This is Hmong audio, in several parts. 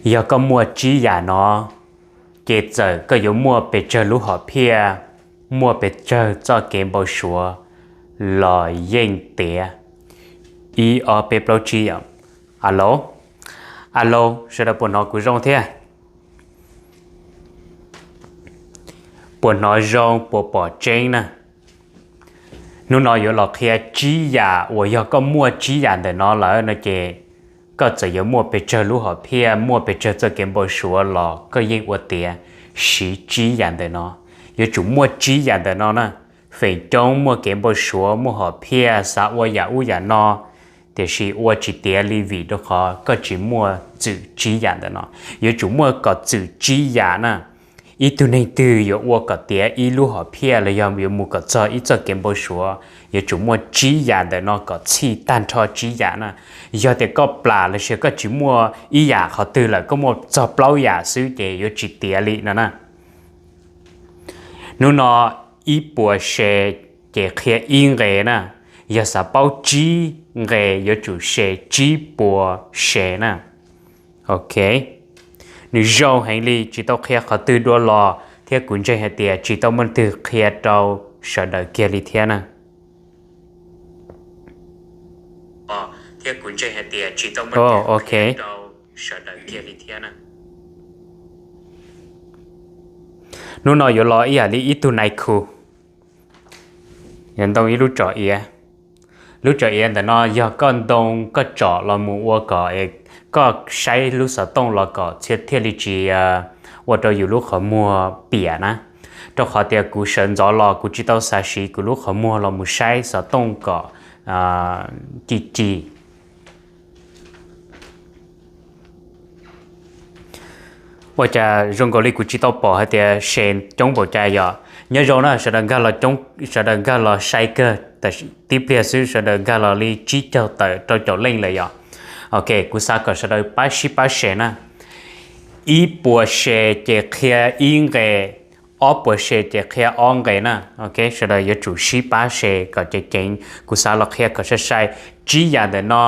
Yog koj muaj tsib yam no, ces txawm koj yuav muaj pes tsawg lub hom phiaj, muaj pes tsawg txoj kev npau suav los yeej tiav. Ib ob peb plaub tsib yom. Alo, alo, sawv daws puas hnov kuv zoo thiab? Puas hnov zoo, puas pom tseeb na? Hnub no yuav los qhia tsib yam uas yog koj muaj tsib yam ntawm no lawm no ces koj txawm yuav muaj pes tsawg lub hom phiaj, muaj pes tsawg txoj kev npau suav los koj yeej ua tiav siv tsib yam ntawm no. Yuav tsum muaj tsib yam ntawm no na. Feem coob muaj kev npau suav, muaj hom phiaj, xav ua yam ub yam no, tiam sis ua tsis tiav li vim rau qhov koj tsis muaj txwm tsib yam ntawm no. Yuav tsum muaj kom txwm tsib yam na. Ib tug neeg twg yuav ua kom tiav ib lub hom phiaj los yog yuav mus kom txog ib txoj kev npau suav, yuav tsum muaj tsib yam ntawm no kom txhij tag nrho tsib yam na. Yog tias koj plam los sis koj tsis muaj ib yam qhov twg lawm, koj muaj txog plaub yam xwb ces yuav tsis tiav li no na. Hnub no ib puas se ces qhia ib nqe na. Yog xav paub tsib nqe yuav tsum se tsib puas se na. Ok, nws zoo heev li, tsis tau qhia qhov twg dua los thiab kuv ntseeg hais tias tsis tau muaj leej twg qhia rau sawv daws kiag li thiab na. Ok, hnub no yuav los ib yam li ib tug nai khu, yuav ntoo ib lub tsom iav. Lub tsom iav ntawm no yog koj ntoo koj tsom los mus ua kom koj saib lub xov tooj los kom thiaj li tsis ua rau yus lub qhov muag piam na. Rau qhov tias kuv sawv ntxov los kuv tsis tau xav siv kuv lub qhov muag los mus saib xov tooj kom ci ci. Ua cas zoo nkaus li kuv tsis tau pom hais tias se coob npaum cas yom. Nyob zoo na sawv daws, sawv daws nkag los sai kawg, tib pliag xwb sawv daws nkag los li tsib caug tawm rau caum leej lawm yom. Ok, kuv xav kom sawv daws pab sib pab se na. Ib puas se ces qhia ib nqe, ob puas se ces qhia ob nqe na. Ok, sawv daws yuav tsum sib pab se kom ceev ceev, kuv xav los qhia kom sai sai. Tsib yam ntawm no,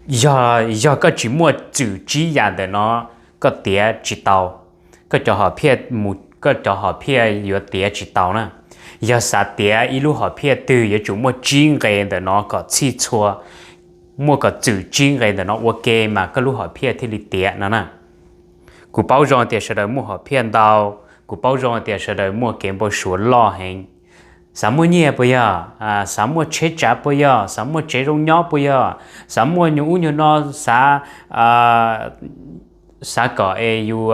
yog, yog koj tsis muaj txwm tsib yam ntawm no, koj tiav tsis tau, koj cov hom phiaj mus, koj cov hom phiaj yuav tiav tsis tau na. Yog xav tiav ib lub hom phiaj twg yuav tsum muaj tsib nqe ntawm no kom txhij txhua, muaj kom txwm tsib nqe ntawm no ua ke mas koj lub hom phiaj thiaj li tiav no na. Kuv paub zoo tias sawv daws muaj hom phiaj ntau, kuv paub zoo tias sawv daws muaj kev npau suav loj heev. Xav muaj nyiaj puas yog? Xav muaj tsheb tsav puas yog? Xav muaj tsev zoo nyob puas yog? Xav muaj nyuag ub nyuag no, xav, xav kom es yus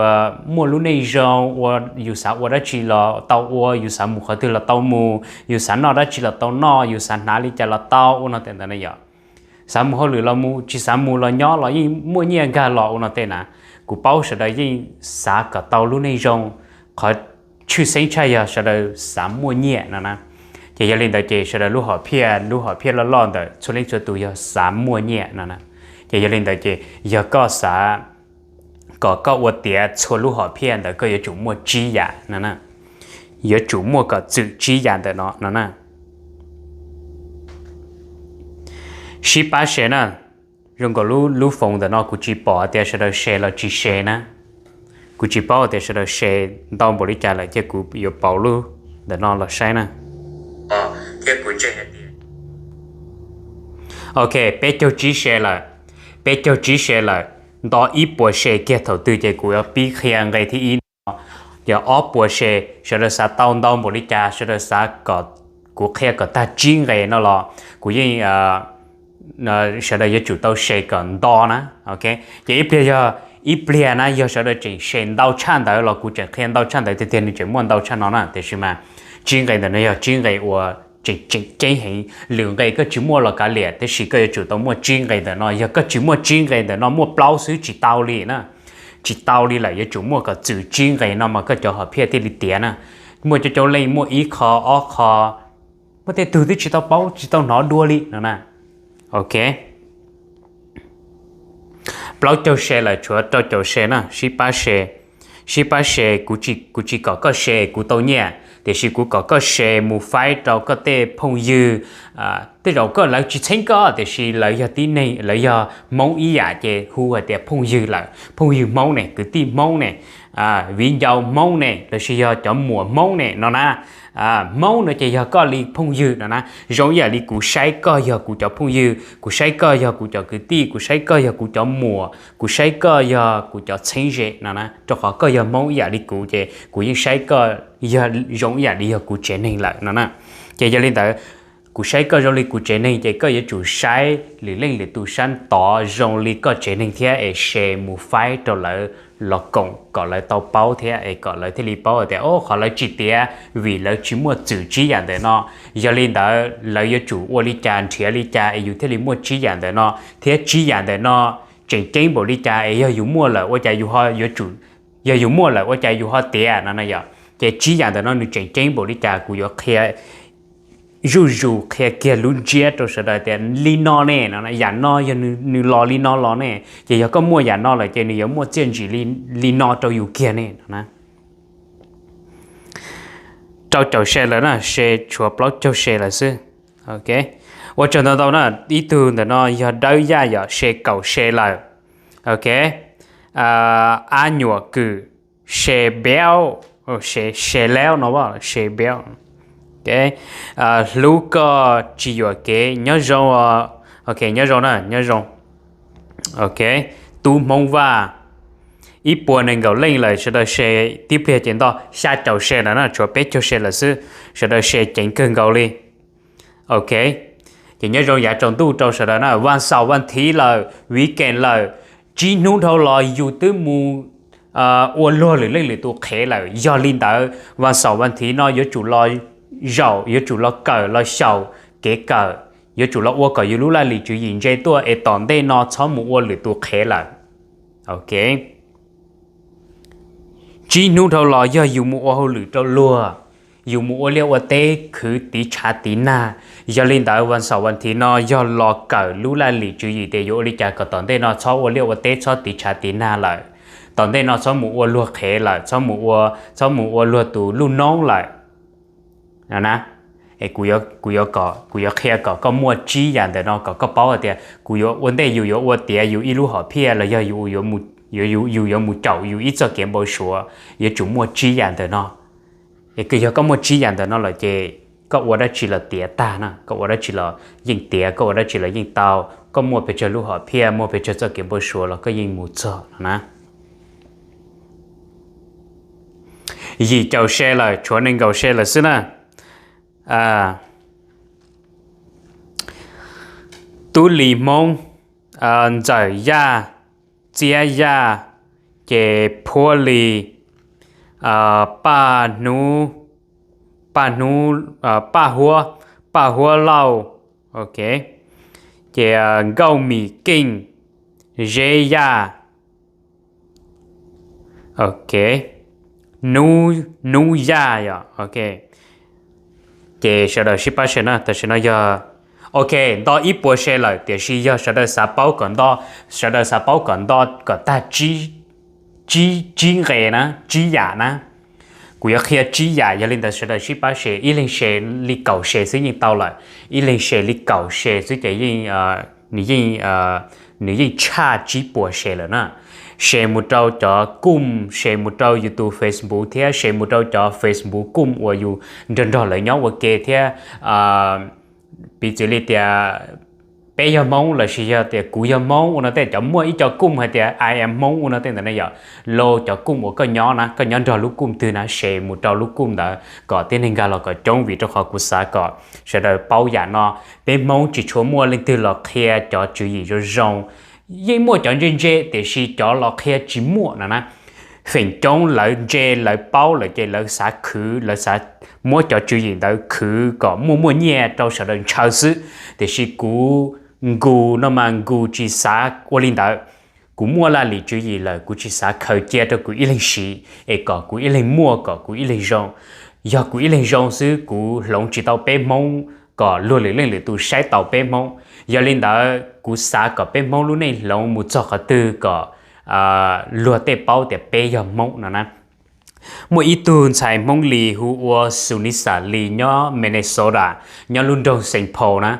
muaj lub neej zoo, ua, yus xav ua dab tsi los tau ua, yus xav mus qhov twg los tau mus, yus xav noj dab tsi los tau noj, yus xav hnav li cas los tau ua no tej ntawd na yom. Xav mus hauj lwm los mus, tsis xav mus los nyob los yeej muaj nyiaj nkag los ua no tej na. Kuv paub sawv daws yeej xav kom tau lub neej zoo, qhov tshwj xeeb tshaj yog sawv daws xav muaj nyiaj no na. Ces yog li ntawd ces sawv daws lub hom phiaj, lub hom phiaj loj loj ntawm txhua leej txhua tus yog xav muaj nyiaj no na. Ces yog li ntawd ces yog koj xav kom koj ua tiav txhua lub hom phiaj ntawd koj yuav tsum muaj tsib yam no na. Yuav tsum muaj kom txwm tsib yam ntawm no no na. Sib pab se na. Zoo nkaus lub, lub foos ntawm no kuv tsis pom tias sawv daws se los tsis se na. Kuv tsis paub tias sawv daws se ntau npaum li cas lawm ces kuv yuav pauv lub ntawm no los saib na. Ok, peb caug tsib se lawm. Peb caug tsib se lawm. Nto ib puas se kiag thaum twg ces kuv yuav pib qhia nqe thib ib no. Yog ob puas se, sawv daws xav tau ntau npaum li cas, sawv daws xav kom kuv qhia kom tag tsib nqe no los kuv yeej, sawv daws yuav tsum tau se kom nto na. Ok, ces ib pliag yog, ib pliag na yog sawv daws tseem se ntau tshaj ntawd los kuv tseem qhia ntau tshaj ntawd tiag tiag, nws tseem muaj ntau tshaj no na, tiam sis mas tsib nqe ntawm no yog tsib nqe uas tseem tseem ceeb heev. Lwm nqe koj tsis muaj los kav liam, tab sis koj yuav tsum tau muaj tsib nqe ntawm no. Yog koj tsis muaj tsib nqe ntawm no, muaj plaub xwb tsis tau li na. Tsis tau li lawm, yuav tsum muaj kom txwm tsib nqe no mas koj cov hom phiaj thiaj li tiav na. Muaj coob coob leej muaj ib qho ob qho, muaj tej tug twb tsis tau paub tsis tau hnov dua li no na. Ok, plaub caug se lawm, tshuav rau caum se na, sib pab se. Sib pab se, kuv tsis, kuv tsis kom koj se kuv tau nyiaj, Tiam sis kuv kom koj share mus faib rau koj tej phooj ywg, tej zaum koj lawv tsis txheeb koj tiam sis lawv yog tib neeg, lawv yog Hmoob ib yam ces hu hais tias phooj ywg lawm, phooj ywg Hmoob ne, kwv tij Hmoob ne, viv ncaus Hmoob ne, los sis yog cov muam Hmoob ne no na. Hmoob no ces yog koj li phooj ywg no na, zoo ib yam li kuv saib koj yog kuv cov phooj ywg, kuv saib koj yog kuv cov kwv tij, kuv saib koj yog kuv cov muam, kuv saib koj yog kuv cov txheeb ze no na, rau qhov koj yog Hmoob ib yam li kuv ces kuv yeej saib koj zoo ib yam li yog kuv tsev neeg lawm no na. Ces yog li ntawd, kuv saib koj zoo li kuv tsev neeg ces koj yuav tsum saib lwm leej lwm tus sab tod zoo li koj tsev neeg thiab es share mus faib rau lawv los koom kom lawv tau paub thiab es kom lawv thiaj li paub tias o qhov lawv tsis tiav vim lawv tsis muaj txwm tsib yam ntawm no. Yog li ntawd lawv yuav tsum ua li cas nrhiav li cas es yus thiaj li muaj tsib yam ntawm no, thiab tsib yam ntawm no tseem ceeb npaum li cas es yog yus muaj lawm ua cas yus ho yuav tsum, yog yus muaj lawm ua cas yus ho tiav no na yom. Ces tsib yam ntawm no nws tseem ceeb npaum li cas kuv yuav qhia zuj zus qhia kiag lub ntsiab rau sawv daws tias li no ne, yam no yog nws los li no los ne, ces yog koj muaj yam no lawm ces nws yuav muaj txiaj ntsig li no rau yus kiag ne no na. Rau caum share lawm na, share tshuav plaub caug share lawm xwb. Ok, ua tsaug ntau ntau na, ib tug ntawm no yog Dawb Yaj yom, share kaum share lawm. Ok, Ab Nyuam Kwm share biaub, share laub no, share biaub. Ok, hlub koj tsis yuam kev, nyob zoo, ok, nyob zoo na, nyob zoo. Ok, Tub Hmoob Vaj, ib puas nees nkaum leej lawm, sawv daws share tib pliag ces ntoj xya caum share lawm na, tshuav peb caug share lawm xwb, sawv daws share ceev kawg nkaus li. Ok, ces nyob zoo yav tsaus ntuj rau sawv daws na, vas xaum vas thiv lawm, weekend lawm, tsib hnub dhau los yus twb mus ua luag lwm leej lwm tus qhev lawm. Yog li ntawd vas xaum vas thiv no yuav tsum los zaum, yuav tsum los kawm los xyaum kev kawm, yuav tsum los ua kom yus lub laj lim tswv yim ntse tuaj es tom ntej no txhob mus ua lwm tus qhev lawm. Ok, tsib hnub dhau los yog yus mus ua hauj lwm rau luag, yus mus ua liaj ua teb khwv tiv tshav tiv nag. Yog li ntawd vas xaum vas thiv no yog los kawm lub laj lim tswv yim tias yuav ua li cas kom tom ntej no txhob ua liaj ua teb txhob tiv tshav tiv nag lawm, tom ntej no txhob mus ua luag qhev lawm, txhob mus ua, txhob mus ua luag tus luj noob lawm. No na, es kuv yuav, kuv yuav kom, kuv yuav qhia kom koj muaj tsib yam ntawm no kom koj paub hais tias kuv yuav ua ntej yus yuav ua tiav yus ib lub hom phiaj los yog yus, yus yuav mus caum yus ib txoj kev npau suav, yuav tsum muaj tsib yam ntawm no. Es yog koj muaj tsib yam ntawm no lawm ces koj ua dab tsi los tiav tag na, koj ua dab tsi los yeej tiav, koj ua dab tsi los yeej tau, koj muaj pes tsawg lub hom phiaj, muaj pes tsawg txoj kev npau suav los koj yeej mus txog no na. Yim caum share lawm, tshuav nees nkaum share lawm xwb na. Tub Lis Hmoob, Ntxawm Yaj, Txiab Yaj, ces Phuab Lis, Paj Hnub, Paj Hnub, Paj Huab, Paj Huab Lauj, ok, ces Nkauj Mim Keej, Zeb Yaj, ok, Nub, Nub Yaj yom, ok. Ces sawv daws sib pab share na, tam sim no yog, ok, nto ib puas share lawm tiam sis yog sawv daws xav paub kom nto, sawv daws xav paub kom nto kom tag tsib, tsib nqe na, tsib yam na. Kuv yuav qhia tsib yam, yog li ntawd sawv daws sib pab share, ib leeg share li kaum share xwb yeej tau lawm, ib leeg share li kaum share xwb ces yeej, nws yeej, nws yeej tshaj tsib puas share lawm na. Share mus rau cov koom, share mus rau yus tus Facebook thiab share mus rau cov Facebook koom uas yus nrog nrog lawv nyob ua ke thiab, piv txwv li tias peb yog Hmoob lossis yog tias kuv yog Hmoob ua no tej, cov muaj ib co koom hais tias I am Hmoob ua no tej ntawd na yom, los cov koom uas koj nyob na, koj nyob nrog lub koom twg na, share mus rau lub koom ntawd kom tib neeg nkag los kom coob, vim rau qhov kuv xav kom sawv daws paub yam no. Peb Hmoob tsis tshua muaj leej twg los qhia cov tswv yim zoo zoo, yeej muaj cov ntse ntse tiam sis cov los qhia tsis muaj no na. Feem coob lawv ntse lawv paub lawm ces lawv xav khwv, lawv xav muab cov tswv yim ntawd khwv kom muaj muaj nyiaj rau sawv daws ntshaw xwb. Tiam sis kuv nkus no mas nkus tsis xav ua li ntawd. Kuv muaj laj lim tswv yim lawm kuv tsis xav khaws cia rau kuv ib leeg siv es kom kuv ib leeg muaj kom kuv ib leeg zoo. Yog kuv ib leeg zoo xwb kuv hloov tsis tau peb Hmoob kom luag lwm leej lwm tus saib taus peb Hmoob. Yog li ntawd kuv xav kom peb Hmoob lub neej hloov mus txog qhov twg kom luag tej paub tias peb yog Hmoob no na. Muaj ib tug ntxhais Hmoob Lis hu ua Sunisa Lis nyob Minnesota, nyob lub nroog Saint Paul na.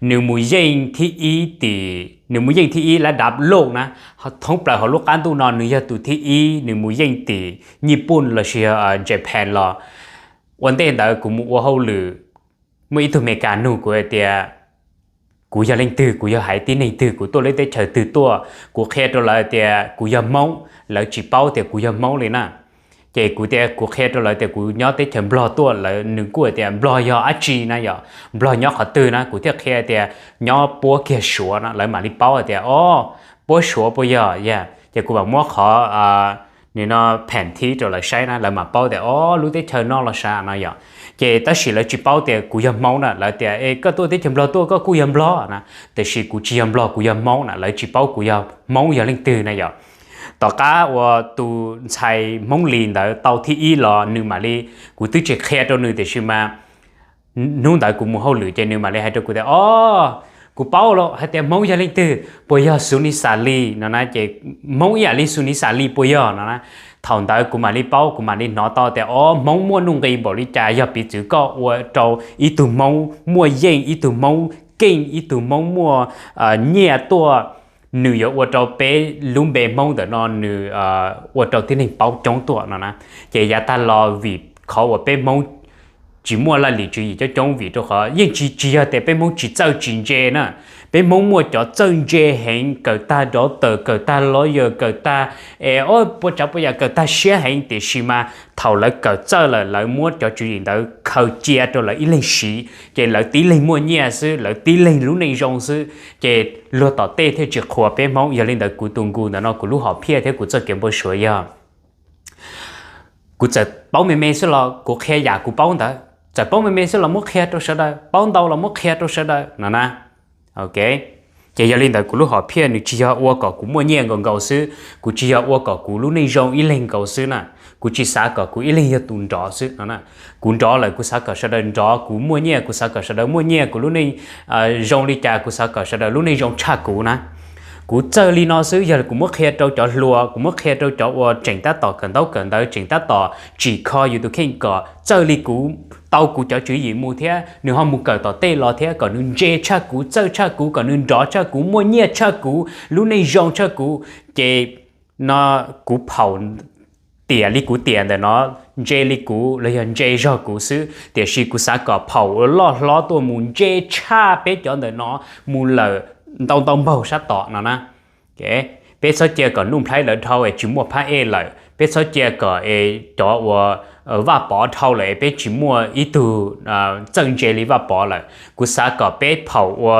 Nws mus yeej thib ib tim, nws mus yeej thib ib lab dab loj na. Thoob plaws hauv lub qab ntuj no nws yog tus thib ib, nws mus yeej tim Nyij Pooj lossis Japan los. Ua ntej ntawd kuv mus ua hauj lwm, muaj ib tug Amelikas nug kuv hais tias kuv yog leej twg, kuv yog haiv tib neeg twg, kuv tuaj lub teb chaws twg tuaj. Kuv qhia rau lawv tias kuv yog Hmoob, lawv tsis paub tias kuv yog Hmoob li na. Ces kuv tias kuv qhia rau lawv tias kuv nyob teb chaws Nplog tuaj, lawv nws kuj tias Nplog yog dab tsi na, yog Nplog nyob qhov twg na, kuv thiaj qhia tias nyob puab kiag Suav no, lawv mam li paub tias o, puab Suav puas yog, yog. Ces kuv mam muab qhov nim no phem thib rau lawv saib na, lawv mam paub tias o, lub teb chaws no los sav no yom. Ces tab sis lawv tsis paub tias kuv yog Hmoob na, lawv tias e, koj tuaj teb chaws Nplog tuaj koj kuj yog Nplog na, tiam sis kuv tsis yog Nplog, kuv yog Hmoob na, lawv tsis paub kuv yog Hmoob yog leej twg na yom. Tom qab uas tus ntxhais Hmoob Lis ntawd tau thib ib los nws mam li, kuv twb tsis qhia rau nws tiam sis mas hnub ntawd kuv mus hauj lwm ces nws mam li hais rau kuv tias o, kuv paub lawm hais tias Hmoob yog leej twg, puas yog Sunisa Lis no na, ces Hmoob ib yam li Sunisa Lis puas yog no na. Thaum ntawd kuv mam li paub, kuv mam li hnov tau tias o, Hmoob muaj nuj nqis npaum li cas, yog piv txwv koj ua rau ib tug Hmoob muaj yeej, ib tug Hmoob keej, ib tug Hmoob muaj nyiaj tuaj, nws yuav ua rau peb lub npe Hmoob ntawm no nws ua rau tib neeg paub coob tuaj no na. Ces yav tag los vim qhov uas peb Hmoob tsis muaj laj lim tswv yim coob coob vim rau qhov yeej tsis, tsis yog tias peb Hmoob tsis txawj tsis ntse na. Peb Hmoob muaj cov txawj ntse heev, kawm tag doctor, kawm tag lawyer, kawm tag es o, puas tsav puas yam, kawm tag siab heev, tiam sis mas thaum lawv kawm txawj lawm lawv muab cov tswv yim ntawd khaws cia rau lawv ib leeg siv, ces lawv tib leeg muaj nyiaj xwb, lawv tib leeg lub neej zoo xwb, ces luag tom tej thiaj tsis qhuas peb Hmoob. Yog li ntawd kuv tus nkus ntawm no kuv lub hom phiaj thiab kuv txoj kev npau suav yog kuv txawm paub me me xwb los kuv qhia yam kuv paub ntawd, txawm paub me me xwb los muab qhia rau sawv daws, paub ntau los muab qhia rau sawv daws no na. Ok, ces yog li ntawd kuv lub hom phiaj nws tsis yog ua kom kuv muaj nyiaj nkaus nkaus xwb, kuv tsis yog ua kom kuv lub neej zoo ib leeg nkaus xwb na, kuv tsis xav kom kuv ib leeg yog tus nrov xwb no na. Kuv nrov lawm kuv xav kom sawv daws nrov, kuv muaj nyiaj kuv xav kom sawv daws muaj nyiaj, kuv lub neej zoo li cas kuv xav kom sawv daws lub neej zoo tshaj kuv na. Kuv txawj li no xwb, yog kuv muab qhia rau cov hluas, kuv muab qhia rau cov uas tseem tab tom kawm ntaub kawm ntawv, tseem tab tom tsim kho yus tus kheej kom txawj li kuv, tau kuv cov tswv yim mus thiab nws ho mus kawm tom tej los thiab kom nws ntse tshaj kuv, txawj tshaj kuv, kom nws nrov tshaj kuv, muaj nyiaj tshaj kuv, lub neej zoo tshaj kuv, ces no kuv phaum tiam li kuv tiam ntawm no, ntse li kuv los yog ntse zog kuv xwb, tiam sis kuv xav kom phaum ua loj hlob tuaj mus ntse tshaj peb cov ntawm no mus lawm ntau ntau npaug sab tom no na. Peb txhob cia kom Nuj Nplhaib lawv dhau es tsis muaj phab ej lawm, peb txhob cia kom es cov uas Vaj Pov dhau lawm es peb tsis muaj ib tug txawj ntse li Vaj Pov lawm. Kuv xav kom peb phaum ua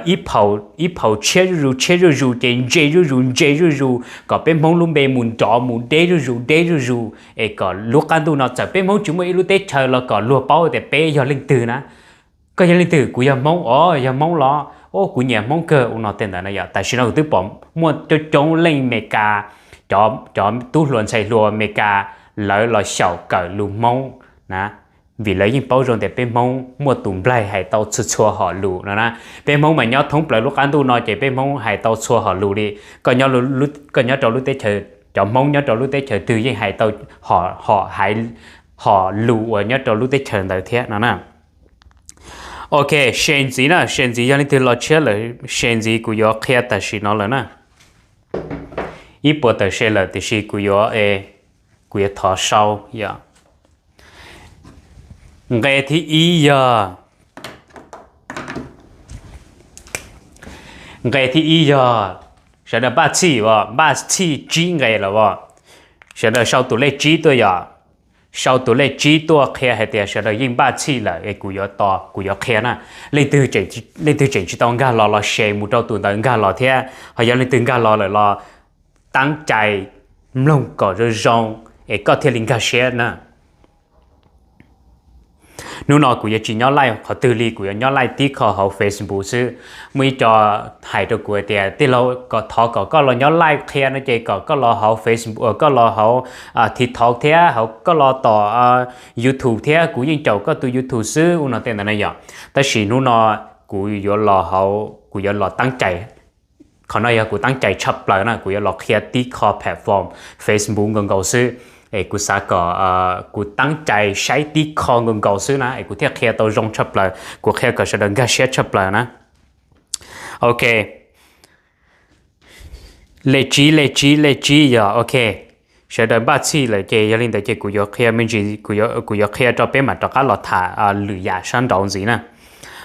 ib phaum tshiab zuj zus tshiab zuj zus ces ntse zuj zus ntse zuj zus kom peb Hmoob lub npe mus nrov mus deb zuj zus deb zuj zus es kom lub qab ntuj no txawm peb Hmoob tsis muaj ib lub teb chaws los kom luag paub tias peb yog leej twg na. Koj yog leej twg? Kuv yog Hmoob. O, yog Hmoob los? O, kuv nyiam Hmoob kawg ua no tej ntawd na yom. Tam sim no kuv twb pom muaj coob coob leej Meskas, cov tub hluas ntxhais hluas Meskas lawv los xyaum kawm lus Hmoob na, vim lawv yeej paub zoo tias peb Hmoob muaj tus nplaig hais tau txhua txhua hom lus no na. Peb Hmoob mas nyob thoob plaws lub qab ntuj no ces peb Hmoob hais tau txhua hom lus li. Koj nyob rau lub teb chaws, cov Hmoob nyob rau lub teb chaws twg yeej hais tau hom, hom lus uas nyob rau lub teb chaws ntawd thiab no na. Ok, se ntxiv na, se ntxiv yog leej twg los tshiab lawm se ntxiv kuv yuav qhia tam sim no lawm na. Ib puas tawm se lawm tiam sis kuv yuav, kuv yuav thov sau yom. Nqe thib ib yog, nqe thib ib yog sawv daws npaj txhij os, npaj txhij tsib nqe lawm os. Sawv daws sau tus lej tsib tuaj yom. Sau tus lej tsib tuaj qhia hais tias sawv daws yeej npaj txhij lawm es kuv yuav tos, kuv yuav qhia na. Leej twg tseem tsis tau nkag los los se mus rau tus ntawd nkag los thiab, ho yog leej twg nkag los lawm los tab cai mloog kom zoo zoo es koj thiaj li nkag siab na. Hnub no kuv yuav tsis nyob live qhov twg li, kuv yuav nyob live tib qho hauv Facebook xwb. Muaj ib co hais rau kuv hais tias tij laug kom thov kom koj los nyob live qhia no ces kom koj los hauv Facebook, koj los hauv TikTok thiab hauv, koj los tom YouTube thiab, kuv yeej caum koj tus YouTube xwb ua no tej ntawd na yom. Tab sis hnub no kuv yuav los hauv, kuv yuav los tab cai, qhov no yog kuv tab cai tshaj plaws na, kuv yuav los qhia tib qho platform Facebook nkaus nkaus xwb. Es kuv xav kom kuv teeb cai saib tib qho nkaus nkaus xwb na es kuv thiaj qhia tau zoo tshaj plaws, kuv qhia kom sawv daws nkag siab tshaj plaws na. Ok, lej tsib lej tsib lej tsib yog ok. Sawv daws npaj txhij lawm ces yog li ntawd ces kuv yuav qhia me ntsis, kuv yuav qhia rau peb mam rov qab los tham lwm yam sab nraud ntxiv na.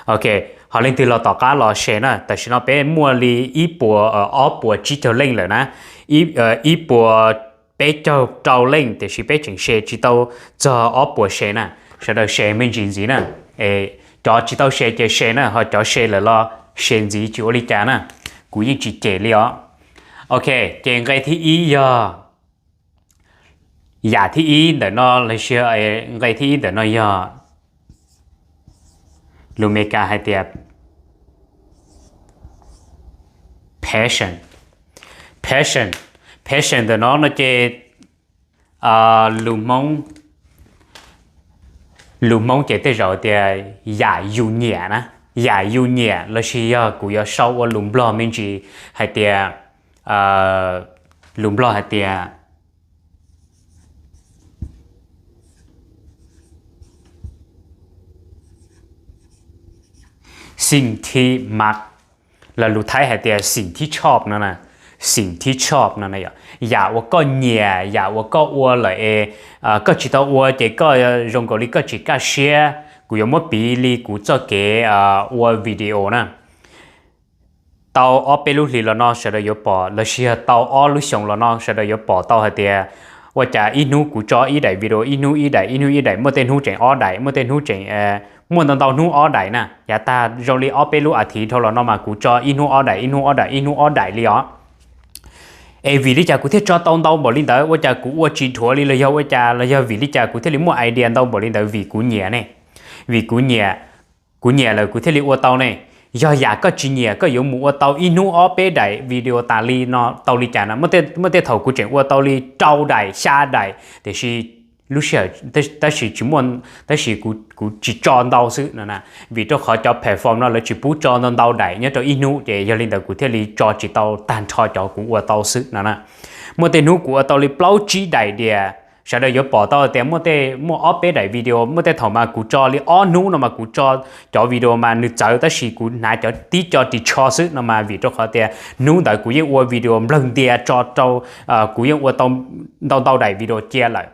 Ok, ho leej twg los tom qab los share na, tam sim no peb muaj li ib puas ob puas tsib caug leej lawm na, ib puas peb caug rau leej, tiam sis peb tseem share tsis tau txog ob puas share na. Sawv daws share me ntsis ntxiv na, cov tsis tau share ces share na, ho cov share lawm los share ntxiv tsis ua li cas na, kuv yeej tsis cem li os. Ok, ces nqe thib ib yog, yam thib ib ntawm no los sis nqe thib ib ntawm no yog lus Meskas hais tias passion. Passion, passion ntawm no no ces lus Hmoob, lus Hmoob ces tej zaum tias yam yus nyiam na, yam yus nyiam los sis yog kuv yuav sau ua lus Nplog me ntsis hais tias, lus Nplog hais tias สิ่งที่มัก los lus Thaib hais tias สิ่งที่ชอบ no na, สิ่งที่ชอบ no na, yam uas koj nyiam, yam uas koj ua lawm es koj tsis tau ua ces koj zoo nkaus li koj tsis kaj siab. Kuv yuav muab piv li kuv txoj kev ua video na. Tau ob peb lub hlis los no sawv daws yuav pom los sis yog tau ob lub xyoos los no sawv daws yuav pom tau hais tias ua cas ib hnub kuv tso ib daim video, ib hnub ib daim, ib hnub ib daim, muaj tej hnub tseem ob daim, muaj tej hnub tseem, muaj ntau ntau hnub ob daim na. Yav tag zoo li ob peb lub as thiv dhau los no mas kuv tso ib hnub ob daim, ib hnub ob daim, ib hnub ob daim li os. Es vim li cas kuv thiaj tso tau ntau npaum li ntawd? Ua cas kuv ua tsis dhuav li los yog ua cas, los yog vim li cas kuv thiaj li muaj idea ntau npaum li ntawd? Vim kuv nyiam ne, vim kuv nyiam, kuv nyiam lawm kuv thiaj li ua tau ne. Yog yam koj tsis nyiam koj yuav mus ua tau ib hnub ob peb daim video tas li no tau li cas no? Muaj tej thaum kuv tseem ua tau li rau daim xya daim, tiam sis lub sij hawm, tab sis tsis muaj, tab sis kuv tsis tso ntau xwb no na. Vim rau qhov cov platform no lawv tsis pub tso ntau ntau daim nyob rau ib hnub ces yog li ntawd kuv thiaj li tso tsis tau tag nrho cov kuv ua tau xwb no na. Muaj tej hnub kuv ua tau li plaub tsib daim diam. Sawv daws yuav pom tau tias muaj tej, muaj ob peb daim video, muaj tej thaum mas kuv tso li ob hnub no mas kuv tso cov video mas nws txawv tab sis kuv hnav cov tib co ris tsho xwb no mas vim rau qhov tias hnub ntawd kuv yeej ua video nplawg ntia tso rau, kuv yeej ua tau ntau ntau daim video cia lawm.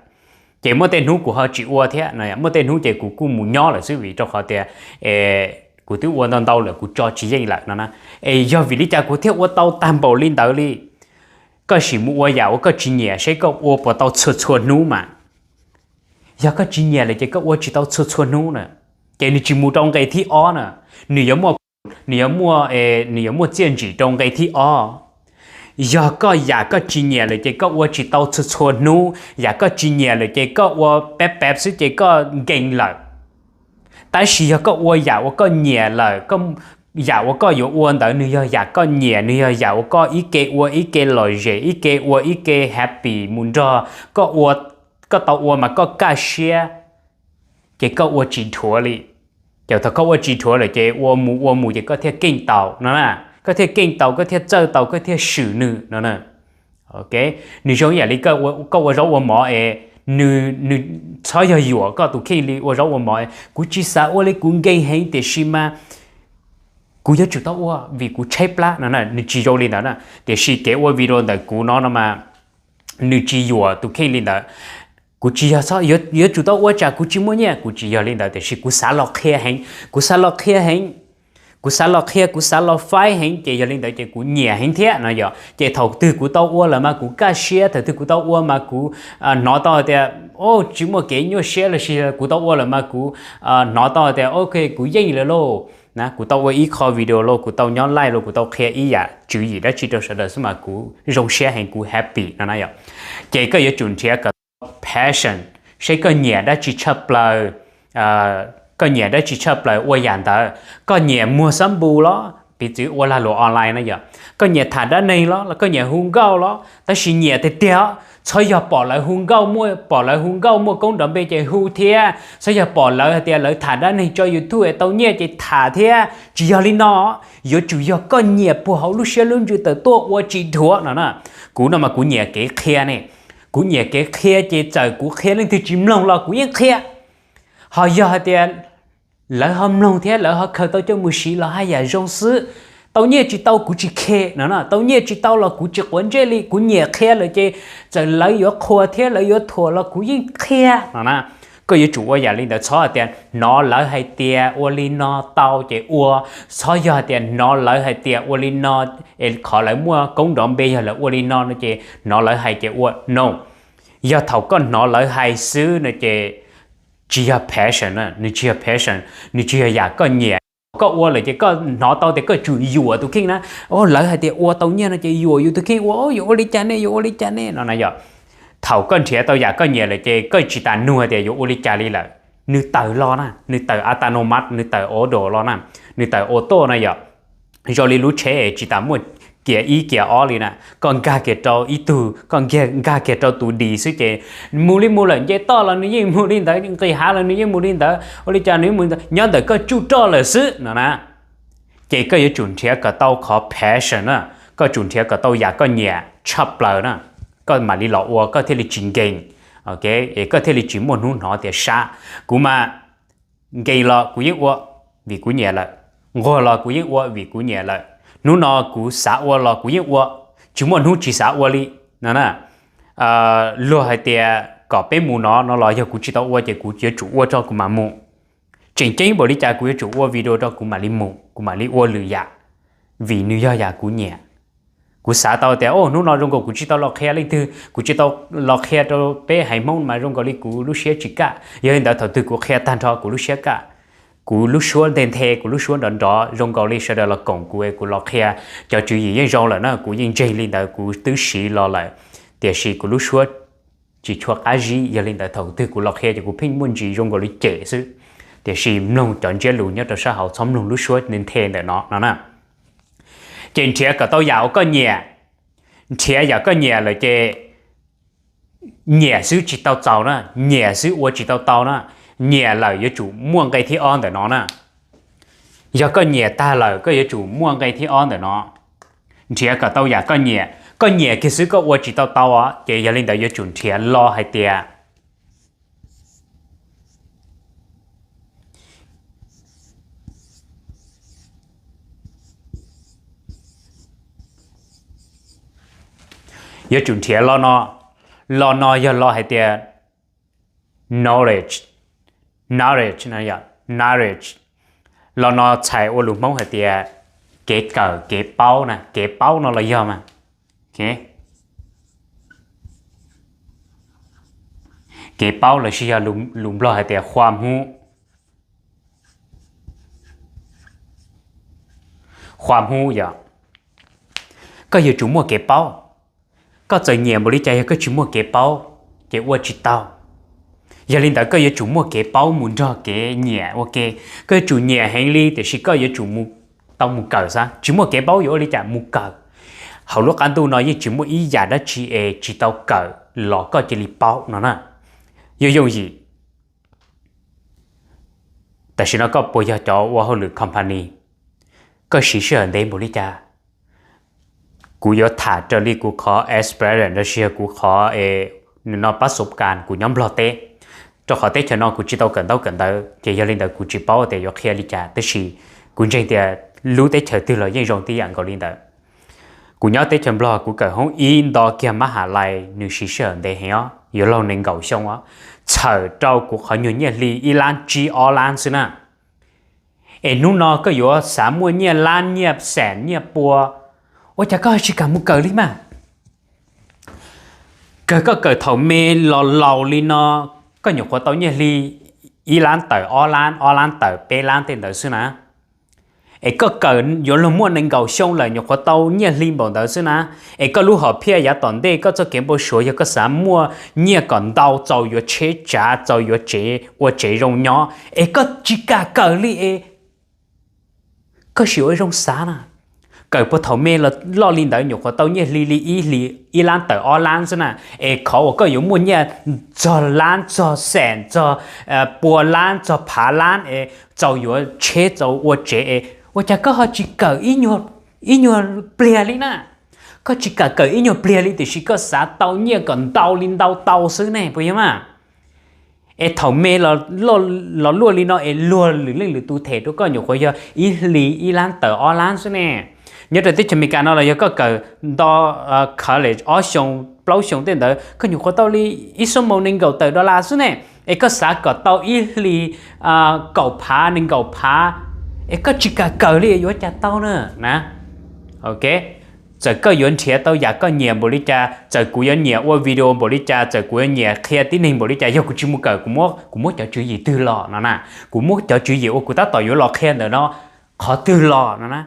Ces muaj tej hnub kuv ho tsis ua thiab no, muaj tej hnub ces kuv kuj mus nyob lawm xwb vim rau qhov tias kuv twb ua ntau ntau lawm kuv tso tsis yeej lawm no na. Es yog vim li cas kuv thiaj ua tau tag npaum li ntawd li? Koj sim mus ua yam uas koj tsis nyiam seb koj ua puas tau txhua txhua hnub mas. Yog koj tsis nyiam lawm ces koj ua tsis tau txhua txhua hnub na. Ces nws tsis mus rau nqe thib ob na, nws yuav muaj, nws yuav muaj, nws yuav muaj txiaj ntsim rau nqe thib ob. Yog koj yam koj tsis nyiam lawm ces koj ua tsis tau txhua txhua hnub, yam koj tsis nyiam lawm ces koj ua peb peb xwb ces koj nkees lawm. Tab sis yog koj ua yam uas koj nyiam lawm, yam uas koj yuav ua ntawd nws yog yam koj nyiam, nws yog yam uas koj ib ke ua ib ke lom zem, ib ke ua ib ke happy mus nrog, koj ua, koj tau ua mas koj kaj siab, ces koj ua tsis dhuav li. Ces thaum koj ua tsis dhuav lawm ces ua mus ua mus ces koj thiaj keej tau no na, koj thiaj keej tau, koj thiaj txawj tau, koj thiaj swm nws no na. Ok, nws zoo ib yam li koj ua zaub ua mov es, nws, nws txhob yog yuam koj tus kheej li ua zaub ua mov es kuv tsis xav ua li kuv nkees heev tiam sis mas kuv yuav tsum tau ua vim kuv tshaib plab no na, nws tsis zoo li ntawd na. Tiam sis kev ua video ntawm kuv no no mas nws tsis yuam tus kheej li ntawd. Kuv tsis yog txhob yuav tsum tau ua tsam kuv tsis muaj nyiaj, kuv tsis yog li ntawd tiam sis kuv xav los qhia heev, kuv xav los qhia heev, kuv xav los qhia, kuv xav los faib heev ces yog li ntawd ces kuv nyiam heev thiab no yom. Ces thaum twg kuv tau ua lawm mas kuv kaj siab, thaum twg kuv tau ua mas kuv hnov tau tias tsis muaj kev nyuaj siab los sis kuv tau ua lawm mas kuv hnov tau tias ok kuv yeej lawm lauj na, kuv tau ua ib qho video lauj, kuv tau nyob live lauj, kuv tau qhia ib yam tswv yim dab tsi rau sawv daws xwb mas kuv zoo siab heev, kuv happy no na yom. Ces koj yuav tsum nrhiav kom tau passion, seb koj nyiam dab tsi tshaj plaws, koj nyiam dab tsi tshaj plaws ua yam ntawd. Koj nyiam muag xab npus los piv txwv ua lag luam online na yom, koj nyiam tham dab neeg los, koj nyiam hu nkauj los, tab sis nyiam tiag tiag, txhob yog pom lawv hu nkauj muaj, pom lawv hu nkauj muaj koob nrov npe ces hu thiab, txhob yog pom lawv hais tias lawv tham dab neeg tso YouTube es tau nyiaj ces tham thiab, tsis yog li no. Yuav tsum yog koj nyiam puag hauv lub siab lub ntsws tawm tuaj ua tsis dhuav no na. Kuv no mas kuv nyiam kev qhia ne, Kuv nyiam kev qhia ces txawm kuv qhia leej twg tsis mloog los kuv yeej qhia. Ho yog hais tias lawv ho mloog thiab lawv ho khaws tau coj mus siv los haj yam zoo xwb. Tau nyiaj tsis tau kuv tsis khe no na, tau nyiaj tsis tau los kuv tsis quav ntsej li, kuv nyiam qhia lawm ces txawm lawv yuav qhuas thiab lawv yuav thuam los kuv yeej qhia no na. Koj yuav tsum ua yam li ntawd, txhob hais tias hnov lawv hais tias ua li no tau ces ua, txhob yog hais tias hnov lawv hais tias ua li no es qhov lawv muaj koob nrov npe yog lawv ua li no no ces hnov lawv hais ces ua, no. Yog thaum koj hnov lawv hais xwb no ces tsis yog passion na, nws tsis yog passion, nws tsis yog yam koj nyiam. Koj ua lawm ces koj hnov tau tias koj tsum yuam tus kheej na. O, lawv hais tias ua tau nyiaj no ces yuam yus tus kheej ua, o, yuav ua li cas ne, yuav ua li cas ne no na yom. Thaum koj nrhiav tau yam koj nyiam lawm ces koj tsis tas nug tias yuav ua li cas li lawm, nws tawm los na, nws tawm a ta no mas, nws tawm auto los na, nws tawm auto na yom. Zoo li lub tsheb es tsis tas muaj kiag ib kiag ob li na, koj nkag kiag rau ib tug, koj nkag kiag rau tus dis xwb ces mus li mus lawm, nce toj los nws yeej mus li ntawd, nqis hav los nws yeej mus li ntawd, ua li cas nws yeej mus li ntawd, nyob ntawm koj tsuj roj lawm xwb no na. Ces koj yuav tsum nrhiav kom tau qhov passion na, koj tsum nrhiav kom tau yam koj nyiam tshaj plaws na, koj mam li los ua koj thiaj li tsis nkees, es koj thiaj li tsis muaj hnub hnov tias sab. Kuv mas nkees los kuv yeej ua vim kuv nyiam lawm, nquag los kuv yeej ua vim kuv nyiam lawm, hnub no kuv xav ua los kuv yeej ua, tsis muaj hnub tsis xav ua li no na. Luag hais tias kom peb mus no no los yog kuv tsis tau ua ces kuv yuav tsum ua rau kuv mam mus. Tseem ceeb npaum li cas kuv yuav tsum ua video rau kuv mam li mus, kuv mam li ua lwm yam, vim nws yog yam kuv nyiam. Kuv xav tau tias, o, hnub no zoo nkaus kuv tsis tau los qhia leej twg, kuv tsis tau los qhia rau peb haiv Hmoob mas zoo nkaus li kuv lub siab tsis kaj. Yog li ntawd thaum twg kuv qhia tag nrho kuv lub siab kaj, kuv lub suab nthe nthe, kuv lub suab nrov nrov, zoo nkaus li sawv daws los koom kuv es kuv los qhia cov tswv yim yeej zoo lawm na, kuv yeej ntseeg li ntawd, kuv twb siv los lawm, tiam sis kuv lub suab tsis tshua qab zib. Yog li ntawd thaum twg kuv los qhia ces kuv pheej muaj ntsis zoo nkaus li cem xwb. Tiam sis mloog cov ntsiab lus nyob rau sab hauv, txhob mloog lub suab nthe ntawm no no na. Ces nrhiav kom tau yam uas koj nyiam. Nrhiav yam koj nyiam lawm ces nyiam xwb tsis tau txaus na, nyiam xwb ua tsis tau tau na, nyiam lawm yuav tsum muaj nqe thib ob ntawm no na. Yog koj nyiam tag lawm koj yuav tsum muaj nqe thib ob ntawm no. Nrhiav kom tau yam koj nyiam, koj nyiam kiag xwb koj ua tsis tau tau os, ces yog li ntawd yuav tsum nrhiav lo hais tias yuav tsum nrhiav lo no, lo no yog lo hais tias knowledge, knowledge no yom, knowledge. Lo no txhais ua lus Hmoob hais tias kev kawm, kev paub na, kev paub no los yog mas. Kev paub lossis yog lus Nplog hais tias khua hmub. Khua hmub yom, koj yuav tsum muaj kev paub. Koj txawm nyiam npaum li cas yog koj tsis muaj kev paub ces ua tsis tau. Yog li ntawd koj yuav tsum muaj kev paub mus nrog kev nyiam ua ke. Koj yuav tsum nyiam heev li tiam sis koj yuav tsum tau mus kawm xwb, tsis muaj kev paub yuav ua li cas mus kawm. Hauv lub qab ntuj no yeej tsis muaj ib yam dab tsi es tsis tau kawm los koj cia li paub no na. Yooj yooj yim. Tam sim no koj puas yog cov ua hauj lwm company? Koj siv sij hawm ntev npaum li cas? Kuv yuav tham raws li kuv qhov experience lossis yog kuv qhov no pab xov kas kuv nyob Nplog teb, rau qhov teb chaws no kuv tsis tau kawm ntaub kawm ntawv, ces yog li ntawd kuv tsis paub tias yuav qhia li cas, tab sis kuv ntseeg tias lub teb chaws twg los yeej zoo tib yam nkaus li ntawd. Kuv nyob teb chaws Nplog kuv kawm hoob ib nto kiag mab ha lais nws siv sij hawm ntev heev os, yuav laug nees nkaum xyoo os, txhawm rau kuv qhov nyuag nyiaj hli ib lab tsib ob lab xwb na. Es hnub no koj yuav xav muaj nyiaj lab nyiaj xees nyiaj pua, ua cas koj tsis kam mus kawm li mas? Kawg koj kawm thaum me los laus li no, koj nyuam qhuav tau nyiaj hli ib lab tawm ob lab, ob lab tawm peb lab tej ntawd xwb na. Es koj kawm yuav luag muaj nees nkaum xyoo lawm nyuam qhuav tau nyiaj hli npaum ntawd xwb na. Es koj lub hom phiaj yav tom ntej koj txoj kev npau suav yog koj xav muaj nyiaj kom ntau txaus yuav tsheb tsav, txaus yuav tsev, ua tsev zoo nyob, es koj tsis kam kawm li es koj sim ua zoo xav na. Kawm puag thaum me los loj li ntawd nyuam qhuav tau nyiaj hli li ib hli ib lab tawm ob lab xwb na. Es qhov uas koj yuav muaj nyiaj txog lab txog xees txog pua lab txog phav lab es txaus yuav tsheb txaus ua tsev es ua cas koj ho tsis kawm ib nyuag pliag li na? Koj tsis kam kawm ib nyuag pliag li tiam sis koj xav tau nyiaj kom ntau li ntau tau xwb ne, puas yog mas? Es thaum me los luaj li no es luag lwm leej lwm tus them rau koj nyuam qhuav yog ib hlis ib lab tawm ob lab xwb ne. Nyob rau teb chaws Amelikas no los yog koj kawm nto college ob xyoo plaub xyoo tej ntawd koj nyuam qhuav tau li ib xuab moos nees nkaum tawm dollar xwb ne. Es koj xav kom tau ib hlis kaum phav nees nkaum phav, es koj tsis kam kawm li yuav cas tau na. Ok, txawm koj yuav nrhiav tau yam koj nyiam npaum li cas, txawm kuv yuav nyiam ua video npaum li cas, txawm kuv yuav nyiam qhia tib neeg npaum li cas, yog kuv tsis mus kawm kuv muab cov tswv yim twg los no na? Kuv muab cov tswv yim uas kuv tab tom yuav los qhia ntawm no qhov twg los no na?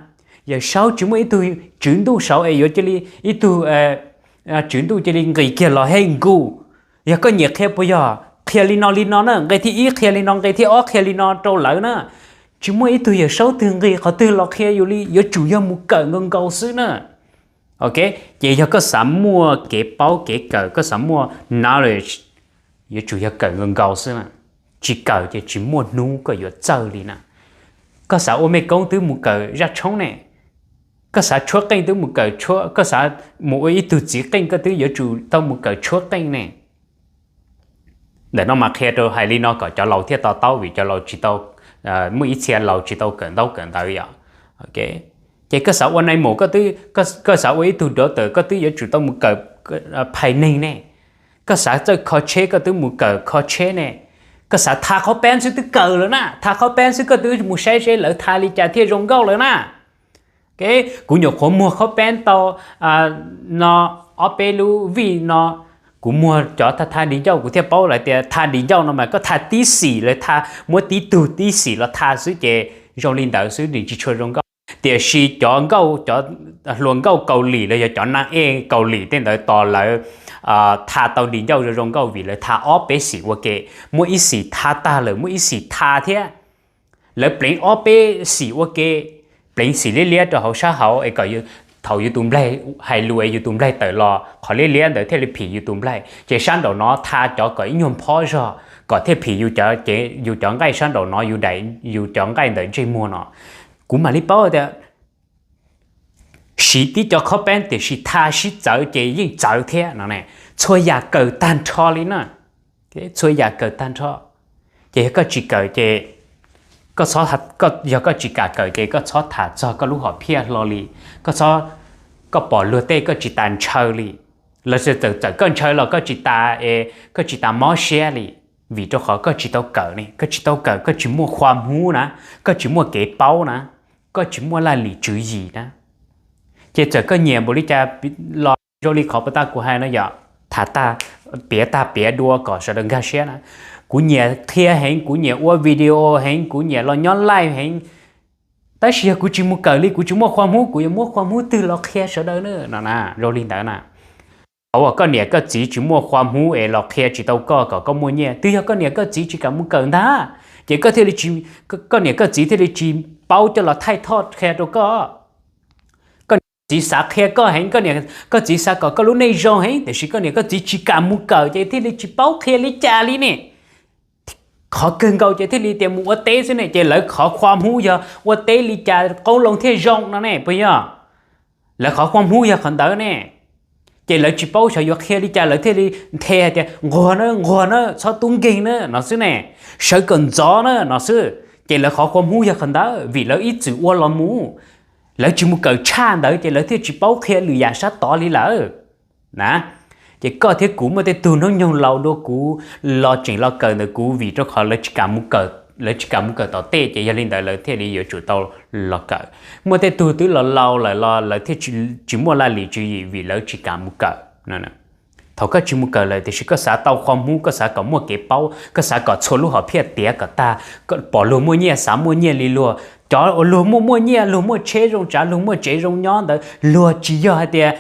Yawm saub tsis muaj ib tug tswv ntuj saud es yuav cia li ib tug tswv ntuj cia li nqis kiag los he nku. Yog koj nyiam qhia puas yog qhia li no li no na, nqe thib ib qhia li no, nqe thib ob qhia li no rau lawv na. Tsis muaj ib tug yawm saub twg nqis qhov twg los qhia yus li, yuav tsum yog mus kawm nkaus nkaus xwb na. Ok, ces yog koj xav muaj kev paub kev kawm, koj xav muaj knowledge, yuav tsum yog kawm nkaus nkaus xwb na. Tsis kawm ces tsis muaj hnub koj yuav txawj li na. Koj xav ua mej koob twb mus kawm zaj tshoob ne, koj xav tshuab qeej twb mus kawm, koj xav mus ua ib tug txiv qeej koj twb yuav tsum tau mus kawm tshuab qeej ne. Ntawm no mas qhia rau hais li no kom cov laus thiaj to taub vim cov laus tsis tau, muaj ib txhia laus tsis tau kawm ntaub kawm ntawv yom. Ces koj xav ua nai mus koj twb, koj xav ua ib tug doctor koj twb yuav tsum tau mus kawm phais neeg ne. Koj xav txawj kho tsheb koj twb mus kawm kho tsheb ne. Koj xav tha qhob peeb xwb twb kawm lawm na, tha qhob peeb xwb koj twb mus saib seb lawv tha li cas thiaj zoo nkauj lawm na. Kuv nyuam qhuav muag qhob peeb tau no ob peb lub vij no, kuv muag cov tha tha di ncauj kuv thiaj paub lawm tias tha di ncauj no mas koj tha tib xim lawv tha, muab tib tug tib xim los tha xwb ces zoo li ntawd xwb nws tsis tshua zoo nkauj. Tiam sis cov nkauj, cov hluas nkauj Kaus Lim los yog cov naj ej Kaus Lim tej ntawd tos lawv tha tau di ncauj zoo zoo nkauj vim lawv tha ob peb xim ua ke, muab ib xim tha tag lawm muab ib xim tha thiab. Lawv pleev ob peb xim ua ke, pleev xim liab liab rau hauv sab hauv es kom thaum yus tus nplaig hais lus es yus tus nplaig tawm los qhov liab liab ntawd thiaj li phim yus tus nplaig, ces sab nraum no tha cov kom ib nyuag phob zog kom thiaj phim yus cov, ces yus cov nqaij sab nraum no, yus daim, yus cov nqaij ntawm ntsej muag no. Kuv mam li paub tias siv tib cov qhob peeb tiam sis tha sib txawv ces yeej txawv thiab no. Txhua yam kawm tag nrho li na. Txhua yam kawm tag nrho. Ces yog koj tsis kawm ces, yog koj tsis kam kawm ces koj txhob tham txog koj lub hom phiaj hlo li. Koj txhob, koj pom luag tej koj tsis tas ntshaw li. Los sis txawm koj ntshaw los koj tsis tas, koj tsis tas mob siab li, vim rau qhov koj tsis tau kawm ne, koj tsis tau kawm koj tsis muaj khua hmub na, koj tsis muaj kev paub na, koj tsis muaj laj lim tswv yim na. Ces txawm koj nyiam npaum li cas los zoo li qhov pas tag kuv hais no yom, tham tag, piav tag piav dua kom sawv daws nkag siab na. Kuv nyiam qhia heev, kuv nyiam ua video heev, kuv nyiam los nyob live heev, tab sis yog kuv tsis mus kawm li, kuv tsis muaj khua hmub, kuv yuav muab khua hmub twg los qhia sawv daws na no na, zoo li ntawd na. Qhov uas koj niam koj txiv tsis muaj khua hmub es los qhia tsis tau koj kom koj muaj nyiaj, twb yog koj niam koj txiv tsis kam mus kawm ntag, ces koj thiaj li, koj niam koj txiv thiaj li tsis paub coj los thaij thoj qhia rau koj. Koj niam koj txiv xav qhia koj heev, koj niam koj txiv xav kom koj lub neej zoo heev, tiam sis koj niam koj txiv tsis kam mus kawm ces thiaj li tsis paub qhia li cas li ne. Qhov kawg nkaus ces thiaj li tias mus ua teb xwb ne, ces lawv qhov khua hmub yog ua teb li cas qoob loo thiaj zoo no ne, puas yog? Lawv qhov khua hmub yog qhov ntawd ne. Ces lawv tsis paub xyov yuav qhia li cas lawv thiaj li nthe hais tias nquag na, nquag na, txhob tub nkeeg na no xwb ne, sawv kom ntxov na no xwb. Ces lawv qhov khua hmub yog qhov ntawd vim lawv ib txwm ua los mus, lawv tsis mus kawm tshaj ntawd ces lawv thiaj tsis paub qhia lwm yam sab tod li lawm na. Ces koj thiab kuv muaj tej tug hnub nyoog laus dua kuv los tseem los kawm ntawm kuv vim rau qhov lawv tsis kam mus kawm, lawv tsis kam mus kawm tom tej, ces yog li ntawd lawv thiaj li yuav tsum tau los kawm. Muaj tej tug twb los laus lawm los lawv thiaj tsis muaj laj lim tswv yim vim lawv tsis kam mus kawm. Thaum koj tsis mus kawm lawm tiam sis koj xav tau qhua hmub, koj xav kom muaj kev paub, koj xav kom txhua lub hom phiaj tiav kom tag, pom luag muaj nyiaj xav muaj nyiaj li luag. Cov uas luag muaj muaj nyiaj, luag muaj tsheb zoo tsav, luag muaj tsev zoo nyob ntawd, luag tsis yog hais tias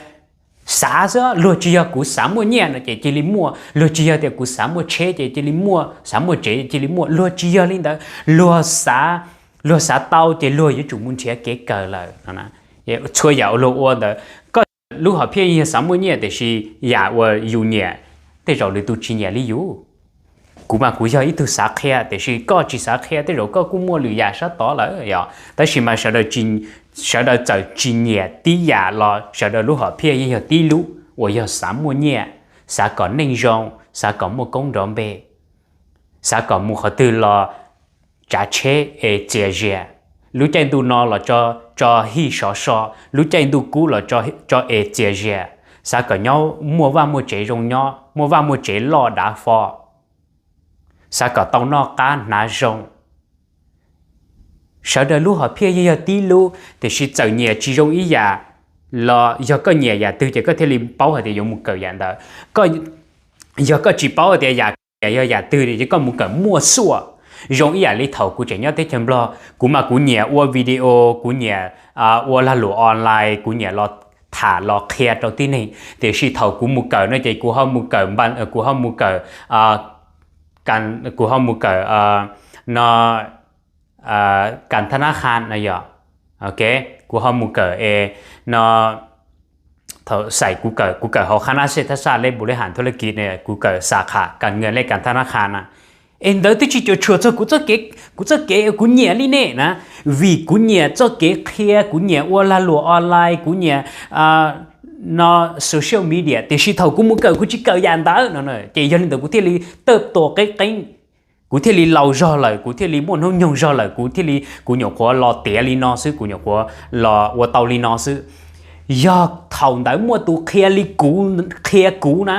xav xwb, luag tsis yog kuv xav muaj nyiaj no ces cia li muaj, luag tsis yog tias kuv xav muaj tsheb ces cia li muaj, xav muaj tsev cia li muaj, luag tsis yog li ntawd. Luag xav, luag xav tau ces luag yuav tsum mus nrhiav kev kawm lawm. Txhua yam uas luag ua ntawd, koj lub hom phiaj yog xav muaj nyiaj tiam sis yam uas yus nyiam tej zaum lwm tus tsis nyiam li yus. Kuv mas kuv yog ib tug xav qhia tiam sis koj tsis xav qhia, tej zaum koj kuj muaj lwm yam sab tod lawm yom. Tab sis mas sawv daws tsis, sawv daws txawm tsis nyiam tib yam los sawv daws lub hom phiaj yeej yog tib lub uas yog xav muaj nyiaj, xav kom neej zoo, xav kom muaj koob nrov npe, xav kom mus qhov twg los tsav tsheb es txias zias, lub caij ntuj no los tso hij sov so, lub caij ntuj kub los tso es txias zias, xav kom nyob muaj vaj muaj tsev zoo nyob, muaj vaj muaj tsev loj dav fo, xav kom tau noj qab hnav zoo. Sawv daws lub hom phiaj yeej yog tib lub, tiam sis txawm nyiam tsis zoo ib yam los yog koj nyiam yam twg ces koj thiaj li paub hais tias yuav mus kawm yam ntawd. Yog koj tsis paub hais tias yam koj nyiam yog yam twg ces koj mus kawm muaj xuaj. Zoo ib yam li thaum kuv tseem nyob teb chaws Nplog, kuv mas kuv nyiam ua video, kuv nyiam ua lag luam online, kuv nyiam los tham los qhia rau tib neeg, tiam sis thaum kuv mus kawm no ces kuv ho mus kawm, kuv ho mus kawm, kuv ho mus kawm no, kam thab nab kha no yog, ok, kuv ho mus kawm es no, thaum xais kuv kawm, kuv kawm hauv khab nab sej thab xaj lej npus lej ham thuab lej kiv, kuv kawm xa kham kam nws lej kam thab nab kha na. Es ntawd twb tsis cuam tshuam txog kuv txoj kev, kuv txoj kev kuv nyiam li ne na, vim kuv nyiam txoj kev qhia, kuv nyiam ua lag luam online, kuv nyiam no social media, tiam sis thaum kuv mus kawm kuv tsis kawm yam ntawd no, ces yog li ntawd kuv thiaj li tawj tua qeeb qeeb, kuv thiaj li laus zog lawm, kuv thiaj li muaj hnub nyoog zog lawm, kuv thiaj li, kuv nyuam qhuav los tiav li no xwb, kuv nyuam qhuav los ua tau li no xwb. Yog thaum ntawd muaj tus qhia li kuv, qhia kuv na,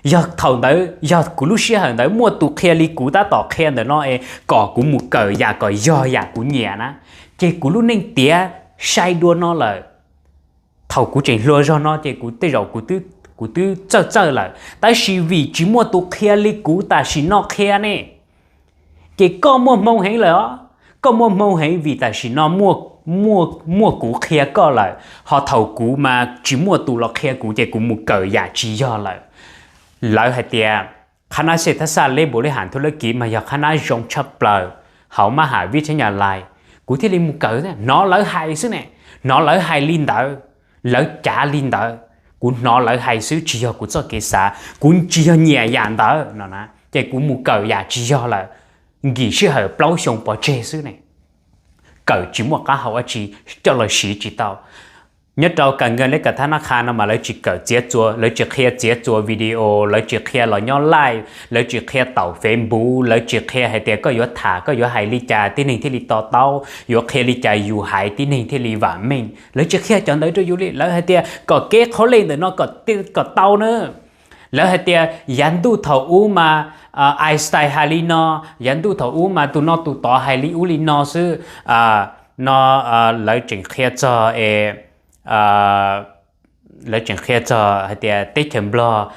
yog thaum ntawd yog kuv lub sij hawm ntawd muaj tus qhia li kuv tab tom qhia ntawm no es kom kuv mus kawm yam kom yog yam kuv nyiam na, ces kuv lub neej tiav sai dua no lawm. Thaum kuv tseem hluas zog no ces kuv tej zaum kuv twb txawj txawj lawm, tab sis vim tsis muaj tus qhia li kuv tam sim no qhia ne, ces koj muaj hmoo heev lawm os. Koj muaj hmoo heev vim tam sim no muaj kuv qhia koj lawm, ho thaum kuv mas tsis muaj tus los qhia kuv ces kuv mus kawm yam tsis yog lawm. Lawv hais tias khab nab sej thab xaj lej npus lej ham thuab lej kiv mas yog khab nab zoo tshaj plaws hauv mab ham vib thab nyas lais. Kuv thiaj li mus kawm, hnov lawv hais xwb ne, hnov lawv hais li ntawd, lawv cav li ntawd, kuv hnov lawv hais xwb tsis yog kuv txoj kev xav, kuv tsis yog nyiam yam ntawd no na, ces kuv mus kawm yam tsis yog lawm, nkim sij hawm plaub xyoo pov tseg xwb ne, kawm tsis muaj qab hau dab tsi, coj los siv tsis tau. Nyob rau kam nkees lej kam thab nab kha no mas lawv tsis kawm txiav txuas, lawv tsis qhia txiav txuas video, lawv tsis qhia los nyob live, lawv tsis qhia taum Facebook, lawv tsis qhia hais tias koj yuav tham koj yuav hais li cas tib neeg thiaj li to taub, yuav qhia li cas yus hais tib neeg thiaj li vam meej, lawv tsis qhia cov ntawd rau yus li. Lawv hais tias kom kev qhov lej ntawm no kom tau na. Lawv hais tias yav ntuj thaum ub mas Einstein hais li no, yav ntuj thaum ub mas tus no tus tod hais li ub li no xwb. No lawv tseem qhia txog es lawv tseem qhia txog hais tias teb chaws Nplog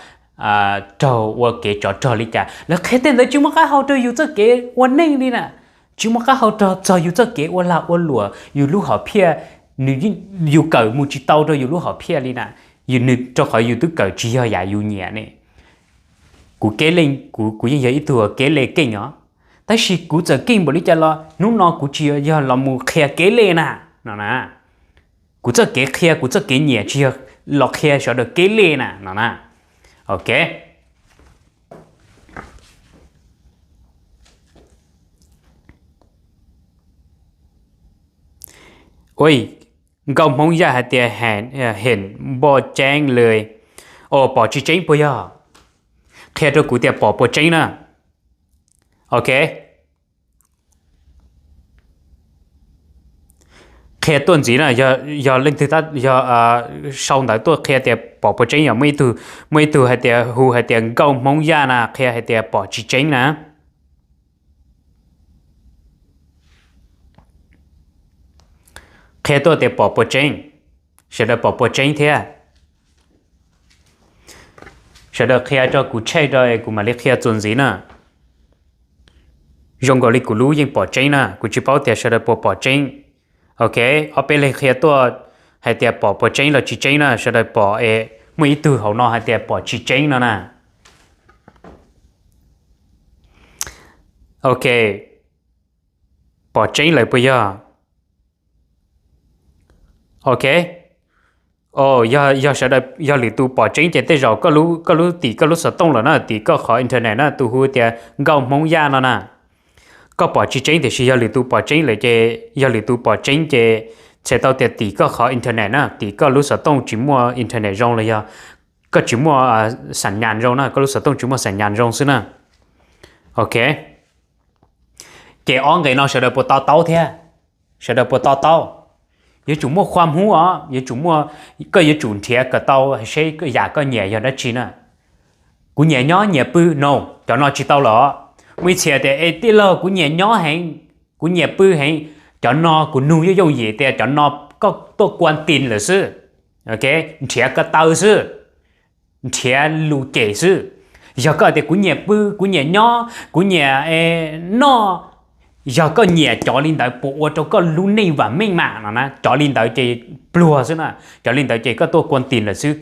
raug ua kev tsov rog li cas. Lawv qhia tej ntawd tsis muaj qab hau rau yus txoj kev ua neej li na, tsis muaj qab hau rau txog yus txoj kev ua lag ua luam, yus lub hom phiaj, nws, yus kawm mus tsis tau rau yus lub hom phiaj li na, nws rau qhov yus twb kawm tsis yog yam yus nyiam ne. Kuv kev lej, kuv, kuv yeej yog ib tug kev lej keej os, tab sis kuv txawm keej npaum li cas los hnub no kuv tsis yog los mus qhia kev lej na, no na. Kuv txoj kev qhia, kuv txoj kev nyiam tsis yog los qhia sawv daws kev lej na, no na. Ok. Ua, nkauj Hmoob Yaj hais tias heem npoj ceeb li. Os, pom tsis tseeb puas yog? Qhia rau kuv tias pom puas tseeb na. Ok. Qhia tuaj ntxiv na, yog leej twg, yog sau ntawv tuaj qhia tias pom puas tseeb, yog muaj ib tug, muaj ib tug hais tias hu hais tias nkauj Hmoob Yaj na, qhia hais tias pom tsis tseeb na. Qhia tuaj tias pom puas tseeb, sawv daws pom puas tseeb thiab. Sawv daws qhia rau kuv check rau es kuv mam li qhia txuas ntxiv na. Zoo nkaus li kuv lub yeej pom tseeb na, kuv tsis paub tias sawv daws puas pom tseeb. Ok, ob peb leeg qhia tuaj hais tias pom puas tseeb los tsis tseeb na, sawv daws pom es muaj ib tug hauv no hais tias pom tsis tseeb no na. Ok, pom tseeb lawm puas yog? Ok. Os, yog, yog sawv daws, yog lwm tus pom tseeb ces tej zaum koj lub, koj lub tim koj lub xov tooj lawm na, tim koj qhov internet na, tus hu tias nkauj Hmoob Yaj no na. Koj pom tsis tseeb tiam sis yog lwm tus pom tseeb lawm ces, yog lwm tus pom tseeb ces txhais tau tias tim koj qhov internet na, tim koj lub xov tooj tsis muaj internet zoo los yog koj tsis muaj xam nyas zoo na, koj lub xov tooj tsis muaj xam nyas zoo xwb na. Ok. Ces ob nqe no sawv daws puas to taub thiab? Sawv daws puas to taub? Yuav tsum muaj khua hmub os, yuav tsum muaj, koj yuav tsum nrhiav kom tau seb yam koj nyiam yog dab tsi na. Kuv nyiam nyob nyiam pw no, cov no tsis tau lawm. Muaj ib txhia tias es tij laug kuv nyiam nyob heev, kuv nyiam pw heev, cov no kuv nug yooj yooj yim tias cov no koj tuaj kuas tis lawm xwb, nrhiav ko taw xwb, nrhiav lus cem xwb. Yog koj tias kuv nyiam pw, kuv nyiam nyob, kuv nyiam noj, yog koj nyiam cov li ntawd puas ua rau koj lub neej vam meej mam no na, cov li ntawd ces pluag xwb na, cov li ntawd ces koj tuaj kuas tis lawm xwb,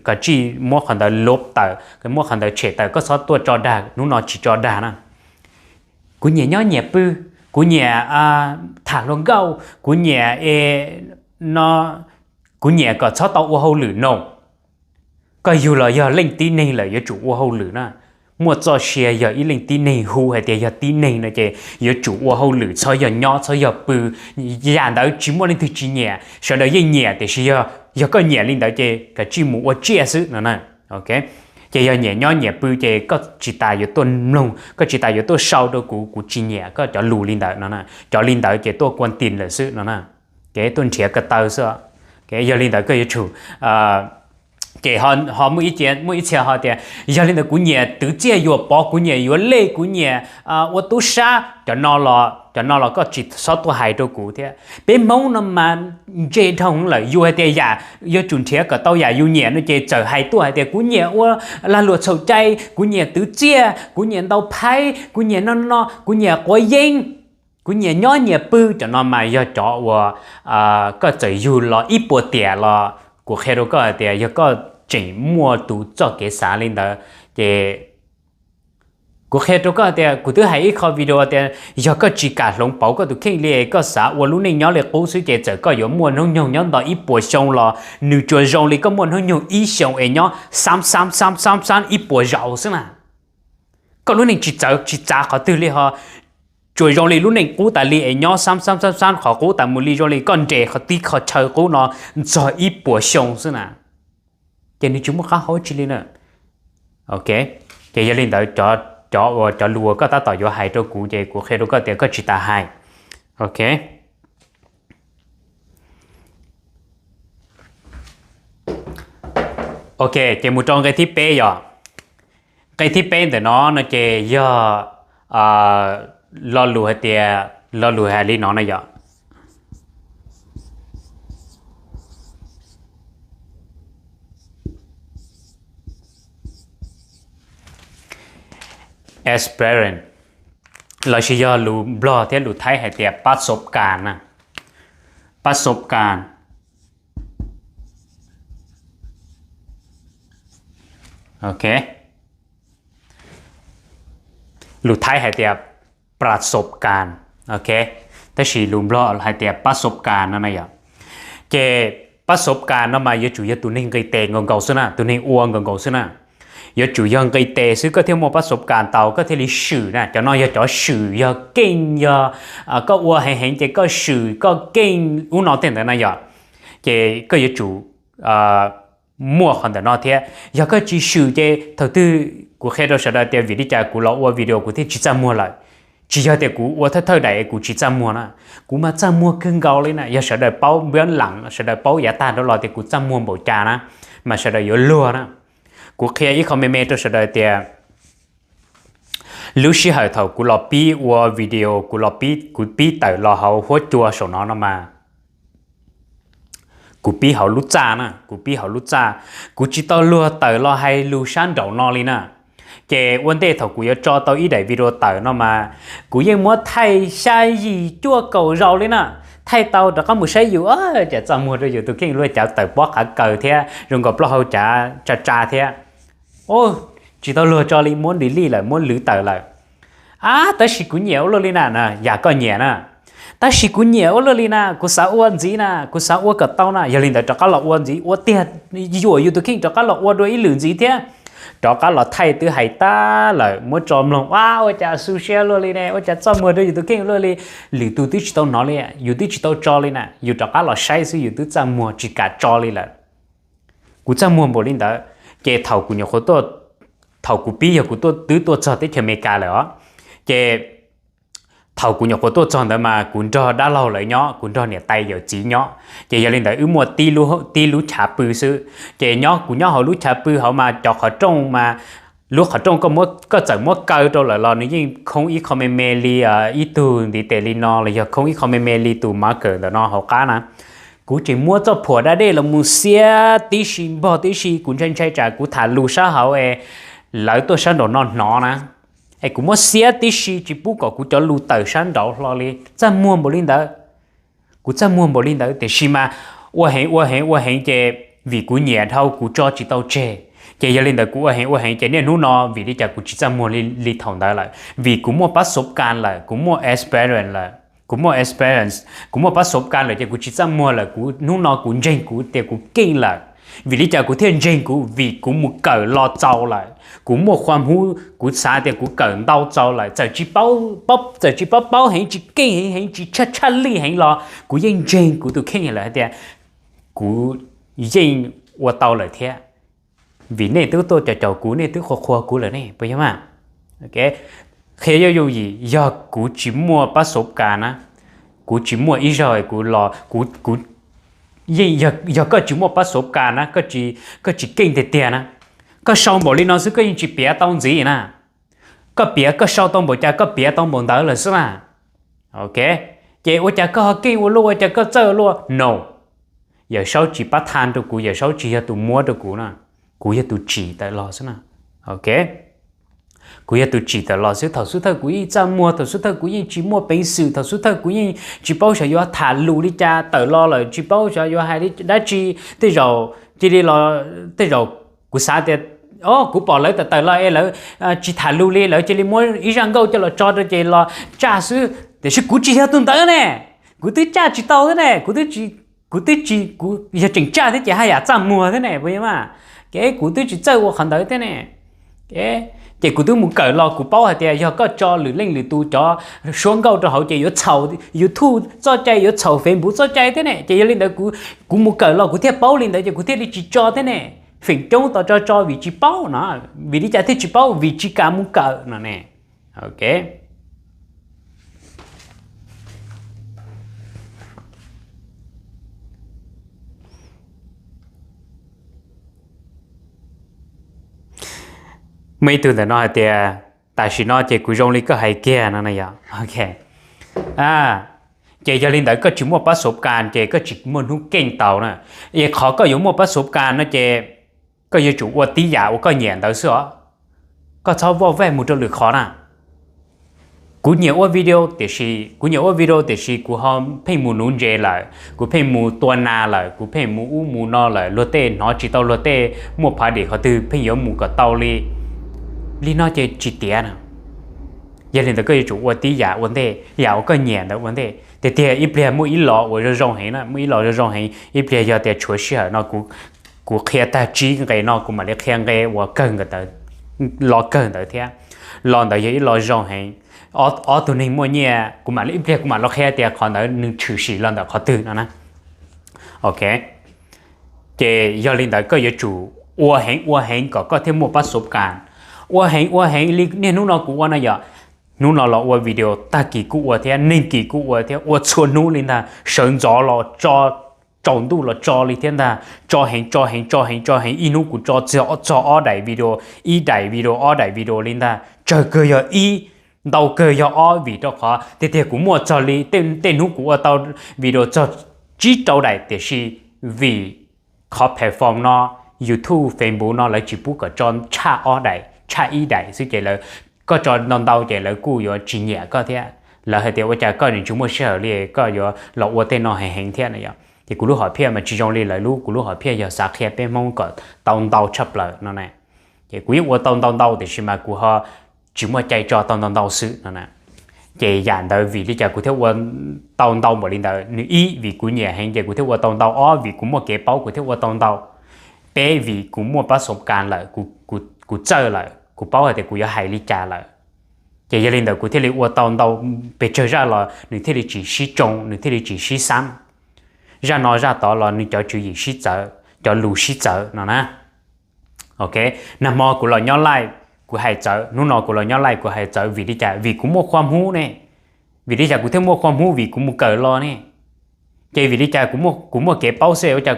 koj tsij muab qhov ntawd lub tawm, muab qhov ntawd tshem tawm, koj txhob tuaj tso dag, hnub no tsis tso dag na. Kuv nyiam nyob nyiam pw, kuv nyiam tham hluas nkauj, kuv nyiam no, kuv nyiam kom txhob tau ua hauj lwm no. Koj yug los yog leej tib neeg lawm yuav tsum ua hauj lwm na. Muaj txoj sia yog ib leej tib neeg hu hais tias yog tib neeg no ces yuav tsum ua hauj lwm, txhob yog nyob txhob yog pw. Yam ntawd tsis muaj leej twg tsis nyiam, sawv daws yeej nyiam, tiam sis yog, yog koj nyiam li ntawd ces koj tsij mus ua tsiaj xwb no na. Ok. Ces yog nyiam nyob nyiam pw ces koj tsis tas yuav tuaj mloog, koj tsis tas yuav tuaj sau rau kuv, kuv tsis nyiam koj cov lus li ntawd no na. Cov li ntawd ces tuaj kuas tis lawm xwb no na. Kev tuaj nrhiav ko taw xwb. Yog li ntawd koj yuav tsum, ces ho muaj ib txhia ho tias yog li ntawd kuv nyiam twv txiaj yuam pov, kuv nyiam yuav lej, kuv nyiam ua tub sab, cov no los, cov no los koj tsis txhob tuaj hais rau kuv thiab. Peb Hmoob no mas ntse dhau lawm, yus hais tias yam yuav tsum nrhiav kom tau yam yus nyiam no ces txawm hais tuaj hais tias kuv nyiam ua lag luam txhaum cai, kuv nyiam twv txiaj, kuv nyiam ntaus phaib, kuv nyiam no no, kuv nyiam quav yeeb, kuv nyiam nyob nyiam pw, cov no mas yog cov uas koj txawm yug los ib puas tiam los kuv qhia rau koj hais tias yog koj tseem muaj tus txoj kev xav li ntawd ces kuv qhia rau koj tias kuv twb hais ib qho video tias yog koj tsis kam hloov pauv koj tus kheej li, koj xav ua lub neej nyob li qub xwb ces txawm koj yuav muaj hnub nyoog nyob nto ib puas xyoo los nws tsuas zoo li koj muaj hnub nyoog ib xyoos es nyob xab xab xab xab xab ib puas zaus xwb na. Koj lub neej tsis txawv tsis txav qhov twg li ho tsuas zoo li lub neej qub tas li es nyob xab xab xab xab qhov qub tas mus li, zoo li koj nres qhov tib qho chaw qub no txog ib puas xyoo xwb na. Ces nws tsis muaj qab hau tsi li na. Ok, ces yog li ntawd cov, cov uas cov lus uas koj tab tom yuav hais rau kuv ces kuv qhia rau koj tias koj tsis tas hais. Ok. Ok, ces mus rau nqe thib peb yom. Nqe thib peb ntawm no no ces yog lo lus hais tias, lo lus hais li no no yom. Aspirin, lossis yog lus Nplog thiab lus Thaib hais tias pab sov kas na. Pab sov kas. Ok. Lus Thaib hais tias ประสบการณ์, ok, tab sis lus Nplog hais tias ประสบการณ์ no na yom. Ces ประสบการณ์ no mas yuav tsum yog tus neeg nqis tes nkaus nkaus xwb na, tus neeg ua nkaus nkaus xwb na. Yuav tsum yog nqis tes xwb koj thiaj muaj ประสบการณ์ tau koj thiaj li swm na. Cov no yog cov swm, yog keej, yog koj ua heev heev ces koj swm koj keej ub no tej ntawd na yom. Ces koj yuav tsum muaj qhov ntawm no thiab. Yog koj tsis swm ces thaum twg kuv qhia rau sawv daws tias vim li cas kuv los ua video kuv thiaj tsis txaj muag lawm. Tsis yog tias kuv ua thawj thawj daim es kuv tsis txaj muag na, kuv mas txaj muag kawg nkaus li na. Yog sawv daws paub npiab lam, sawv daws paub yav tag rau los tias kuv txaj muag npaum cas na, mas sawv daws yuav luag na. Kuv qhia ib qho me me rau sawv daws tias lub sij hawm thaum kuv los pib ua video, kuv los pib, kuv pib tawm los hauv huab cua saum no no mas kuv pib hauv lub txaj na, kuv pib hauv lub txaj, kuv tsis tau luag tawm los hais lus sab nraum no li na. Ces ua ntej thaum kuv yuav tso tau ib daim video tawm no mas kuv yeej muab thaij xya yim cuaj kaum zaus li na. Thaij tau rov qab mus saib yus, cas txaj muag rau yus tus kheej luaj, cav tawm pob qav kaws thiab zoo nkaus plaub hau cav tsa tsa thiab. Tsis tau luag tso li, muab delete lawm, muab lwv tawm lawm. Ab, tab sis kuv nyiam ua luaj li na, yam koj nyiam na. Tab sis kuv nyiam ua luaj li na, kuv xav ua ntxiv na, kuv xav ua kom tau na. Yog li ntawd rov qab los ua ntxiv, ua tiag, yuam yus tus kheej rov qab los ua dua ib lwm ntxiv thiab. Rov qab los thaij twb hais tag lawm, muab tso mloog, a, ua cas xu siab luaj li ne, ua cas txaj muag rau yus tus kheej luaj li. Lwm tus twb tsis tau hnov li, yus twb tsis tau tso li na, yus rov qab los saib xwb yus twb txaj muag tsis kam tso li lawm. Kuv txaj muag npaum li ntawd, ces thaum kuv nyuam qhuav tuaj, thaum kuv pib yog kuv twb tuaj txog teb chaws Amelikas lawm os, ces thaum kuv nyuam qhuav tuaj txog ntawd mas kuv nrog dab laug lawv nyob, kuv nrog niam tais yawm txiv nyob, ces yog li ntawd wb muaj tib lub chav pw xwb. Ces nyob kuv nyob hauv lub chav pw hauv mas cov qhov rooj mas, lub qhov rooj koj txawm muab kaw rau lawm los nws yeej khoob ib qho me me li ib tug ntiv tes li no los yog khoob ib qho me me li tus marker ntawm no hauv qab na. Kuv tseem muab txoj phuam da dej los mus xiab tib si npog tib si, kuv ntshai ntshai tsam kuv tham lus sab hauv es lawv tuaj sab nraum no hnov na. Es kuv muab xiab tib si tsis pub kom kuv cov lus tawm sab nraud hlo li. Txaj muag npaum li ntawd, kuv txaj muag npaum li ntawd tiam sis mas ua heev ua heev ua heev ces vim kuv nyiam dhau kuv tso tsis tau tseg. Ces yog li ntawd kuv ua heev ua heev ces niaj hnub no vim li cas kuv tsis txaj muag li thaum ntawd lawm? Vim kuv muaj pab xov kas lawm, kuv muaj experience lawm, kuv muaj experience, kuv muaj pab xov kas lawm ces kuv tsis txaj muag lawm, kuv hnub no kuv ntseeg kuv tias kuv keej lawm. Vim li cas kuv thiaj ntseeg kuv? Vim kuv mus kawm los txaus lawm, kuv muaj khuam hub, kuv xav tias kuv kawm ntau txaus lawm, txawm tsis paub, txawm tsis paub paub heev, tsis keej heev heev, tsis tshaj tshaj lij heev los kuv yeej ntseeg kuv tus kheej lawm hais tias kuv yeej ua tau lawm thiab. Vim nej twb tuaj caum caum kuv, nej twb qhuas qhuas kuv lawm ne, puas yog mas? Qhia yooj yooj yim, yog kuv tsis muaj pab xov kas na, kuv tsis muaj ib zaug kuv los, kuv, kuv yeej, yog koj tsis muaj pab xov kas na, koj tsis keej tiag tiag na, koj sau npaum li no xwb koj yeej tsis piav tau ntxiv na. Koj piav, koj sau tau npaum cas koj piav tau npaum ntawd lawm xwb na. Ok, ces ua cas koj ho keej ua luaj, ua cas koj txawj ua luaj? No, Yawm Saub tsis pab tha rau kuv, Yawm Saub tsis yog tus muab rau kuv na, kuv yog tus tsim tawm los xwb na. Ok, kuv yog tus tsim tawm los xwb. Thaum xub thawj kuv yeej txaj muag, thaum xub thawj kuv yeej tsis muaj peev xwm, thaum xub thawj kuv yeej tsis paub xyov yuav tham lus li cas tawm los lawm, tsis paub xyov yuav hais li dab tsi. Tej zaum cia li los, tej zaum kuv xav tias, o, kuv pom lawv tawm tawm los es lawv tsis tham lus li, lawv cia li muab ib zaj nkauj coj los tso rau ces los tsaj xwb. Tiam sis kuv tsis yog tus ntawd ne, kuv twb tsaj tsis tau thiab ne, kuv twb tsis, kuv twb tsis, kuv yog tseem tsaj thiab ces haj yam txaj muag thiab ne, puas yog mas? Ces kuv twb tsis txawj ua qhov ntawd thiab ne. Ces kuv twb mus kawm los kuv paub hais tias yog koj tso lwm leej lwm tus cov suab nkauj rau hauv ces yuav txhaum YouTube txoj cai, yuav txhaum Facebook txoj cai thiab ne. Ces yog li ntawd kuv, kuv mus kawm los kuv thiaj paub li ntawd ces kuv thiaj li tsis tso thiab ne. Feem coob tos tso tso vim tsis paub no. Vim li cas thiaj tsis paub? Vim tsis kam mus kawm no ne. Ok, muaj ib tug ntawm no hais tias, tam sim no ces kuv zoo li koj hais kiag no na yog. Ok, ces yog li ntawd koj tsis muaj pab xov kas ces koj tsis muaj hnub keej tau na. Es qhov koj yuav muaj pab xov kas no ces koj yuav tsum ua tib yam uas koj nyiam ntawd xwb os. Koj txhob voj vej mus rau lwm qhov na. Kuv nyiam ua video tiam sis, kuv nyiam ua video tiam sis kuv ho pheej mus nuv ntses lawm, kuv pheej mus tua nas lawm, kuv pheej mus ub mus no lawm, luag tej hnov tsis tau, luag tej muaj phav dim qhov twg pheej yuav mus kom tau li. Li no ces tsis tiav na. Yog li ntawd koj yuav tsum ua tib yam ua ntej, yam uas koj nyiam ntawd ua ntej. Tiag tiag ib pliag muaj ib lo uas zoo zoo heev na, muaj ib lo zoo zoo heev, ib pliag yog tias tshuav sij hawm no kuv, kuv qhia tag tsib nqe no kuv mam li qhia nqe uas kawg ntawd, lo kawg ntawd thiab. Lo ntawd yog ib lo zoo heev. Ob tug neeg muaj nyiaj, kuv mam li ib pliag kuv mam los qhia tias qhov ntawd nws tshwm sim los ntawm qhov twg no na. Ok, ces yog li ntawd koj yuav tsum ua heev ua heev kom koj thiaj muaj pab xov kas. Ua heev ua heev li niaj hnub no kuv ua no yom, hnub no los ua video, tag kis kuj ua thiab, neeg kis kuj ua thiab, ua txhua hnub li ntag, sawv ntxov los tso, tsaus ntuj los tso li thiab ntag, tso heev tso heev tso heev tso heev, ib hnub kuv tso txog ob daim video, ib daim video ob daim video li ntag, tsawg kawg yog ib, ntau kawg yog ob, vim rau qhov tiag tiag kuv muaj txog li, tej hnub kuv ua tau video txog tsib rau daim tiam sis vim qhov platform no, YouTube, Facebook no lawv tsis pub kom tso tshaj ob daim, tshaj ib daim xwb ces lawv, koj tso ntau ntau ces lawv kuj yuav tsis nyiam koj thiab. Lawv hais tias ua cas koj tsis muaj sij hawm li, koj yuav los ua tej no heev heev thiab no yom. Ces kuv lub hom phiaj mas tsis zoo li lawv lub, kuv lub hom phiaj yog xav qhia peb Hmoob kom tau ntau tshaj plaws no na. Ces kuv yeej ua tau ntau ntau tiam sis mas kuv ho tsis muaj cai tso tau ntau ntau xwb no na. Ces yam ntawd vim li cas kuv thiaj ua tau ntau npaum li ntawd? Nws ib, vim kuv nyiam heev ces kuv thiaj ua tau ntau. Ob, vim kuv muaj kev paub kuv thiaj ua tau ntau. Peb, vim kuv muaj pab xov kas lawm, kuv, kuv kuv txawj lawm, kuv paub hais tias kuv yuav hais li cas lawm. Ces yog li ntawd kuv thiaj li ua tau ntau pes tsawg zaj los nws thiaj li tsis sib tsoo, nws thiaj li tsis sib xab. Zaj no zaj tod los nws cov tswv yim sib txawv, cov lus sib txawv no na. Ok, nag hmo kuv los nyob live kuv hais txawv, hnub no kuv los nyob live kuv hais txawv vim li cas? Vim kuv muaj qhua hmub ne. Vim li cas kuv thiaj muaj qhua hmub? Vim kuv mus kawm los ne. Ces vim li cas kuv muaj kev paub xwb ua cas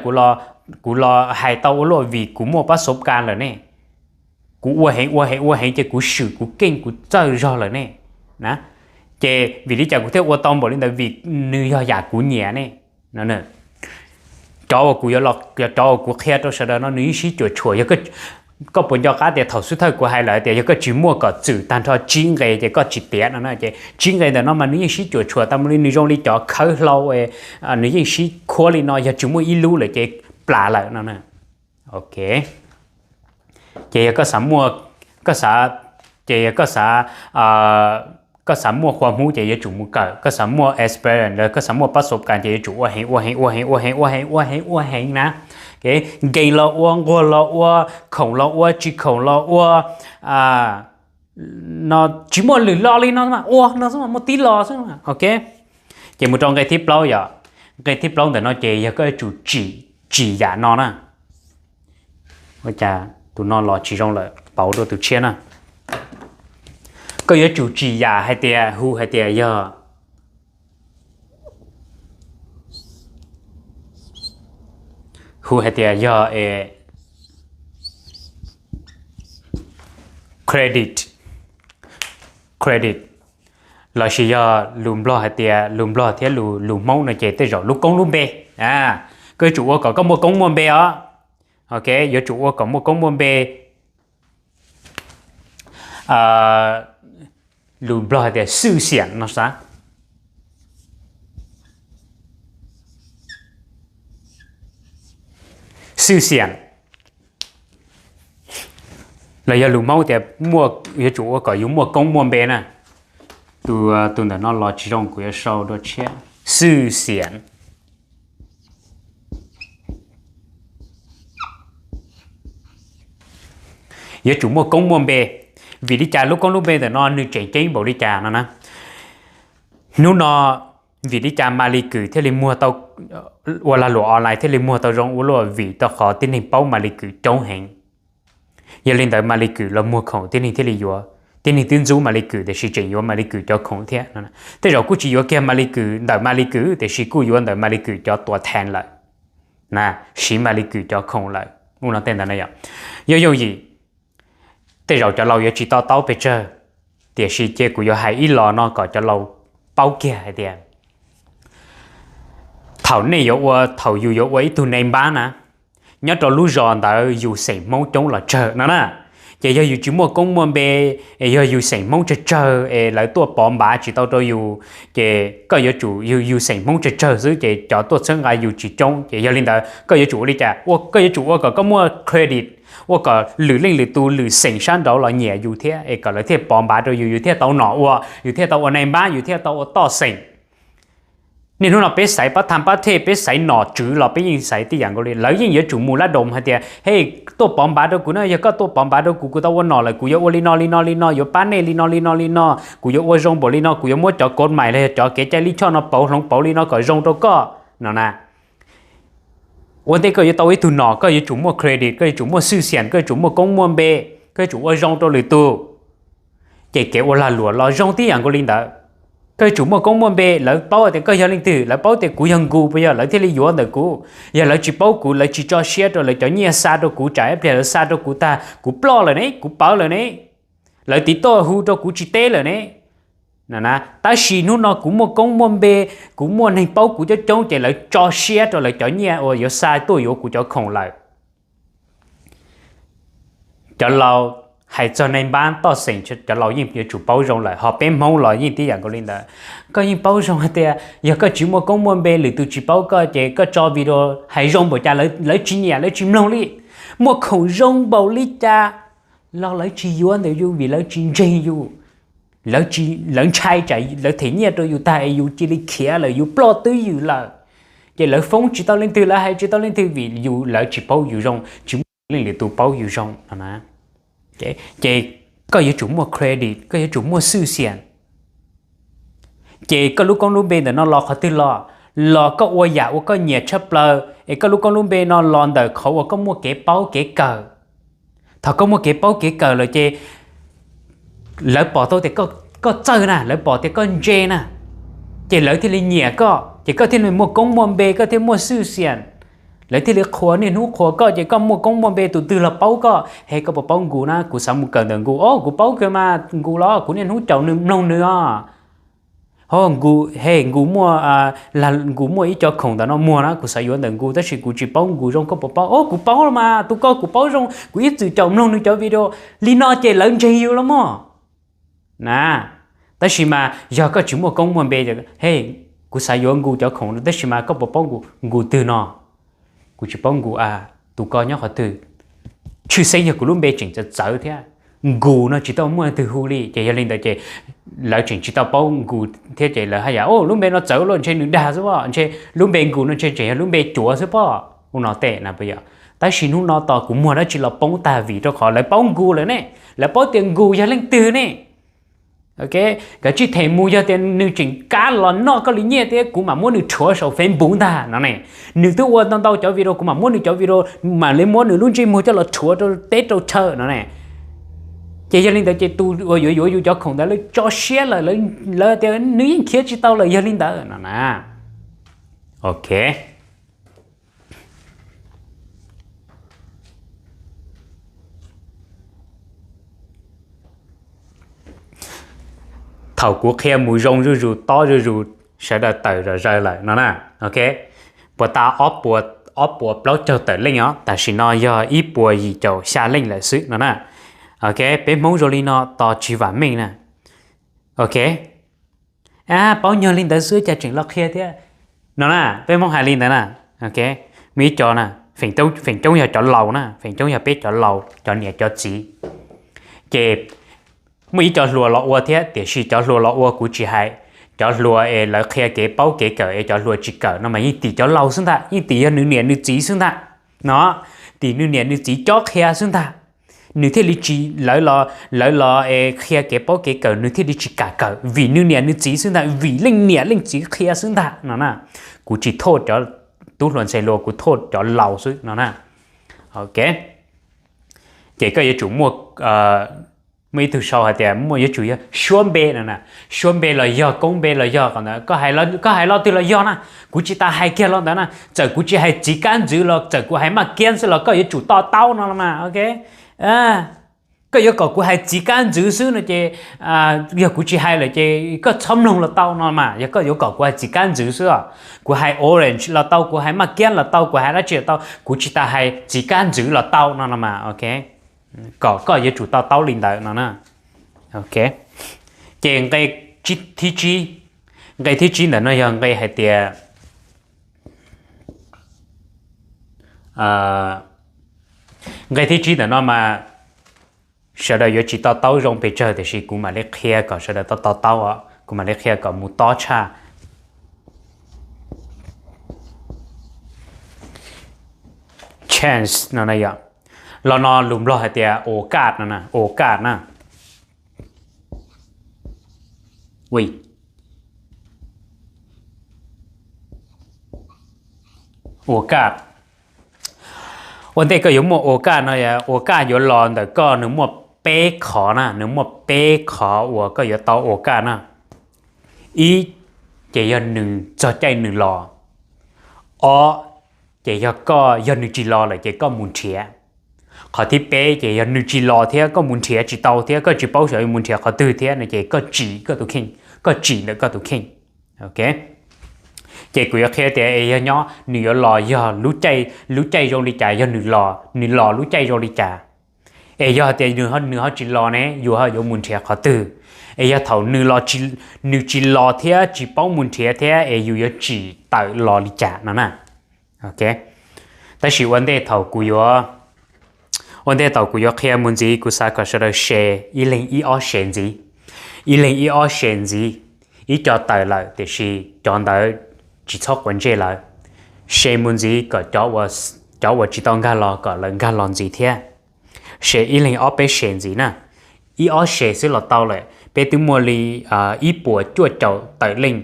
kuv los hais tau ua luaj? Vim kuv muaj pab xov kas lawm ne. Kuv ua heev ua heev ua heev ces kuv swm kuv keej kuv txawj zog lawm ne. Ces vim li cas kuv thiaj ua tau npaum li ntawd? Vim nws yog yam kuv nyiam ne. Cov uas kuv yuav los, cov uas kuv qhia rau sawv daws no nws yeej sib cuam tshuam. Koj puas nco qab tias thaum xub thawj kuv hais lawm tias yog koj tsis muaj kom txwm tag nrho tsib nqe ces koj tsis tiav no na. Ces tsib nqe ntawm no mas nws yeej sib cuam tshuam tas mus li, nws zoo li cov khawb hlau, nws yeej sib khuab li no, yog tsis muaj ib lub lawm ces plam lawm no. Ok, ces yog koj xav muaj, koj xav, ces yog koj xav, koj xav muaj qhua hmub ces yuav tsum mus kawm, koj xav muaj experience, koj xav muaj pab xov kas ces yuav tsum ua heev ua heev ua heev ua heev ua heev ua heev ua heev na. Nkees los ua, nquag los ua, khoom los ua, tsis khoom los ua, no tsis muaj lwm los li no, ua no xwb, muaj tib los xwb. Ok, ces mus rau nqe thib plaub yom. Nqe thib plaub ntawm no ces yog koj yuav tsum tsim, tsim yam no na. Ua cas tus no los tsis zoo lawm, pauv dua tus tshiab na. Koj yuav tsum tsim yam hais tias hu hais tias yog, hu hais tias yog credit, credit, lossis yog lus Nplog hais tias, lus Nplog thiab lus Hmoob no ces tej zaum lub koob lub npe. Koj yuav tsum ua kom koj muaj koob muaj npe os. Ok, yuav tsum ua kom muaj koob muaj npe. Lus Nplog hais tias xwj xiam no xav, xwj xiam, los yog lus Hmoob tias muaj, yuav tsum ua kom yus muaj koob muaj npe na. Tus ntawm no los tsis zoo, kuv yuav sau dua tshiab, xwj xiam. Yuav tsum muaj koob muaj npe. Vim li cas lub koob lub npe ntawm no nws tseem ceeb npaum li cas no na? Hnub no vim li cas Maly Kut thiaj li muag tau, ua lag luam online thiaj li muag tau zoo ua luaj? Vim rau qhov tib neeg paub Maly Kut coob heev. Yog li ntawd Maly Kut los muag khoom tib neeg thiaj li yuav. Tib neeg twb ntxub Maly Kut tiam sis tseem yuav Maly Kut cov khoom thiab. Tej zaum kuj tsis yuav kiag Maly Kut ntawm Maly Kut tiam sis kuj yuav ntawm Maly Kut cov tuav thees lawm, siv Maly Kut cov khoom lawm. Ua no tej ntawd no yog yooj yim. Tej zaum cov laus yuav tsis to taub pes tsawg, tiam sis cia kuv yuav hais ib los no kom cov laus paub kiag hais tias thaum nej yuav ua, thaum yus yuav ua ib tug name badge na, nyob rau lub zos ntawd yus xeem Hmoob coob los tsawg no na, ces yog yus tsis muaj koob muaj npe, yog yus xeem Hmoob tsawg tsawg es lawv tuaj pov npav tsis tau rau yus, ces koj yuav tsum, yus xeem Hmoob tsawg tsawg xwb ces cov tuaj txhawb nqa yus tsis coob. Ces yog li ntawd koj yuav tsum ua li cas? Koj yuav tsum ua kom koj muaj credit, ua kom lwm leej lwm tus lwm xeem sab nraud los nyiam yus thiab es kom lawv thiaj pov npav rau yus, yus thiaj tau nom ua, yus thiaj tau ua name badge, yus thiaj tau ua toj xeem. Niaj hnub no peb xaiv pab tham pab thej, peb xaiv nom tswv los peb yeej xaiv tib yam nkaus li. Lawv yeej yuav tsum mus lab doos hais tias, hej, tuaj pov npav rau kuv na, yog koj tuaj pov npav rau kuv, kuv tau ua nom lawm, kuv yuav ua li no li no li no, yuav pab nej li no li no li no, kuv yuav ua zoo npaum li no, kuv yuav muab cov kod mais los yog cov kev cai lij choj no pauv hloov pauv li no kom zoo rau koj no na. Ua ntej koj yuav tau ib tug nom koj yuav tsum muaj credit, koj yuav tsum muaj xwj xiam, koj yuav tsum muaj koob muaj npe, koj yuav tsum ua zoo rau lwm tus. Ces kev ua lag luam los zoo tib yam nkaus li ntawd. Koj yuav tsum muaj koob muaj npe, lawv paub tias koj yog leej twg, lawv paub tias kuv yog nkus puas yog lawv thiaj li yuav ntawm kuv. Yog lawv tsis paub kuv, lawv tsis tso siab rau lawv cov nyiaj xa rau kuv, tsam ib pliag lawv xa rau kuv tag kuv ploj lawm ne, kuv pawv lawm ne, lawv tiv tuaj hu rau kuv tsis teb lawm ne. Tab sis hnub no kuv muaj koob muaj npe, kuv muaj neeg paub kuv coob coob ces lawv tso siab rau lawv cov nyiaj uas yuav xa tuaj yuav kuv cov khoom lawm. Cov laus hais txog name badge toj xeem cov laus yeej yuav tsum paub zoo lawm, ho peb Hmoob los yeej tib yam nkaus li ntawd. Koj yeej paub zoo hais tias yog koj tsis muaj koob muaj npe, lwm tus tsis paub koj ces koj tso video hais zoo npaum cas lawv tsis nyiam, lawv tsis mloog li. Muaj khoom zoo npaum li cas los lawv tsis yuav ntawm yus vim lawv tsis ntseeg yus. Lawv ntshai tsam lawv them nyiaj rau yus tag es yus cia li khiav lawm, yus ploj twb ywm lawm. Ces lawv foob tsis tau leej twg, lawv hais tsis tau leej twg vim yus, lawv tsis paub yus zoo, tsis muaj leej lwm tus paub yus zoo no na. Ces koj yuav tsum muaj credit, koj yuav tsum muaj xwj xiam. Ces koj lub koob lub npe ntawm no los qhov twg los? Los koj ua yam uas koj nyiam tshaj plaws, es koj lub koob lub npe no los ntawm qhov uas koj muaj kev paub kev kawm. Thaum koj muaj kev paub kev kawm lawm ces lawv pom tau tias koj txawj na, lawv pom tias koj ntse na, ces lawv thiaj li nyiam koj, ces koj thiaj li muaj koob muaj npe, koj thiaj muaj xwj xiam. Lawv thiaj li qhuas, niaj hnub qhuas koj, ces koj muaj koob muaj npe, tus twg los paub koj. He, koj puas paub Nkus na? Kuv xav mus kawm ntawm Nkus. O, kuv paub kawg mas, Nkus los kuv niaj hnub caum nws mloog nws os. Ho Nkus, he, Nkus muaj, Nkus muaj ib co khoom ntawm no muag na, kuv xav yuav ntawm Nkus tab sis kuv tsis paub Nkus zoo, koj puas paub? O, kuv paub los mas, tus ko kuv paub zoo, kuv ib txwm caum mloog nws cov video. Li no ces lawv ntseeg yus los mog na. Tab sis mas yog koj tsis muaj koob muaj npe, he, kuv xav yuav Nkus cov khoom tab sis mas koj puas paub Nkus? Nkus twg no? Kuv tsis paub Nkus a, tus ko nyob qhov twg? Tshwj xeeb yog kuv lub npe tseem txawv txawv thiab, Nkus no tsis tau muaj leej twg hu li, ces yog li ntawd ces lawv tseem tsis tau paub Nkus thiab ces lawv haj yam, o, lub npe no txawv luaj, ntshe nws dag xwb pob, ntshe lub npe Nkus no ntshe tseem yog lub npe cuav xwb pob, ua no tej na puas yog? Tab sis hnub no tos kuv muag dab tsi los poob tag vim rau qhov lawv paub Nkus lawm ne, lawv paub tias Nkus yog leej twg ne. Ok, kav tsij them mus, yog tias nws tseem kab los noj koj li nyiaj thiab kuv mam muab nws rhuav saum Facebook ntag no ne. Nws twb ua ntau ntau cov video, kuv mam muab nws cov video, mam li muab nws lub ntsej muag coj los rhuav rau teb rau chaw no ne. Ces yog li ntawd ces tus uas yuav yuav yus cov khoom ntawd lawv tso siab lawm, lawv tias nws yeej khiav tsis tau lawm, yog li ntawd no na. Ok. Thaum kuv qhia mus zoo zuj zus tob zuj zus, sawv daws tawm zom zaws lawm no na. Ok, puas tas ob puas, ob puas plaub caug tawm leej os, tam sim no yog ib puas yim caum xya leej lawm xwb no na. Ok, peb Hmoob zoo li no tos tsis vam meej na. Ok, a, paub nyuag li ntawd xwb cas tseem los qhia thiab no na, peb Hmoob hais li ntawd na. Ok, muaj ib co na, feem coob yog cov laus na, feem coob yog peb cov laus, cov niam cov txiv. Ces muaj ib co hluas los ua thiab, tiam sis cov hluas los ua kuv tsis hais. Cov hluas es lawv qhia kev paub kev kawm es cov hluas tsis kawm no mas yeej tim cov laus xwb ntag, yeej tim yog nws niam nws txiv xwb ntag. No, tim nws niam nws txiv cob qhia xwb ntag. Nws thiaj li tsis, lawv los, lawv los es qhia kev paub kev kawm nws thiaj li tsis kam kawm vim nws niam nws txiv xwb ntag, vim leej niam leej txiv qhia xwb ntag no na. Kuv tsis thauj cov tub hluas ntxhais hluas, kuv thauj cov laus xwb no na. Ok, ces koj yuav tsum muaj, muaj ib tug sau hais tias muaj, yuav tsum yog suab npe no na. Suab npe los yog koob npe los yog, koj hais lo twg los yog na, kuv tsis tas hais kiag lo ntawd na. Txawm kuv tsis hais txiv kab ntxwv los, txawm kuv hais maj kiab xwb los koj yuav tsum to taub no los mas. Ok, koj yuav kom kuv hais txiv kab ntxwv xwb no ces, yog kuv tsis hais lawm ces koj txhob mloog los tau no mas. Yog koj yuav kom kuv hais txiv kab ntxwv xwb os, kuv hais orange los tau, kuv hais maj kiab los tau, kuv hais dab tsi los tau, kuv tsis tas hais txiv kab ntxwv los tau no no mas. Ok, kom koj yuav tsum to taub li ntawd no na. Ok, ces nqe thib tsib, nqe thib tsib ntawm no yog nqe hais tias, nqe thib tsib ntawm no mas sawv daws yuav tsis to taub zoo pes tsawg, tiam sis kuv mam li qhia kom sawv daws to to taub os, kuv mam li qhia kom mus tob tshaj. Chance no na yom, lo no lus Nplog hais tias โอกาส no na, โอกาส na. Ua kaj, ua ntej koj yuav muaj ua kaj no, ua kaj yuav los ntawm koj nws muaj peb qhov na, nws muaj peb qhov uas koj yuav tau ua kaj na. Ib, ces yog nws txog caij nws los. Ob, ces yog koj, yog nws tsis los lawm ces koj mus nrhiav. Qhov thib peb ces yog nws tsis los thiab koj mus nrhiav tsis tau thiab koj tsis paub xyov yuav mus nrhiav qhov twg thiab no ces koj tsim koj tus kheej, koj tsim ntawm koj tus kheej. Ok, ces kuv yuav qhia tias es yog nyob nws yuav los yog lub caij, lub caij zoo li cas, yog nws los, nws los lub caij zoo li cas. Es yog tias nws ho tsis los ne, yus ho yuav mus nrhiav qhov twg? Es yog thaum nws los, nws tsis los thiab tsis paub mus nrhiav thiab es yus yuav tsim tawm los li cas no na. Ok, tab sis ua ntej thaum kuv yuav, ua ntej thaum kuv yuav qhia mus ntxiv, kuv xav kom sawv daws share ib leeg ib ob share ntxiv, ib leeg ib ob share ntxiv, ib co tawm lawm tiam sis cov ntawd tsis txhob quav ntsej lawv. Share mus ntxiv kom cov uas tsis tau nkag los kom lawv nkag los ntxiv thiab. Share ib leeg ob peb share ntxiv na. Ib ob share xwb los tau lawm, peb twb muaj li ib puas cuaj caum tawm leej,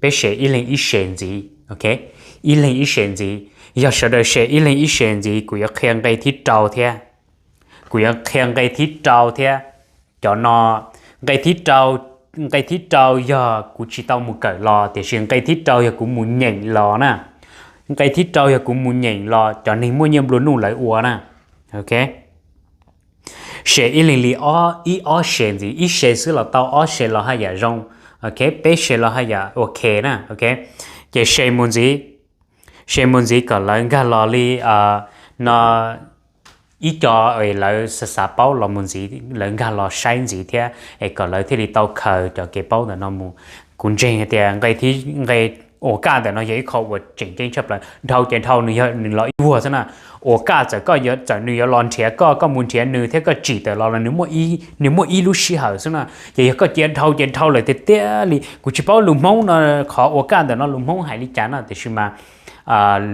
peb share ib leeg ib share ntxiv, ok, ib leeg ib share ntxiv. Yog sawv daws share ib leeg ib share ntxiv, kuv yuav qhia nqe thib rau thiab. Kuv yuav qhia nqe thib rau thiab. Cov no, nqe thib rau, nqe thib rau yog kuv tsis tau mus kawm los, tiam sis nqe thib rau yog kuv mus nyeem los na. Nqe thib rau yog kuv mus nyeem los cov neeg muaj nyiaj nplua nuj lawv ua na. Ok. Share ib leeg li ob, ib ob share ntxiv, ib share xwb los tau, ob share los haj yam zoo. Ok, peb share los haj yam ok na. Ok, ces share mus ntxiv. Share mus ntxiv kom lawv nkag los li no, ib co es lawv xav xav paub los mus ntxiv, lawv nkag los saib ntxiv thiab es kom lawv thiaj li tau khaws cov kev paub ntawm no mus. Kuv ntseeg hais tias nqe thib, nqe ua kaj ntawm no yog ib qho uas tseem ceeb tshaj plaws. Dhau ces dhau, nws yog nws los ib vuag xwb na. Ua kaj txawm koj yuav, txawm nws yuav los nrhiav koj, koj mus nrhiav nws thiab koj tsim tawm los los nws muaj ib, nws muaj ib lub sij hawm xwb na. Ces yog koj cia dhau ces dhau lawm tiag tiag li. Kuv tsis paub lus Hmoob no, qhov ua kaj ntawm no lus Hmoob hais li cas na, tiam sis mas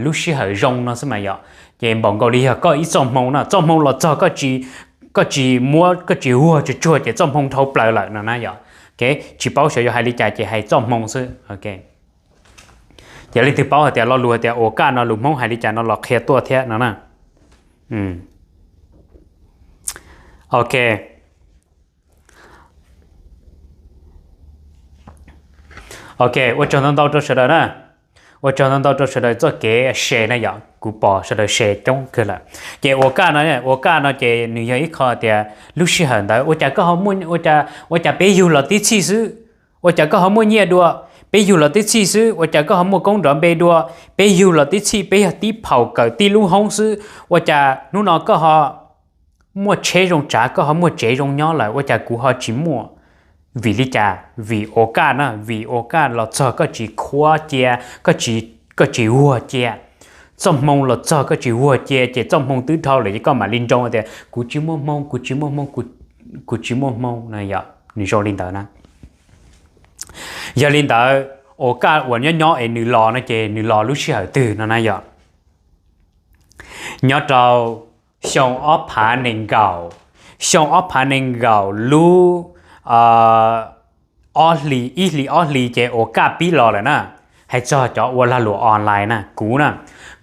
lub sij hawm zoo no xwb mas yom. Ces npaum nkaus li yog koj ib txoj hmoo na, txoj hmoo los txog koj tsis, koj tsis muab, koj tsis vuag tsuag tsuag ces txoj hmoo dhau plaws lawm no na yom. Ok, tsis paub xyov yuav hais li cas ces hais txoj hmoo xwb. Ok, ces leej twg paub hais tias lo lus hais tias ua kaj no lus Hmoob hais li cas no los qhia tuaj thiab no na. Ok. Ok, ua tsaug ntau ntau rau sawv daws na. Ua tsaug ntau ntau rau sawv daws txoj kev share na yom, kuv pom sawv daws share coob kawg lawm. Ces ua kaj no, ua kaj no ces nws yog ib qho tias lub sij hawm ntawd ua cas koj ho muaj, ua cas peb yug los tib txhij xwb, ua cas koj ho muaj nyiaj dua, peb yug los tib txhij xwb, ua cas koj ho muaj koob nrov npe dua, peb yug los tib txhij, peb yog tib phaum kawm tib lub hoob xwb, ua cas hnub no koj ho muaj tsheb zoo tsav, koj ho muaj tsev zoo nyob lawm, ua cas kuv ho tsis muaj? Vim li cas? Vim ua kaj na, vim ua kaj los txog koj tsis khuab cia, koj tsis, koj tsis vuag cia. Txoj hmoo los txog koj tsis vuag cia ces txoj hmoo twb dhau lawm ces koj mam li nroo tias kuv tsis muaj hmoo, kuv tsis muaj hmoo, kuv tsis muaj hmoo na yom, nws zoo li ntawd na. Yog li ntawd, ua kaj uas nyob nyob es nws los no ces nws los lub sij hawm twg no na yom? Nyob rau xyoo ob phav nees nkaum, xyoo ob phav nees nkaum lub ob hlis, ib hlis ob hlis ces ua kaj pib los lawm na. Hais txog cov ua lag luam online na, kuv na,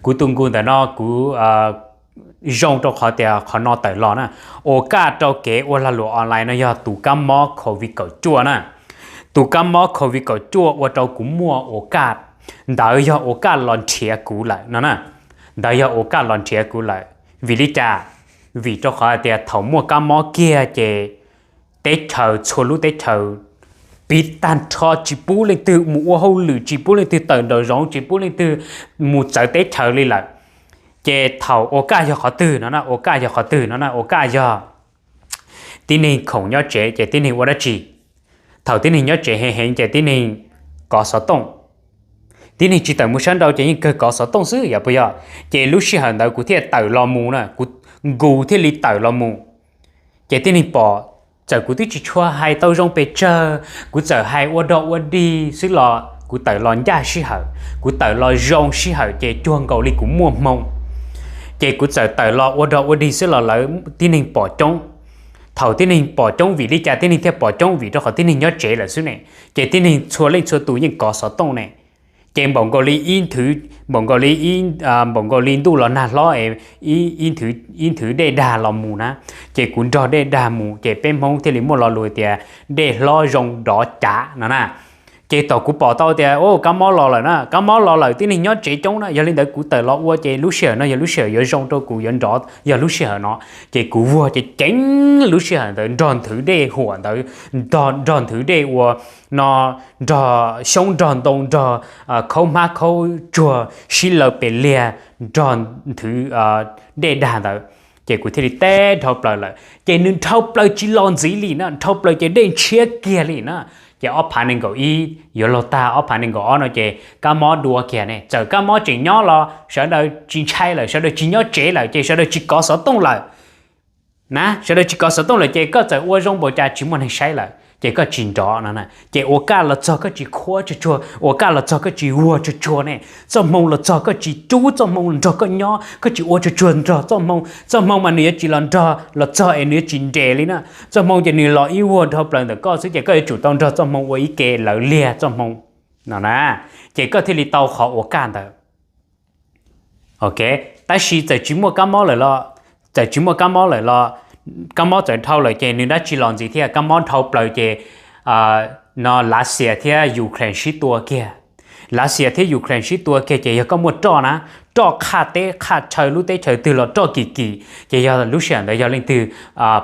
kuv tus nkus ntawm no kuv zoo rau qhov tias qhov no tawm los na. Ua kaj rau kev ua lag luam online no yog tus kab mob covid kaum cuaj na. Tus kab mob covid kaum cuaj ua rau kuv muaj ua kaj, ntawd yog ua kaj los nrhiav kuv lawm no na. Ntawd yog ua kaj los nrhiav kuv lawm. Vim li cas? Vim rau qhov hais tias thaum muaj kab mob kiag ces teb chaws, txhua lub teb chaws pib tag nrho, tsis pub leej twg mus ua hauj lwm, tsis pub leej twg tawm nraum zoov, tsis pub leej twg mus txawv teb chaws li lawm. Ces thaum ua kaj yog qhov twg no na, ua kaj yog qhov twg no na, ua kaj yog tib neeg khoom nyob tsev ces tib neeg ua dab tsi? Thaum tib neeg nyob tsev heev heev ces tib neeg kov xov tooj. Tib neeg tsis tawm mus sab nraud ces yeej kawg kov xov tooj xwb yom, puas yog? Ces lub sij hawm ntawd kuv thiaj tawm los mus na, kuv, nkus thiaj li tawm los mus. Ces tib neeg pom, txawm kuv twb tsis tshua hais tau zoo pes tsawg, kuv txawm hais ua dog ua dig xwb los kuv tawm los ncaj sij hawm, kuv tawm los zoo sij hawm ces cuag nkaus li kuv muaj hmoo. Ces kuv txawm tawm los ua dog ua dig xwb los lawv tib neeg pom coob. Thaum tib neeg pom coob, vim li cas tib neeg thiaj pom coob? Vim rau qhov tib neeg nyob tsev lawm xwb ne, ces tib neeg txhua leej txhua tus yeej kov xov tooj ne. Ces npaum nkaus li ib nthwv, npaum nkaus li ib, npaum nkaus li ntuj los nag hlob es ib nthwv dej dag los mus na, ces kuv nrog dej dag mus ces peb Hmoob thiaj li muaj lo lus tias dej hlob zoo dov cav no na. Ces thaum kuv pom tau tias kab mob los lawm na, kab mob los lawm tib neeg nyob tsev coob na, yog li ntawd kuv tawm los ua ces lub sij hawm no yog lub sij hawm yuav zoo rau kuv, yuav nrov yog lub sij hawm no. Ces kuv vuag ces ceev lub sij hawm ntawd nrog nthwv dej huam ntawd, nrog nthwv dej ua no, nrog xyoob nrog ntoo nrog khaub hmab khaub tsuag sib law pes liag nrog nthwv dej dag ntawd. Ces kuv thiaj li teb dhau plaws lawm, ces nws dhau plaws tsis los ntxiv li na, dhau plaws ces dej ntshiab kiag li na. Ces ob phav nees nkaum ib yuav luag tag, ob phav nees nkaum ob no ces kab mob dua kiag ne. Txawm kab mob tseem nyob los sawv daws tsis ntshai lawm, sawv daws tsis nyob tsev lawm ces sawv daws tsis kov xov tooj lawm na. Sawv daws tsis kov xov tooj lawm ces koj txawm ua zoo npaum cas tsis muaj neeg saib lawm. ces koj tsis nrov no na. Ces ua kaj los txog koj tsis khuab tsuag tsuag, ua kaj los txog koj tsis vuag tsuag tsuag ne, txoj hmoo los txog koj tsis rub txoj hmoo nrog koj nyob, koj tsis ua tsuag tsuag nrog txoj hmoo, txoj hmoo mas nws yuav tsis los nrog los txog es nws yuav tsis nres li na. Txoj hmoo ces nws los ib vuag dhau plaws ntawm koj xwb ces koj yuav tsum tau nrog txoj hmoo ua ib ke lawv liag txoj hmoo no na, ces koj thiaj li tau qhov ua kaj ntawd. Ok, tab sis txawm tsis muaj kab mob lawm los, txawm tsis muaj kab mob lawm los, kab mob txawm dhau lawm ces nws dab tsi los ntxiv thiab? Kab mob dhau plaws ces no Lav Xias thiab Ukraine sib tua kiag. Lav Xias thiab Ukraine sib tua kiag ces yog koj muaj roj na, roj qhaj teb qhaj chaw lub teb chaws twg los roj kim kim, ces yog lub sij hawm ntawd yog leej twg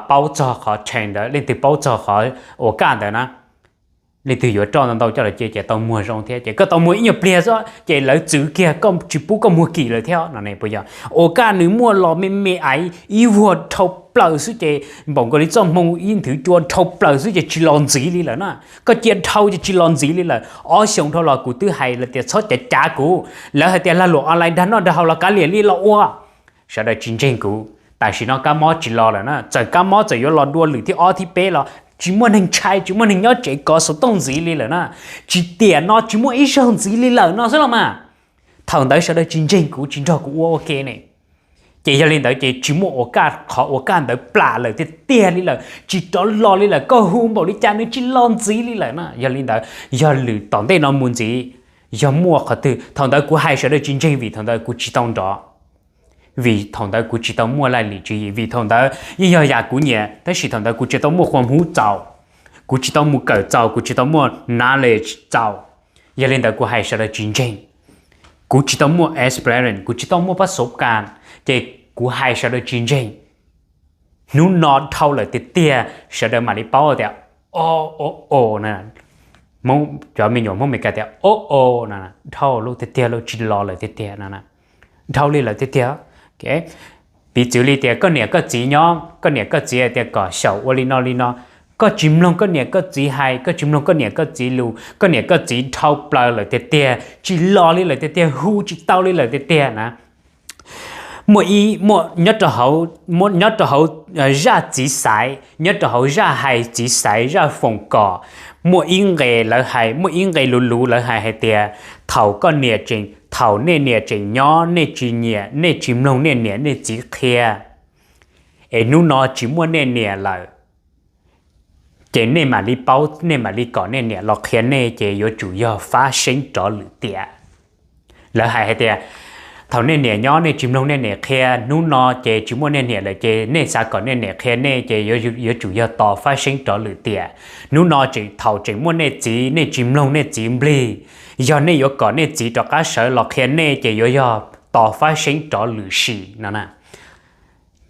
paub txog qhov chain ntawd, leej twg paub txog qhov ua kaj ntawd na, leej twg yuav roj ntau ntau coj los cia ces tau muag zoo thiab. Ces koj tau muag ib nyuag pliag xwb ces lawv txwv kiag koj tsis pub koj muag kim lawm thiab no ne puas yog? Ua kaj nws muaj los me me aiv ib vuag dhau plaws xwb ces npaum nkaus li txoj hmoo ib nthwv cua dhau plaws xwb ces tsis los ntxiv li lawm na. Koj cia dhau ces tsis los ntxiv li lawm. Ob xyoos dhau los kuv twb hais lawv tias txhob cav cav kuv, lawv hais tias lag luam online dag noj dag haus los kav liam li los ua. Sawv daws tsis ntseeg kuv, tam sim no kab mob tsis los lawm na, txawm kab mob txawm yuav los dua lwm thib ob thib peb los tsis muaj neeg ntshai, tsis muaj neeg nyob tsev kov xov tooj ntxiv li lawm na. Tsis tiam no tsis muaj ib zaug ntxiv li lawm no xwb los mas. Thaum ntawd sawv daws tsis ntseeg kuv, tsis nrog kuv ua ua ke ne. Ces yog li ntawd ces tsis muaj ua kaj, qhov ua kaj ntawd plam lawm tiag tiag li lawm, tsis rov los li lawm. Koj hu npaum li cas nws tsis los ntxiv li lawm na. Yog li ntawd yog lwm tom ntej no mus ntxiv yog muaj qhov twg, thaum ntawd kuv hais sawv daws tsis ntseeg vim thaum ntawd kuv tsis tau nrov, vim thaum ntawd kuv tsis tau muaj laj lim tswv yim, vim thaum ntawd yeej yog yam kuv nyiam tab sis thaum ntawd kuv tsis tau muaj qhua hmuv txaus, kuv tsis tau mus kawm txaus, kuv tsis tau muaj knowledge txaus. Yog li ntawd kuv hais sawv daws tsis ntseeg. Kuv tsis tau muaj experience, kuv tsis tau muaj pab sov kas, ces kuv hais sawv daws tsis ntseeg. Hnub no dhau lawm tiag tiag sawv daws mam li paub tias o o o na. Cov me nyuam Hmoob Meskas tias o o no, dhau lawm tiag tiag, lawv tsis los lawm tiag tiag no, dhau li lawm tiag tiag. Piv txwv li tias koj niam koj txiv nyob, koj niam koj txiv hais tias kom xyaum ua li no li no, koj tsis mloog koj niam koj txiv hais, koj tsis mloog koj niam koj txiv lus, koj niam koj txiv dhau plaws lawm tiag tiag, tsis los li lawm tiag tiag, hu tsis tau li lawm tiag tiag na. Muaj ib, nyob rau hauv, nyob rau hauv zaj txiv xaiv, nyob rau hauv zaj hais txiv xaiv, zaj foom kom, muaj ib nqe lawv hais, muaj ib nqe luv luv lawv hais hais tias thaum koj niam tseem, thaum nej niam tseem nyob nej tsis nyiam, nej tsis mloog nej niam nej txiv qhia, es hnub no tsis muaj nej niam lawm, ces nej mam li paub, nej mam li kom nej niam los qhia nej, ces yuav tsum yog fab seeb rov lwm tiam. Lawv hais hais tias thaum nej niam nyob nej tsis mloog nej niam qhia, hnub no ces tsis muaj nej niam lawm ces nej xav kom nej niam qhia nej ces yuav tsum yog tos fab seeb rov lwm tiam. Hnub no tseem, thaum tseem muaj nej txiv nej tsis mloog nej txiv nplig, yog nej yuav kom nej txiv rov qab sawv los qhia nej ces yuav yog tos fab seeb rov lwm sim no na.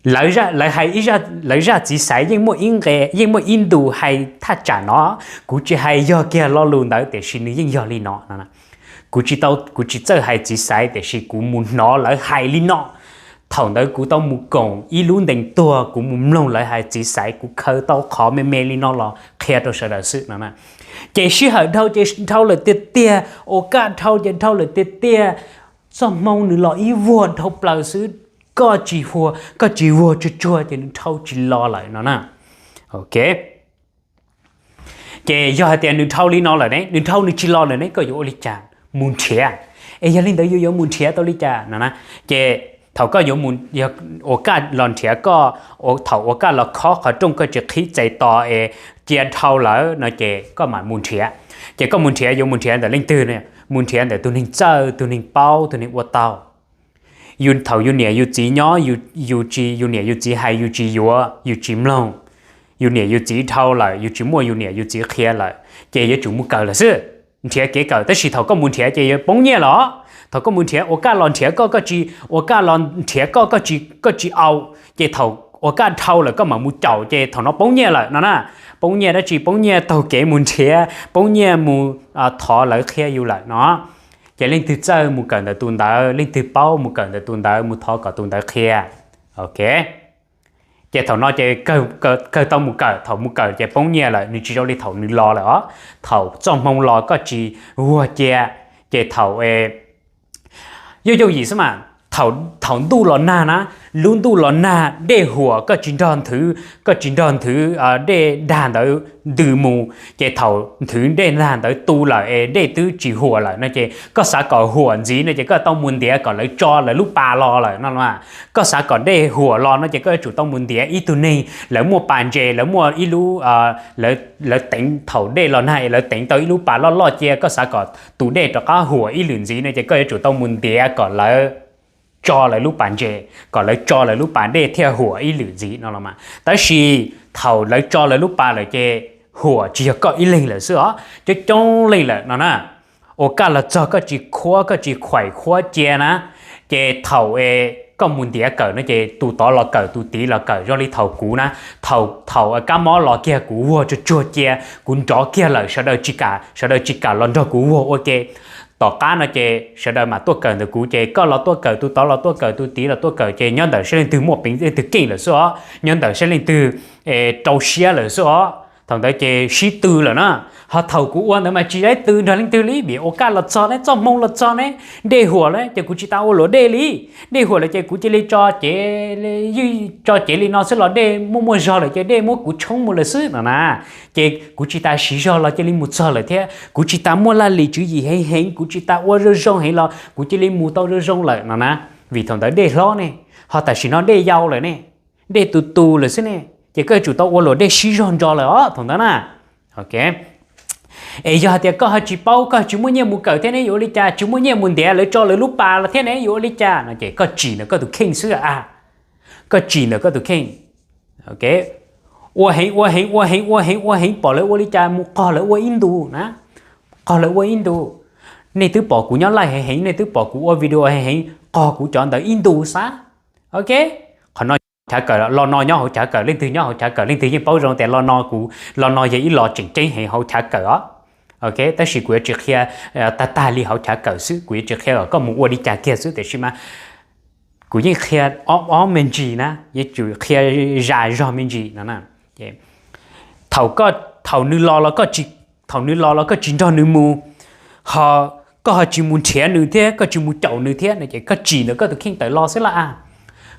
Lawv hais, lawv zaj txiv xaiv yeej muaj ib nqe, yeej muaj ib ntu hais thaj tsam no, kuv tsis hais yog kiag lo lus ntawd tiam sis nws yeej yog li no no. Kuv tsis tau, kuv tsis txawj hais txiv xaiv tiam sis kuv mus hnov lawv hais li no. Thaum ntawd kuv tau mus koom ib lub ntees tuag, kuv mus mloog lawv hais txiv xaiv, kuv khaws tau qhov me me li no los qhia rau sawv daws xwb no. Ces sij hawm dhau ces dhau lawm tiag tiag, ua kaj dhau ces dhau lawm tiag tiag. Txoj hmoo nws los ib vuag dhau plaws xwb, koj tsis vuag, koj tsis vuag tsuag tsuag ces nws dhau tsis los lawm no na. Ok, ces yog hais tias nws dhau li no lawm ne, nws dhau nws tsis los lawm ne, koj yuav ua li cas? Mus nrhiav. Es yog li ntawd yuav yuav mus nrhiav tau li cas no na? Ces thaum koj yuav mus, ua kaj los nrhiav koj, thaum ua kaj los khob qhov rooj koj tsis qhib txais tos es cia dhau lawm no ces koj mam mus nrhiav. Ces koj mus nrhiav yuav mus nrhiav ntawm leej twg? Mus nrhiav ntawm tus neeg txawj, tus neeg paub, tus neeg ua tau. Yus thaum yus niam yus txiv nyob, yus tsis, yus niam yus txiv hais yus tsis yuav, yus tsis mloog, yus niam yus txiv dhau lawm, yus tsis muaj yus niam yus txiv qhia lawm, ces yuav tsum mus kawm lawm xwb. Nrhiav kev kawm, tab sis thaum koj mus nrhiav ces yuav poob nyiaj lawm. Thaum koj mus nrhiav, ua kaj los nrhiav koj, koj tsis, ua kaj los nrhiav koj, koj tsis, koj tsis au, ces thaum ua kaj dhau lawm koj mam mus caum ces thaum no poob nyiaj lawm no na. Poob nyiaj dab tsi? Poob nyiaj taug kev mus nrhiav, poob nyiaj mus thov lawv qhia yus lawm no. Ces leej twg txawj mus kawm ntawm tus ntawd, leej twg paub mus kawm ntawm tus ntawd, mus thov kom tus ntawd qhia. Ok, ces thaum no ces kawg tau mus kawm, thaum mus kawm ces poob nyiaj lawm, nws tsis zoo li thaum nws los lawm os. Thaum txoj hmoo los koj tsis vuag cia, ces thaum yooj yooj yim xwb mas. thaum ntuj los nag na, lub ntuj los nag dej huam koj tsis nrog nthwv, koj tsis nrog nthwv dej dag ntawd ntws mus, ces thaum nthwv dej dag ntawd tu lawm es dej twb tsis huam lawm no ces koj xav kom huam ntxiv no ces koj tau mus ntiav kom lawv tso lawv lub pas los lawm no. Koj xav kom dej huam los no ces koj yuav tsum tau mus ntiav ib tug neeg lawv muaj pas ntses, lawv muaj ib lub, lawv teev thaum dej los nag es lawv teev tau ib lub pas loj loj cia. Koj xav kom tus dej rov qab huam ib lwm ntxiv no ces koj yuav tsum tau mus ntiav kom lawv tso lawv lub pas ntses, kom lawv tso lawv lub pas dej thiaj huam ib lwm ntxiv no los mas. Tab sis thaum lawv tso lawv lub pas lawm ces huam tsis yog koj ib leeg lawm xwb os, coob coob leej lawm no na. Ua kaj los txog koj tsis khuab, koj tsis khuaim khuab cia na, ces thaum es koj mus ntiav kawm no ces tus tod los kawm, tus tid los kawm. Zoo li thaum kuv na, thaum, thaum kab mob los kiag kuv vuag tsuag tsuag cia, kuv nrov kiag lawm sawv daws tsis kam, sawv daws tsis kam los nrog kuv vuag ua ke. Tom qab no ces sawv daws mam tuaj kawm ntawm kuv, ces koj los tuaj kawm, tus tod los tuaj kawm, tus tid los tuaj kawm, ces nyob ntawm saib leej twg muaj peev, leej twg keej lawm xwb os, nyob ntawm saib leej twg rau siab lawm xwb os. Thaum ntawd ces sib tw lawm na. Ho thaum kuv ua ntawd mas tsis tau tw nrog leej twg li, vim ua kaj los txog ne, txoj hmoo los txog ne, dej huam lawm ces kuv tsis tas ua luam dej li. Dej huam lawm ces kuv cia li tso cev, ywj tso cev li no xwb los dej muaj muaj zog lawm ces dej muab kuv tshoob mus lawm xwb no na. Ces kuv tsis tas siv zog los cia li mus txog lawm thiab, kuv tsis tas muaj laj lim tswv yim heev heev, kuv tsis tas ua zoo zoo heev los kuv cia li mus tau zoo zoo lawm no na. Vim thaum ntawd dej hlob ne, ho tam sim no dej yau lawm ne, dej tus tus lawm xwb ne, ces koj yuav tsum tau ua luam dej sib zog ntso lawm os thaum ntawd na. Es yog hais tias koj ho tsis paub, koj tsis muaj nyiaj mus kawm thiab ne yuav ua li cas, tsis muaj nyiaj mus ntiav lawv tso lawv lub pas los thiab ne yuav ua li cas no ces koj tsim ntawm koj tus kheej xwb a. Koj tsim ntawm koj tus kheej. Ua heev ua heev ua heev ua heev ua heev pom lawv ua li cas mus qog lawv ua ib ntus na. Qog lawv ua ib ntus. Nej twb pom kuv nyob live heev heev, nej twb pom kuv ua video heev heev, qog kuv cov ntawd ib ntus xwb. Ok, qhov no chav kawm, lo no nyob hauv chav kawm, leej twg nyob hauv chav kawm leej twg yeej paub zoo tias lo no kuv, lo no yog ib lo tseem ceeb heev hauv chav kawm os. Ok, tab sis kuv yuav tsis qhia tag tag li hauv chav kawm xwb, kuv yuav tsis qhia kom koj mus ua li cas kiag xwb, tiam sis mas kuv yeej qhia ob ob me ntsis na, yuav tsum qhia zaj zog me ntsis no na. Thaum, thaum nws los los koj tsis, thaum nws los los koj tsis nrog nws mus, ho koj ho tsis mus nrhiav nws thiab koj tsis mus caum nws thiab no ces koj tsim ntawm koj tus kheej tawm los xwb lawm a.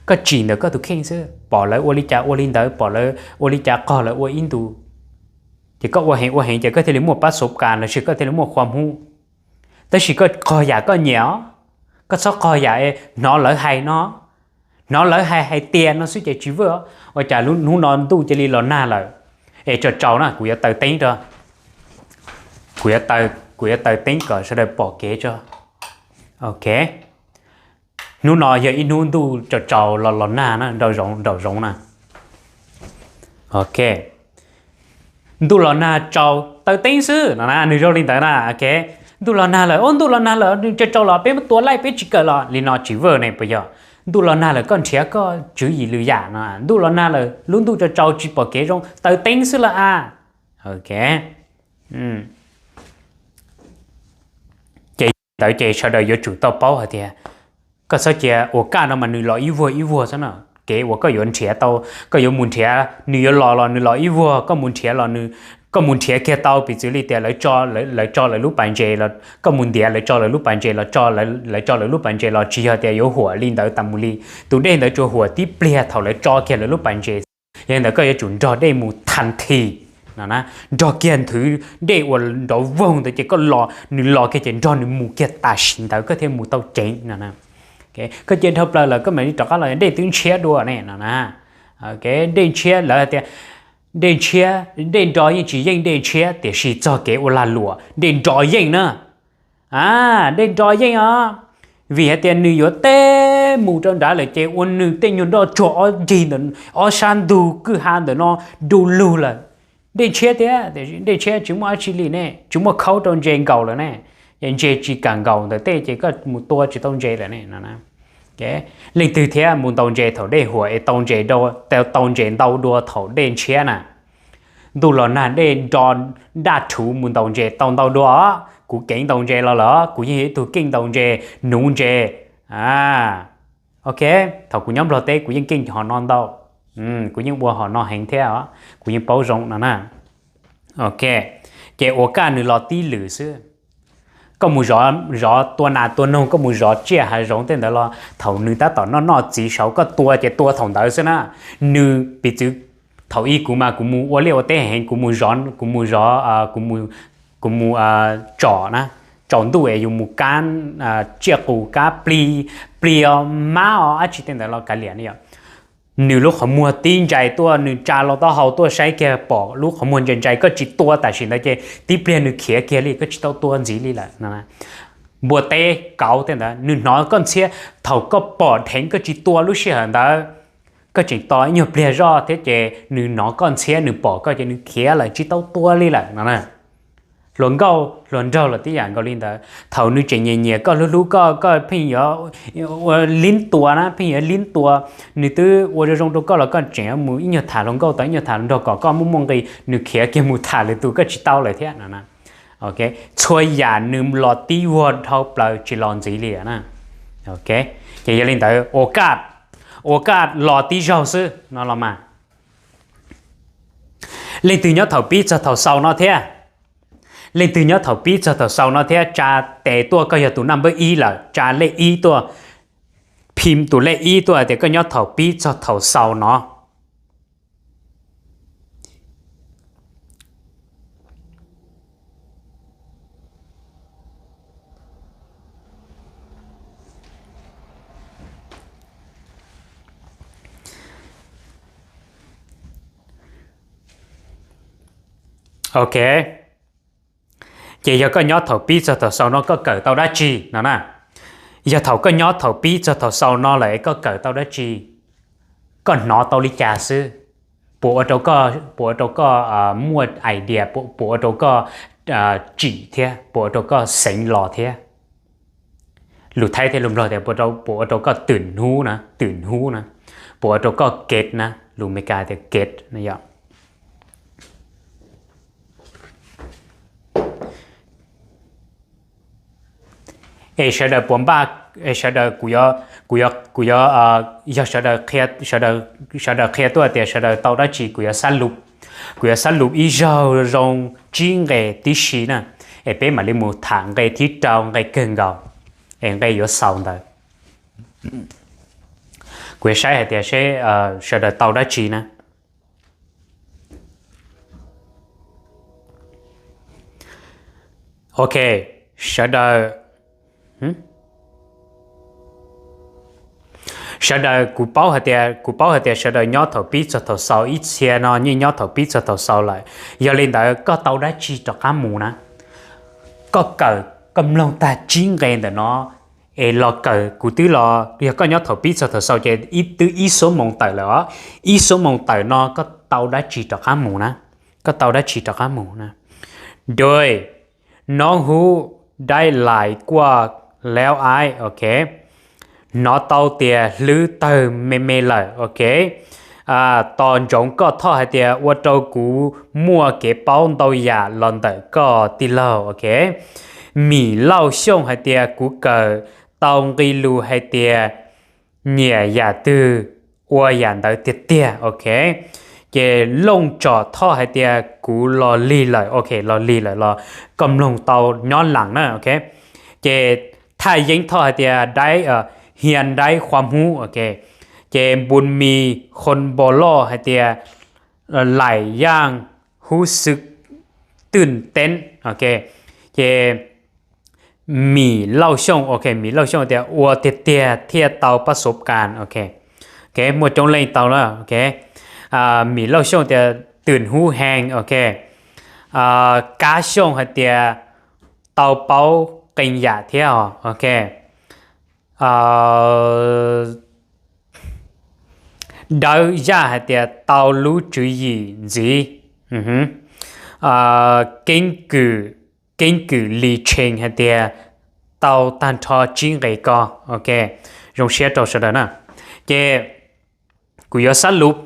Koj tsim ntawm koj tus kheej xwb, pom lawv ua li cas ua li ntawd, pom lawv ua li cas qog lawv ua ib ntus. Ces koj ua heev ua heev ces koj thiaj li muaj pab xov kas los sis koj thiaj li muaj qhua hmub. Tab sis koj qog yam koj nyiam os, koj txhob qog yam hnov lawv hais no, hnov lawv hais hais tias no xwb ces tsis vwj os. Ua cas hnub no ntuj cia li los nag lawm? Es tsaus tsaus na, kuv yuav taws teeb rau, kuv yuav taws teeb kom sawv daws pom kev tso. Ok, hnub no yog ib hnub ntuj tsaus tsaus los los nag na, nraum zoov na. Ok, ntuj los nag tsaus taws teeb xwb no na, nws zoo li ntawd na. Ok, ntuj los nag lawm, ub ntuj los nag lawm, nws tsaus tsaus los peb muab tua laij peb tsis kawm los li no tsis vwj ne puas yog? Ntuj los nag lawm koj nrhiav koj tswv yim lwm yam no, ntuj los nag lawm lub ntuj tsaus tsaus tsis pom kev zoo taws teeb xwb lawm a. Ok, ces ntawd ces sawv daws yuav tsum tau paub hais tias koj txhob cia ua kaj no mas nws los ib vuag ib vuag xwb no. Kev uas koj yuav nrhiav tau, koj yuav mus nrhiav nws yuav los los nws los ib vuag, koj mus nrhiav los nws, koj mus nrhiav kiag tau, piv txwv li tias lawv, lawv tso lawv lub pas ntses los koj mus ntiav lawv tso lawv lub pas ntses los, lawv tso lawv lub pas ntses los tsis yog tias yuav huam li ntawd tas mus li. Tus dej ntawd tsuas huam tib pliag thaum lawv tso kiag lawv lub pas ntses. Yog li ntawd koj yuav tsum nrog dej mus thas thi no na, nrog kiag nthwv dej uas nrov voog ntawd ces koj los, nws los kiag ces nrog nws mus kiag tam sim ntawd koj thiaj mus tau ceev no na. Koj cia dhau plaws lawm koj mam li rov qab los dej twb ntshiab dua ne no na. Dej ntshiab lawv tias dej ntshiab, dej nro yeej tsis yeej dej ntshiab, tiam sis txog kev ua lag luam dej nro yeej na. A, dej nro yeej os, vim hais tias nws yuav teb mus rau nrad lawm ces ua nws tej nyuag nroj tsuag ob ncig ntawm, ob sab ntug kwj ha ntawm no du lug lawm. Dej ntshiab thiab, dej ntshiab tsis muaj dab tsi li ne, tsis muaj khaub rau ntses nkaus lawm ne. Ces ntses tsis kam nkaus ntawm tej ces koj mus tua tsis tau ntses lawm ne. Leej twg thiab mus ntaus ntses thaum dej huam es tau ntses, tau ntses ntau dua thaum dej ntshiab na? Ntuj los nag dej nro daj rhuv mus ntaus ntses tau ntau dua os. Kuv keev ntaus ntses los lawm, kuv yeej yog ib tug keej ntaus ntses, nuv ntses. Ok, thaum kuv nyob Nplog teb kuv yeej keej hom no ntau, kuv yeej ua hom no heev thiab os, kuv yeej paub zoo no na. Ok, ces ua kaj nws los tib lwm xwb. koj mus zov, zov tua nas tua noog, koj mus zov tsiaj hav zoov tej ntawd los thaum nws tab tom noj noj txiv saud koj tua ces tua thaum ntawd xwb na. Nws piv txwv thaum ub kuv mas kuv mus ua liaj ua teb heev, kuv mus zov, kuv mus zov, kuv mus, kuv mus tsom na, tsaus ntuj es yus mus kab tsiaj qus, kab plig, plig os, mab os, dab tsi tej ntawd los kav liam ne yom. Nws lub qhov muag tib ntsais tuaj, nws tsa hlo taub hau tuaj saib kiag pom lub qhov muag ntsais ntsais, koj tsis tua tam sim ntawd ces tib pliag nws khiav kiag li, koj tsis tau tua ntxiv li lawm no. Npua teb kauv tej ntawd nws hnov koj ntxhiab, thaum koj pom dheev koj tsis tua lub sij hawm ntawd, koj tseem tos ib nyuag pliag zoj thiab ces nws hnov koj ntxhiab, nws pom koj ces nws khiav lawm, tsis tau tua li lawm no na. Hluas nkauj hluas nraug los tib yam nkaus li ntawd, thaum nws tseem nyiam nyiam koj, hlub hlub koj, koj pheej yuav ua lib tua na, pheej yuav lib tua, nws twb ua zoo zoo rau koj los koj tseem mus ib nyuag tham hluas nkauj tau ib nyuag tham hluas nraug kom koj muaj muaj nqis, nws khiav kiag mus tham lwm tus koj tsis tau lawm thiab no. Txhua yam nws los tib vuag dhau plaws tsis los ntxiv li na. Ces yog li ntawd ua kaj, ua kaj los tib zaug xwb no los mas. Leej twg nyob thaum pib txog thaum xaus no thiab? Leej twg nyob thaum pib txog thaum xaus no thiab? Tsa tes tuaj, koj yog tus naj npawb ib lawm, tsa lej ib tuaj, phim tus lej ib tuaj hais tias koj nyob thaum pib txog thaum xaus no. Ok. Ces yog koj nyob thaum pib txog thaum xaus no koj kawm tau dab tsi no na? Yog thaum koj nyob thaum pib txog thaum xaus no lawm es koj kawm tau dab tsi? Koj hnov tau li cas xwb? Puas ua rau koj, puas ua rau koj muaj idea, puas ua rau koj tsim thiab puas ua rau koj xeev los thiab? Lus Thaib thiab lus Nplog tias puas ua rau koj twm hnub na, twm hnub na, puas ua rau koj kev na, lus Meskas tias kev na yom. Es sawv daws puas npaj, es sawv daws kuv yuav, kuv yuav, kuv yuav, yog sawv daws qhia, sawv daws, sawv daws qhia tuaj tias sawv daws tau dab tsi kuv yuav xab lub, kuv yuav xab lub ib zaug zoo tsib nqe tib si na, es peb mam li mus tham nqe thib rau nqe kawg nkaus, es nqe yuav xaus ntawd. Kuv yuav saib hais tias seb sawv daws tau dab tsi na. Ok, sawv daws, sawv daws kuv paub hais tias, kuv paub hais tias sawv daws nyob thaum pib txog thaum xaus, ib txhia no yeej nyob thaum pib txog thaum xaus lawm. Yog li ntawd koj tau dab tsi rov qab mus na? Koj kawm, koj mloog tag tsib nqe ntawm no es los kawm, kuv twb los, yog koj nyob thaum pib txog thaum xaus ces twb ib xuab moos tawm lawm os. Ib xuab moos tawm no koj tau dab tsi rov qab mus na? Koj tau dab tsi rov qab mus na? Dui, nov huv dai lais kuaj laub aib, ok. Hnov tau tias hlwb tawg me me lawm, ok. Tos ntsoov koj thoj hais tias ua rau kuv muaj kev paub ntau yam los ntawm koj tij laug, ok. Mim Lauj Xyooj hais tias kuv kawm tau nqi lus hais tias nyiam yam twg ua yam ntawd tiag tiag, ok. Ces Looj Tsom thoj hais tias kuv los lig lawm, ok, los lig lawm los koj mloog tau nyob lees na, ok. Ces Thaj Yeeb thoj hais tias daib, hia daib khuam hub, ok. Ces Npun Mis Khon Npo Loj hais tias laim yaaj hub xwb twj teeb, ok. Ces Mim Lauj Xyooj, ok, Mim Lauj Xyooj tias ua tiag tiag thiaj tau pab xov kas, ok. Ok, muaj coob leej tau na, ok. Mim Lauj Xyooj tias twm hub heev, ok. Kab Xyooj hais tias tau paub qee yam thiab os, ok. Dawb Yaj hais tias tau lub tswv yim ntxiv. Keeb Kwm, Keeb Kwm Lis Tshees hais tias tau tag nrho tsib nqe ko, ok. Zoo siab rau sawv daws na. Ces kuv yuav xab lub,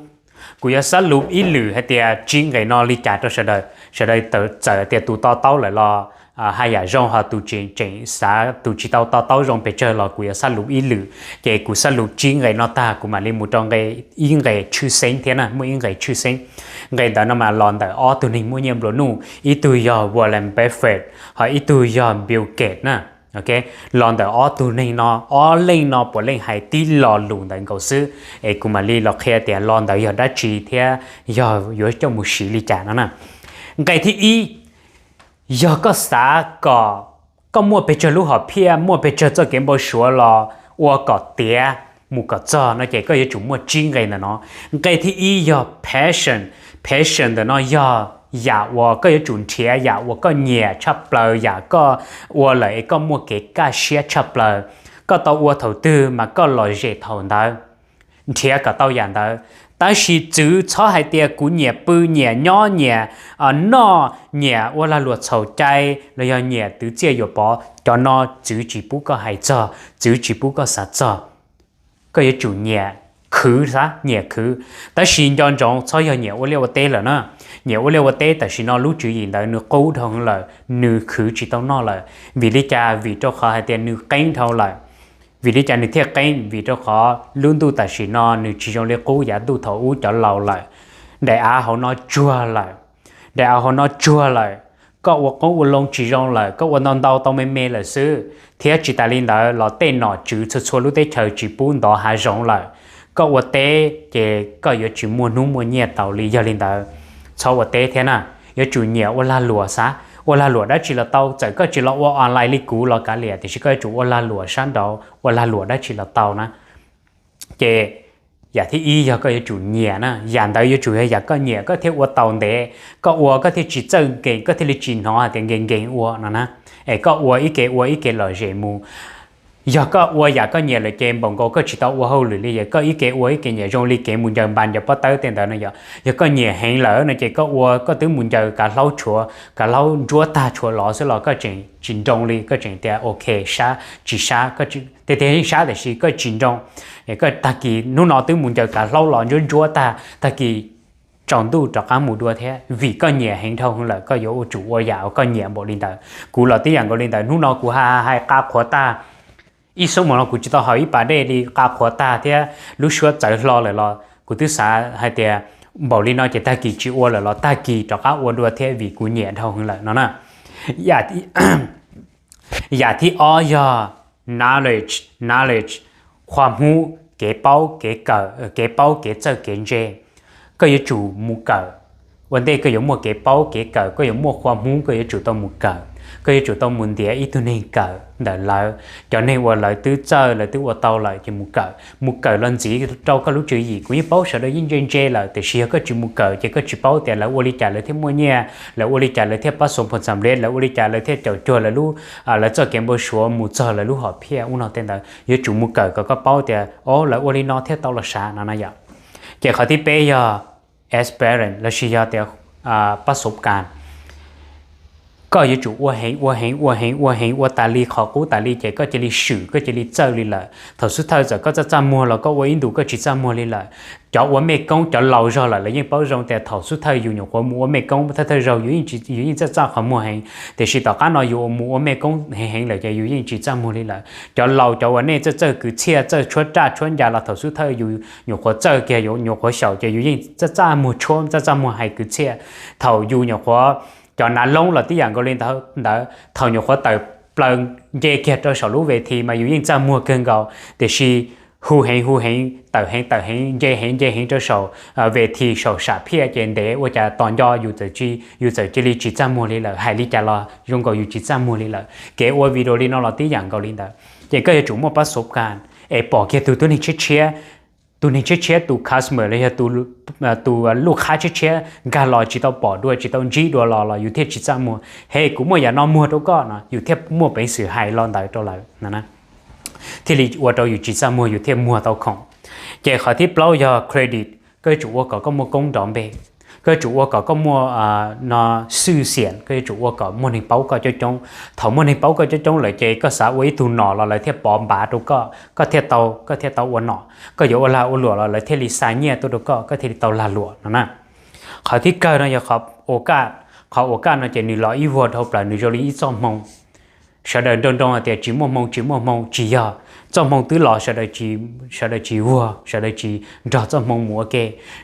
kuv yuav xab lub ib lwm hais tias tsib nqe no li cas rau sawv daws, sawv daws txawm tias tus to taub lawm los hais yam zoo, ho tus tseem xav, tus tsis tau to taub zoo pes tsawg los kuv yuav xab lus ib lwm. Ces kuv xab lus tsib nqe no tag kuv mam li mus rau nqe, ib nqe tshwj xeeb thiab na, muaj ib nqe tshwj xeeb. Nqe ntawd no mas los ntawm ob tug neeg muaj nyiaj nplua nuj, ib tug yog Warren Buffett, ho ib tug yog Bill Gates na. Ok, los ntawm ob tug neeg no, ob leej no puav leej hais tib lo lus ntawd nkaus xwb. Es kuv mam li los qhia tias los ntawd yog dab tsi thiab yog yuav coj mus siv li cas no na. Nqe thib ib, yog koj xav kom koj muaj pes tsawg lub hom phiaj, muaj pes tsawg txoj kev npau suav los ua kom tiav mus kom txog no ces koj yuav tsum muaj tsib nqe ntawm no. Nqe thib ib yog passion. Passion ntawm no yog yam uas koj yuav tsum nrhiav yam uas koj nyiam tshaj plaws, yam koj ua lawm es koj muaj kev kaj siab tshaj plaws. Koj tau ua thaum twg mas koj lom zem thaum ntawd, nrhiav kom tau yam ntawd. Tab sis txwv txhob hais tias kuv nyiam pw, nyiam nyob, nyiam noj, nyiam ua lag luam txhaum cai los yog nyiam twv txiaj yuam pov, cov no txwv tsis pub koj hais txog, txwv tsis pub koj xav txog. Koj yuav tsum nyiam khwv xwb, nyiam khwv. Tab sis nco ntsoov txhob yog nyiam ua liaj ua teb lawm na. Nyiam ua liaj ua teb tam sim no lub tswv yim ntawd nws qub dhau lawm, nws khwv tsis tau noj lawm. Vim li cas? Vim rau qhov hais tias nws qeeb dhau lawm. Vim li cas nws thiaj qeeb? Vim rau qhov lub ntuj tam sim no nws tsis zoo li qub yav ntuj thaum ub cov laus lawm. Daim av hauv no tsuag lawm, daim av hauv no tsuag lawm, koj ua qoob ua loo tsis zoo lawm, koj ua ntau ntau tau me me lawm xwb, thiab tsis tas li ntawd los tej nom tswv txhua txhua lub teb chaws tsis pub ntov hav zoov lawm. Koj ua teb ces koj yuav tsis muaj hnub muaj nyiaj tau li. Yog li ntawd, txhob ua teb thiab na, yuav tsum nyiam ua lag luam xwb. Ua lag luam dab tsi los tau, txawm koj tsis los ua online li kuv los kav liam, tiam sis koj yuav tsum ua lag luam sab nraud, ua lag luam dab tsi los tau na. Ces yam thib ib yog koj yuav tsum nyiam na, yam ntawd yuav tsum yog yam koj nyiam koj thiaj ua tau ntev, koj ua koj thiaj tsis txawj nkees, koj thiaj li tsis hnov hais tias nkees nkees ua no na. Es koj ua ib ke ua ib ke lom zem mus. Yog koj ua yam koj nyiam lawm ces npaum nkaus koj tsis tau ua hauj lwm li, yog koj ib ke ua ib ke nyiam zoo li kev mus ncaws npas ncaws pob tawb tej ntawd no yom. Yog koj nyiam heev lawm no ces koj ua koj twb mus ncaws kav hlaub tshuav, kav hlaub ntsuab tag tshuav lov xwb los koj tseem tsis nroo li, koj tseem tias ok, sab tsis sab, tiag tiag yeej sab tiam sis koj tsis nroo. Koj tag kis hnub no twb mus ncaws kav hlaub los ntsuab ntsuab tag, tag kis tsaus ntuj rov qab mus dua thiab, vim koj nyiam heev dhau lawm koj yuav ua tsum ua yam uas koj nyiam npaum li ntawd. Kuv los tib yam nkaus li ntawd, hnub no kuv hais hais qa qhuav tag, ib xuab moos no kuv tsis tau haus ib pas dej li, qa qhuav tag thiab lub suab txawv hlo lawm los kuv twb xav hais tias npaum li no ces tag kis tsis ua lawm los tag kis rov qab ua dua thiab vim kuv nyiam dhau lawm no na. Yam thib ob yog knowledge, knowledge, qhua hmub, kev paub kev kawm, kev paub kev txawj kev ntse. Koj yuav tsum mus kawm. Ua ntej koj yuav muaj kev paub kev kawm, koj yuav muaj qhua hmub, koj yuav tsum tau mus kawm, koj yuav tsum tau mus ntiav ib tug neeg kawm ntawm lawv, cov neeg uas lawv twb txawj lawv twb ua tau lawm ces mus kawm. Mus kawm los ntxiv rau koj lub tswv yim. Kuv yeej paub sawv daws yeej ntse ntse lawm tiam sis yog koj tsis mus kawm ces koj tsis paub tias lawv ua li cas lawv thiaj muaj nyiaj, lawv ua li cas lawv thiaj pab xov phoos xam lej, lawv ua li cas lawv thiaj caum cuag lawv lub, lawv txoj kev npau suav mus txog lawv lub hom phiaj ub no tej ntawd. Yuav tsum mus kawm kom koj paub tias o lawv ua li no thiaj tau los sav no na yom. Ces qhov thib peb yog experience lossis yog tias pab xov kas. Koj yuav tsum ua heev ua heev ua heev ua heev ua tas li qhov qub tas li ces koj cia li swm koj cia li txawj li lawm. Thaum xub thawj txawm koj txaj txaj muag los koj ua ib ntus koj tsis txaj muag li lawm. Cov ua mej koob cov laus zog lawm lawv yeej paub zoo tias thaum xub thawj yus nyuam qhuav mus ua mej koob thawj thawj zaug yus yeej txaj txaj qhov muag heev, tiam sis tom qab no yus mus ua mej koob heev heev lawm ces yus yeej tsis txaj muag li lawm. Cov laus cov uas nej txawj txawj kwv txhiaj txawj tshuab raj tshuab ncas los thaum xub thawj yus nyuam qhuav txawj kiag yus nyuam qhuav xyaum ces yus yeej txaj txaj muag tshuab txaj txaj muag hais kwv txhiaj. Thaum yus nyuam qhuav, cov nav loob los tib yam nkaus li ntawd, thaum nyuam qhuav tawm plaws nce kiag rau saum lub ves this mas yus yeej txaj muag kawg nkaus, tiam sis hu heev hu heev tawm heev tawm heev nce heev nce heev rau saum ves this saum sam phiaj ces ntev ua cas tos nco yus txawm cia li tsis txaj muag li lawm, hais li cas los zoo nkaus yus tsis txaj muag li lawm. Kev ua video li no los tib yam nkaus li ntawd, ces koj yuav tsum muaj pab xov kas es pom kiag tus tub neeg tshiab tshiab, tus neeg tshiab tshiab, tus customer los yog tus luj qhab tshiab tshiab nkag los tsis tau pom dua tsis tau ntsib dua los los yus thiaj tsis txaj muag. He kuv muaj yam no muag rau koj no yus thiaj muaj peev xwm hais lo ntawd rau lawv, thiaj li ua rau yus tsis txaj muag yus thiaj muag tau khoom. Ces qhov thib plaub yog credit, koj yuav tsum ua kom koj muaj koob nrov npe, koj yuav tsum ua kom koj muaj no xwj xiam, koj yuav tsum ua kom muaj neeg paub koj coob coob. Thaum muaj neeg paub koj coob coob lawm ces koj xav ua ib tug nom los lawv thiaj pov npav rau koj, koj thiaj tau, koj thiaj tau ua nom. Koj yuav ua lag ua luam los lawv thiaj li xa nyiaj tuaj rau koj, koj thiaj li tau lag luam no na. Qhov thib kawg no yog qhov ua kaj, qhov uas kaj no ces nws los ib vuag dhau plaws, nws zoo li ib txoj hmoo. Sawv daws nroo nroo hais tias tsis muaj hmoo, tsis muaj hmoo, tsis yog. Txoj hmoo twb los, sawv daws tsis, sawv daws tsis vuag, sawv daws tsis nrog txoj hmoo mus ua ke.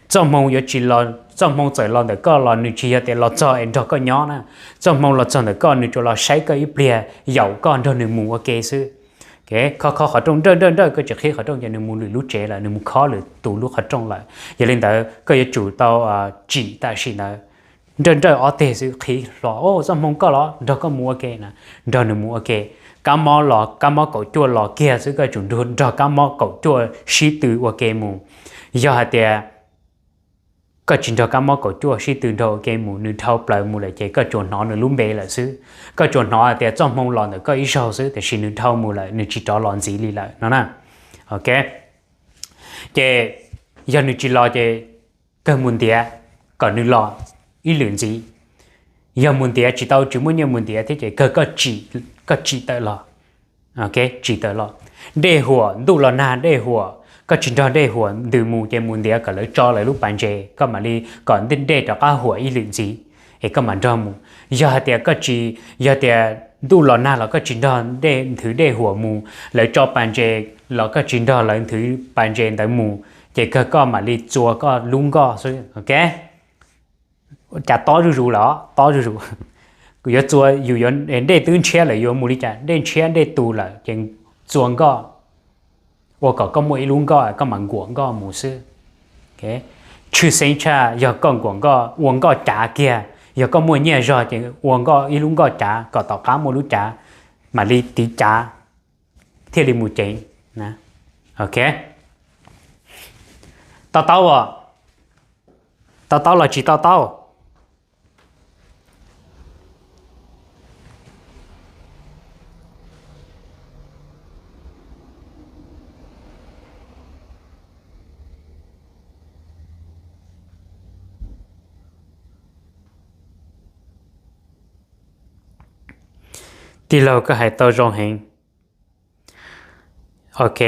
Txoj hmoo yuav tsis los, txoj hmoo txawm los ntawm koj los nws tsis yog tias los txog es nrog koj nyob na. Txoj hmoo los txog ntawm koj, nws tsuas los saib koj ib pliag, yaum koj nrog nws mus ua ke xwb. Kho kho qhov rooj nrawj nrawj nrawj, koj tsis qhib qhov rooj ces nws mus lwm lub tsev lawm, nws mus khob lwm tus lub qhov rooj lawm. Yog li ntawd koj yuav tsum tau tsim tam sim ntawd nrawj nrawj ob teg xwb, qhib hlo, o, txoj hmoo koj los nrog koj mus ua ke na, nrog nws mus ua ke. Kab mob los, kab mob kaum cuaj los kiag xwb, koj yuav tsum nrog kab mob kaum cuaj sib tw ua ke mus. Yog hais tias koj tsis nrog kab mob kaum cuaj sib tw nrog ua ke mus, nws dhau plaws mus lawm ces koj tsuas hnov nws lub npe lawm xwb. Koj tsuas hnov hais tias txoj hmoo los ntawm koj ib zaug xwb, tiam sis nws dhau mus lawm, nws tsis rov los ntxiv li lawm no na. Ok, ces yog nws tsis los ces kawg mus ntiav kom nws los ib lwm ntxiv. Yog mus ntiav tsis tau, tsis muaj nyiaj mus ntiav thiab ces kawg koj tsim, koj tsim tawm los. Ok, tsim tawm los. Dej huam, ntuj los nag dej huam, koj tsis nrog dej huam ntws mus ces mus ntiav kom lawv tso lawv lub pas ntses, koj mam li kom dej rov qab huam ib lwm ntxiv es koj mam nrog mus. Yog hais tias koj tsis, yog tias ntuj los nag los koj tsis nrog dej, nthwv dej huam mus, lawv tso pas ntses los koj tsis nrog lawv nthwv pas ntses ntawd mus, ces kawg koj mam li txua koj lub nkoj xwb. Ok, cas tob zuj zus lawm, tob zuj zus. Kuv yuav txua, yus yuav, dej twb ntshiab lawm yuav mus li cas, dej ntshiab dej tus lawm ces txua nkoj, ua kom koj muaj ib lub nkoj koj mam nkuam nkoj mus xwb. Tshwj xeeb tshaj yog koj nkuam nkoj, ua nkoj cav kiag, yog koj muaj nyiaj zog ces ua nkoj ib lub nkoj cav kom tom qab muaj lub cav, mam li tiv cav thiaj li mus ceev. Ok, to taub, to taub los tsis to taub? Tij laug, koj hais tau zoo heev. Ok,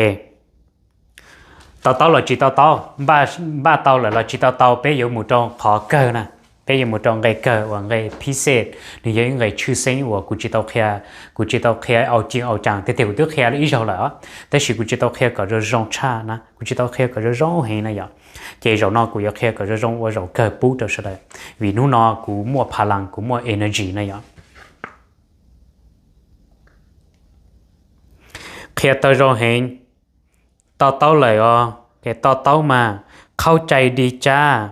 to taub los tsis to taub, npaj, npaj tau lawm los tsis tau tau, peb yuav mus rau qhov kawg na. Peb yuav mus rau nqe kawg uas nqe phib xej, nws yog ib nqe tshwj xeeb uas kuv tsis tau qhia, kuv tsis tau qhia au ci au cas, tiag tiag kuv twb qhia ib zaug lawm os, tab sis kuv tsis tau qhia kom zoo zoo tshaj na, kuv tsis tau qhia kom zoo zoo heev na yom. Ces zaum no kuv yuav qhia kom zoo zoo ua zaum kawg pub rau sawv daws, vim hnub no kuv muaj pha las, kuv muaj energy na yom. Qhia tau zoo heev. To taub lawm os, to taub mas qhaub cai di cab,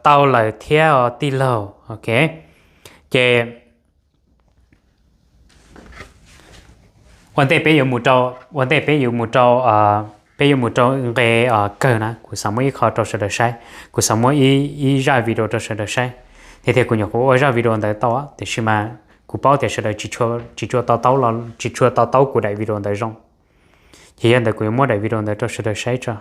tau lawm thiab os tij laug. Ok, ces ua ntej peb yuav mus rau, ua ntej peb yuav mus rau, peb yuav mus rau nqe kawg na, kuv xav muab ib qho rau sawv daws saib, kuv xav muab ib, ib zaj video rau sawv daws saib. Tiag tiag kuv nyuam qhuav ua zaj video ntawd tau, tiam sis mas kuv paub tias sawv daws tsis tshua to taub, tsis tshua to taub kuv daim video ntawd zoo. Ces yog ntawd kuv yuav muab daim video ntawd rau sawv daws saib tso.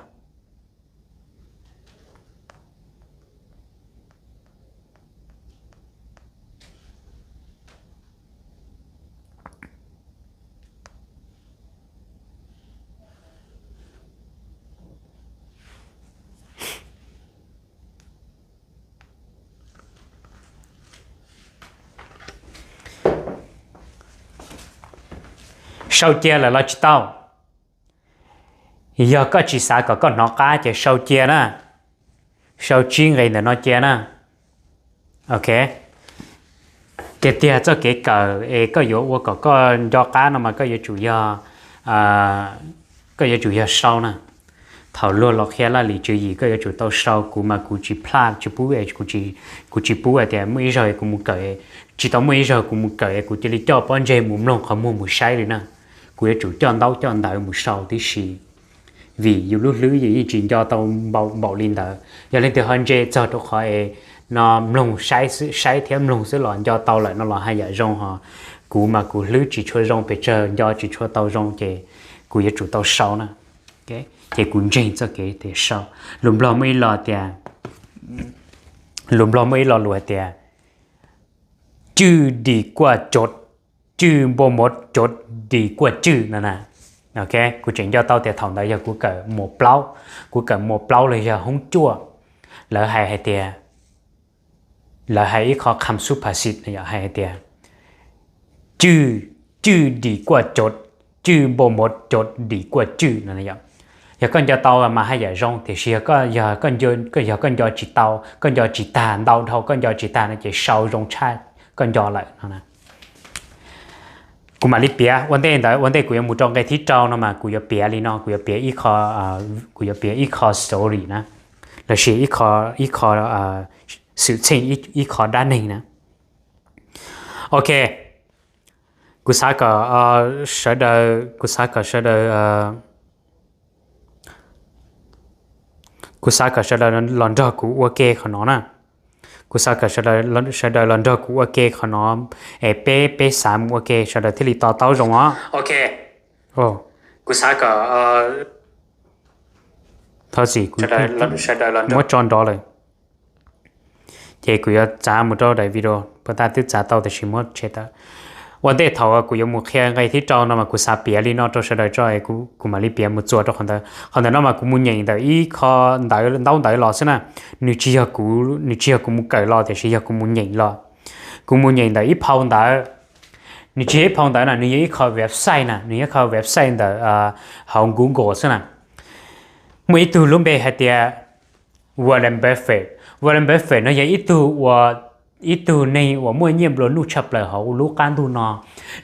Sau cia lawm los tsis tau? Yog koj tsis xav kom koj hnov qab ces sau cia na. Sau tsib nqe ntawm no cia na. Ok. Tiag tiag txoj kev kawm es koj yuav ua kom koj nco qab no mas koj yuav tsum yog, koj yuav tsum yog sau na. Thaum luag los qhia laj lim tswv yim koj yuav tsum tau sau, kuv mas kuv tsis plaj, tsis pub, kuv tsis pub hais tias muaj ib zaug kuv mus kawm, tsis tau muaj ib zaug kuv mus kawm es kuv cia li coj pob ntseg mus mloog qhov muag mus saib li na. Kuv yuav tsum coj ntaub coj ntawv mus sau tib si, vim yus lub hlwb yus yeej tsis nco tau npaum npaum li ntawd. Yog leej twg ho ntse txog rau qhov es no mloog saib, saib thiab mloog xwb los nco tau lawm no los haj yam zoo ho. Kuv mas kuv hlwb tsis tshua zoo pes tsawg, nco tsis tshua tau zoo ces kuv yuav tsum tau sau na. Ces kuv ntseeg txoj kev tias sau. Lus Nplog muaj ib lo tias, lus Nplog muaj ib lo lus hais tias cwj dis kuaj cov, cwj npua mov cov dis kuaj cwj no na. Ok, kuv tseem nco tau tias thaum ntawd yog kuv kawm mos plaub, kuv kawm mos plaub los yog hoob cuaj, lawv hais hais tias lawv hais ib qho kham sub phas xis no yog hais tias, cwj, cwj dim kuaj cod, cwj npau mov cod dim kuaj cwj no yom. Yog koj nco tau mas haj yam zoo, tiam sis yog koj, yog koj nco tsis tau, koj nco tsis tag, ntau dhau koj nco tsis tag no ces sau zoo tshaj koj nco lawm no. Kuv mam li piav ua ntej ntawd, ua ntej kuv yuav mus rau nqe thib rau no mas kuv yuav piav li no, kuv yuav piav ib qho, kuv yuav piav ib qho story na, los sis ib qho, ib qho xwm txheej, ib qho dab neeg na. Ok, kuv xav kom sawv daws, kuv xav kom sawv daws, kuv xav kom sawv daws los nrog kuv ua ke qhov no na. Kuv xav kom sawv daws los nrog kuv ua ke qhov no, es peb, peb xav mus ua ke sawv daws thiaj li to taub zoo os. Ok, kuv xav kom, thov txim, kuv muab tso nrov lawm. Ces kuv yuav txav mus rau daim video, puas tas twb txav tau tiam sis muab tshem tawm. Ua ntej thaum kuv yuav mus qhia nqe thib rau no mas kuv xav piav li no rau sawv daws tso, kuv mam li piav mus txuas rau qhov ntawd. Qhov ntawm no mas kuv mus nyeem ntawm ib qho ntawv, ntaub ntawv los xwb na. Nws tsis yog kuv, nws tsis yog kuv mus kawm los tiam sis yog kuv mus nyeem los. Kuv mus nyeem ntawm ib phau ntawv. Nws tsis yog ib phau ntawv na, nws yog ib qho website na, nws yog ib qho website ntawm hauv Google xwb na. Muaj ib tug lub npe hais tias Warren Buffett. Warren Buffett no yog ib tug ua, ib tug neeg uas muaj nyiaj nplua nuj tshaj plaws hauv lub qab ntuj no.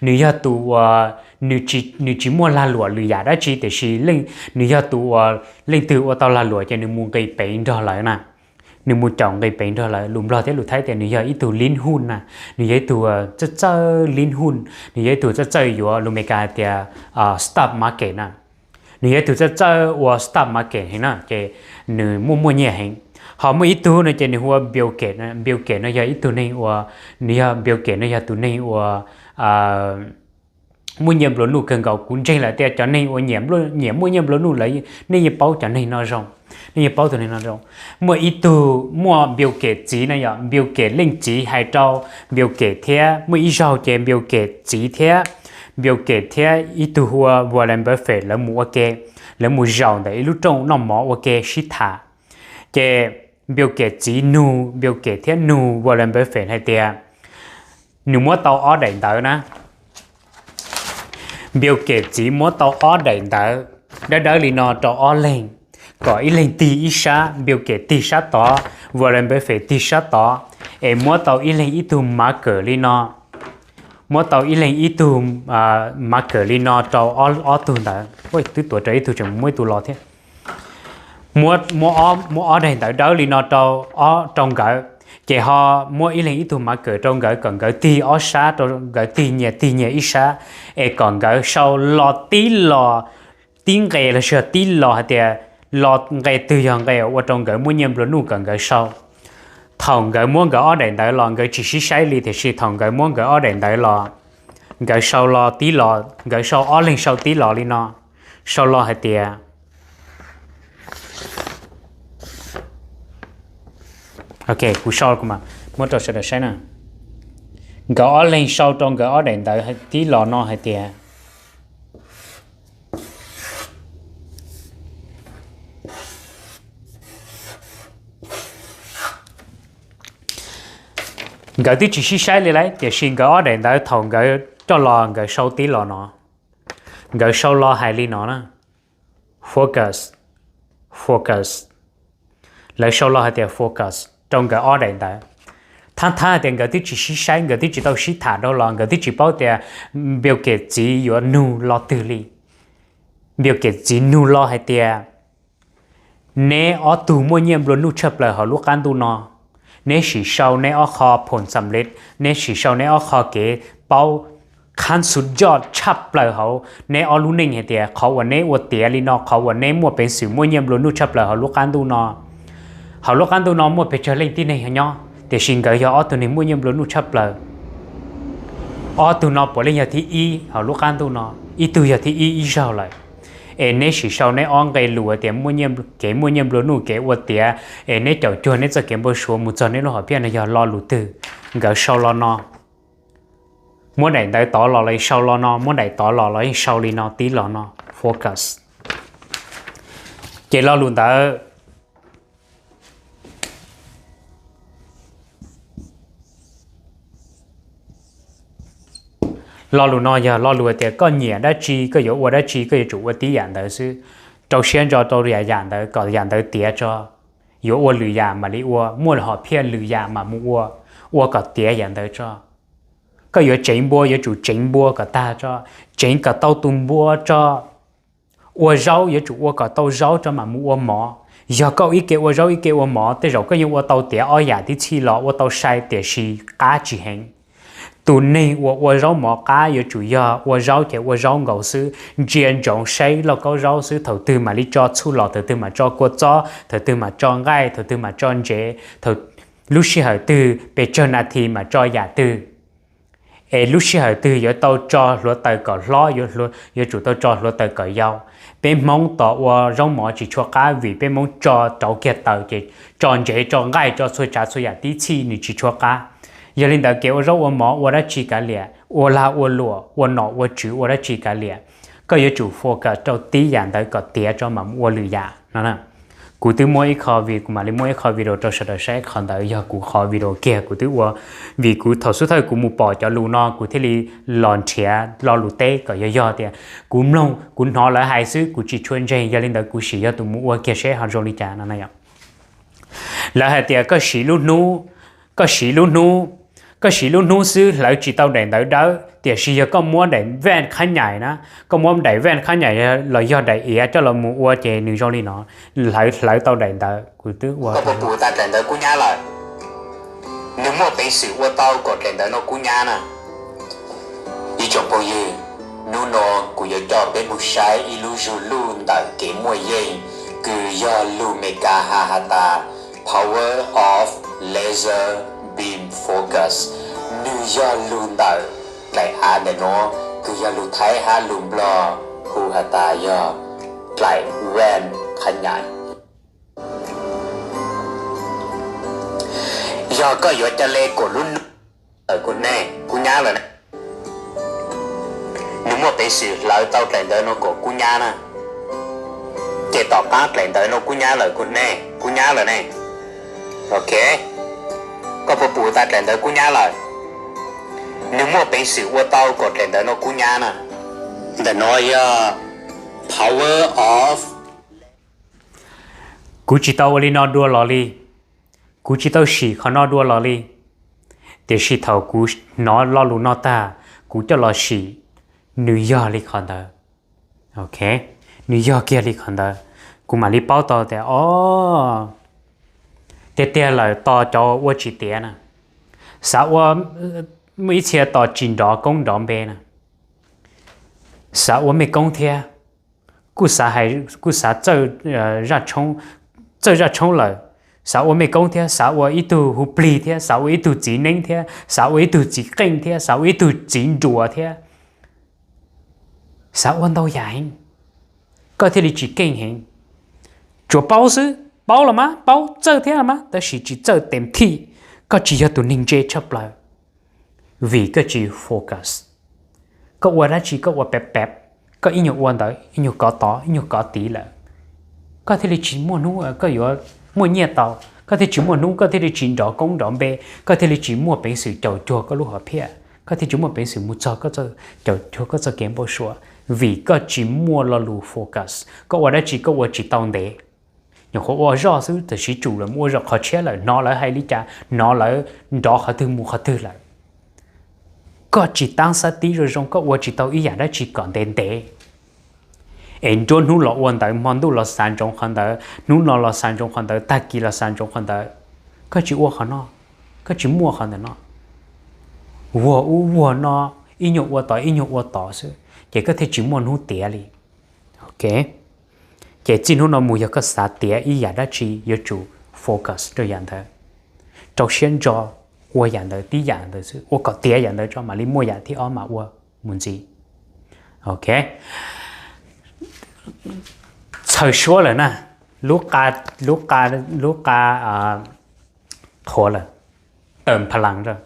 Nws yog tus uas, nws tsis muaj lag luam lwm yam dab tsi tiam sis nws yog tus uas leej twg ua tau lag luam ces nws mus nqis peev nrog lawv na. Nws mus caum nqis peev nrog lawv, lus Nplog thiab lus Thaib tias nws yog ib tug lib huj na. Nws yog ib tug txawj txawj lib huj, nws yog ib tug txawj txawj yuav, lus Amelikas hais tias stock market na. Nws yog ib tug txawj txawj ua stock market heev na, ces nws muaj muaj nyiaj heev. Ho muaj ib tug no ces nws hu ua Bill Gates, Bill Gates no yog ib tug neeg ua, nws yog, Bill Gates no yog tus neeg ua muaj nyiaj nplua nuj kawg nkaus. Kuv ntseeg lawm tias cov neeg uas nyiam muaj nyiaj nplua nuj lawv, nej yeej paub cov neeg no zoo, nej yeej paub tus neeg no zoo. Muaj ib tug, muaj Bill Gates txiv no yog, Bill Gates leej txiv hais rau Bill Gates thiab, muaj ib zaug ces Bill Gates txiv thiab Bill Gates thiab ib tug hu ua Warren Buffett lawv mus ua ke, lawv mus zaum ntawm ib lub rooj noj mov ua ke sib tham. Ces Bill Gates txiv nug Bill Gates thiab nug Warren Buffett hais tias, nws muab tau ob daim ntawv na. Bill Gates txiv muab tau ob daim ntawv dawb dawb li no rau ob leeg, kom ib leeg tig ib sab, Bill Gates tig sab tod, Warren Buffett tig sab tod, es muab tau ib leeg ib tug marker li no, muab tau ib leeg ib tug marker li no rau ob tug ntawd. Twb tuav rawv ib tug tseem muab ib tug los thiab. Muab, muab ob daim ntawv dawb li no rau, rau nkawd, ces ho muab ib leeg ib tug marker rau nkawd kom nkawd tig ob sab, rau nkawd tig nyias tig nyias ib sab, es kom nkawd sau los tib los, tib nqes los sis tib los hais tias los nqe twg yog nqe ua rau nkawd muaj nyiaj nplua nuj kom nkawd sau. Thaum nkawd muab nkawd ob daim ntawv los nkawd tsis sib saib li tiam sis thaum nkawd muab nkawd ob daim ntawv los, nkawd sau los tib los, nkawd sau ob leeg sau tib los li no, sau los hais tias, ok, kuv sau, kuv muab rau sawv daws saib na. Nkawd ob leeg sau rau nkawd ob daim ntawv tib los no hais tias, nkawd twb tsis sib saib li lawm tiam sis nkawd ob daim ntawv thaum nkawd coj los nkawd sau tib los no, nkawd sau los hais li no na: focus, focus. Lawv sau los hais tias focus rau nkawd ob daim ntawv. Thab thab hais tias nkawd twb tsis sib saib, nkawd twb tsis tau sib tham dua los nkawd twb tsis paub tias Bill Gates txiv yuav nug lo twg li. Bill Gates txiv nug los hais tias, neb ob tug muaj nyiaj nplua nuj tshaj plaws hauv lub qab ntuj no, neb sim sau neb ob qho phom xam lej, neb sim sau neb ob qho kev paub khab xu yoj tshaj plaws hauv neb ob lub neej hais tias qhov uas neb ua tiav li no, qhov uas neb muaj peev xwm muaj nyiaj nplua nuj tshaj plaws hauv lub qab ntuj no. Hauv lub qab ntuj no muaj pes tsawg leej tib neeg nyob tiam sis nkawd yog ob tug neeg muaj nyiaj nplua nuj tshaj plaws. Ob tug no puav leej yog thib ib hauv lub qab ntuj no, ib tug yog thib ib ib zaug lawm. Es neb sim sau neb ob nqe lus tias kev muaj nyiaj nplua nuj, kev ua tiav, es neb caum cuag neb txoj kev npau suav mus txog neb lub hom phiaj no yog lo lus twg. Nkawd sau lo no. Muab daim ntawv tod los los sau lo no, muab daim tod los los yeej sau li no tib los no, focus. Ces lo lus ntawd Lo lus no yog lo lus tias koj nyiam dab tsi, koj yuav ua dab tsi, koj yuav tsum ua tib yam ntawd xwb. Rau siab ntso rau yam yam ntawd kom yam ntawd tiav tso. Yuav ua lwm yam mam li ua, muaj hom phiaj lwm yam mam mus ua, ua kom tiav yam ntawd tso. Koj yuav tsev npua yuav tsum tsev npua kom tag tso, tsev kom tau tus npua tso. Ua zaub yuav tsum ua kom tau zaub tso mam mus ua mov. Yog koj ib ke ua zaub ib ke ua mov, tej zaum koj yeej ua tau tiav ob yam tib txhij los ua tau sai, tiam sis qab tsis heev. Tus neeg uas ua zaub mov qab yuav tsum yog ua zaub ces ua zaub nkaus xwb, ntsia ntsoov saib lauj kaub zaub xwb, thaum twg mam li tso txhuj lom, thaum twg mam tso kua txob, thaum twg mam tso nqaij, thaum twg mam tso ntsev, lub sij hawm twg, pes tsawg nas this mam tso yam twg. Es lub sij hawm twg yuav tau tso hluav taws kom hlob, yuav tsum tau tso hluav taws kom yau. Peb Hmoob tos ua zaub mov tsis tshua qab vim peb Hmoob tso rauv kiag taws ces tso ntsev, tso nqaij, tso txhua tsav txhua yam tib txhij nws tsis tshua qab. Yog li ntawd kev ua zaub ua mov ua dab tsi kav liam, ua lag ua luam, ua nom ua tswv, ua dab tsi kav liam, koj yuav tsum focus rau tib yam ntawd kom tiav tso mam mus ua lwm yam no. Kuv twb muab ib qho vi, kuv mam li muab ib qho video rau sawv daws saib qhov ntawd yog kuv qhov video kiag kuv twb ua, vim kuv thaum xub thawj kuv mus pom cov lus no kuv thiaj li los nrhiav lo lus teb kom yog yog tias kuv mloog kuv hnov lawv hais xwb kuv tsis tshua ntseeg, yog li ntawd kuv sim yog tus mus ua kiag seb ho zoo li cas no na yom. Lawv hais tias koj siv lub hnub, koj siv lub hnub, koj siv lub hnub xwb hlawv tsis tau daim ntawv dawb, tiam sis yog koj muab daim vaj khab nyaim na, koj muab daim vaj khab nyaim los yog daim iav coj los mus ua ces nws zoo li no, hlawv hlawv tau daim ntawv. Kuv twb ua, koj puas pum tas daim ntawv kub nyab lawm? Nws muaj peev xwm ua tau kom daim ntawv no kub nyab na. Ib tsoom phooj ywg, hnub no kuv yuav coj peb mus saib ib lub zug luj ntawm kev muaj yeej, kws yog lug Meskas has has tas Power of Laser Beam Focus. Nws yog lug ntawm dlaim av ntawm nuav, kws yog lug Thaib hab lug Nplog hu has tas yog dlaim vaj khab nyaim. Yog koj yuav ca le kom lub hnub ntawm kuv ne kub nyab lawm ne, nws muaj peev xwm hlawv tau dlaim ntawv no kom kub nyab na, ces tom qab dlaim ntawv no kub nyab lawm kuv ne, kub nyab lawm ne. Ok, koj puas pum tas dlaim ntawv kub nyab lawm? Nws muaj peev xwm ua tau kom dlaim ntawv no kub nyab na. Ntawm no yog power of. Kuv tsis tau ua li no dua los li, kuv tsis tau sim qhov no dua los li, tiam sis thaum kuv hnov lo lus no tag, kuv coj los sim, nws yog li qhov ntawd. Ok, nws yog kiag li qhov ntawd. Kuv mam li paub tau tias o, tiag tiag lawm tos cov ua tsis tiav na, xav ua, muaj ib txhia tos tsis nrov koob nrov npe na, xav ua mej koob thiab, kuj xav hais, kuj xav txawj zaj tshoob lawm, xav ua mej koob thiab, xav ua ib tug hu plig thiab, xav ua ib tug txiv neeb thiab, xav ua ib tug txiv qeej thiab, xav ua ib tug txiv nruas thiab, xav ua ntau yam heev, koj thiaj li tsis keej heev. Tsuas paub xwb, paub los mas paub, txawj thiab los mas, tab sis tsis txawj tes thij, koj tsis yog tus neeg ntse tshaj plaws, vim koj tsis focus. Koj ua dab tsi koj ua pem pem, koj ib nyuag ua ntawd ib nyuag kov tod ib nyuag kov tid lawm, koj thiaj li tsis muaj hnub koj yuav muaj nyiaj tau, koj thiaj tsis muaj hnub koj thiaj li tsis nrov koob nrov npe, koj thiaj li tsis muaj peev xwm caum cuag koj lub hom phiaj, koj thiaj tsis muaj peev xwm mus txog koj, caum cuag koj txoj kev npau suav, vim koj tsis muaj lo lus focus. Koj ua dab tsi koj ua tsis tau ntev, nyuam qhuav ua zoj xwb tam sim tsum lawm mus ua zaum qhov tshiab lawm, hnov lawv hais li cas, hnov lawv nrov qhov twg mus qhov twg lawm. Koj tsis tab xab tib zoo zoo, koj ua tsis tau ib yam dab tsi kom ntev ntev. Es nruab hnub los ua ntawd, hmo ntuj los xav ntsoov qhov ntawd, hnub no los xav ntsoov qhov ntawd, tag kis los xav ntsoov qhov ntawd, koj tsis ua qhov no, koj tsis muaj qhov ntawm no, vuag ub vuag no, ib nyuag ua tod ib nyuag ua tod xwb, ces koj thiaj tsis muaj hnub tiav li. Ok, ces txij hnub no mus yog koj xav tiav ib yam dab tsi yuav tsum focus rau yam ntawd, rau siab ntso ua yam ntawd tib yam ntawd xwb, ua kom tiav yam ntawd tso mam li muaj yam thib ob mam ua mus ntxiv. Ok, txhaws suab lawm na, lub qa, lub qa, lub qa qhuav lawm, tawm pha las lawm.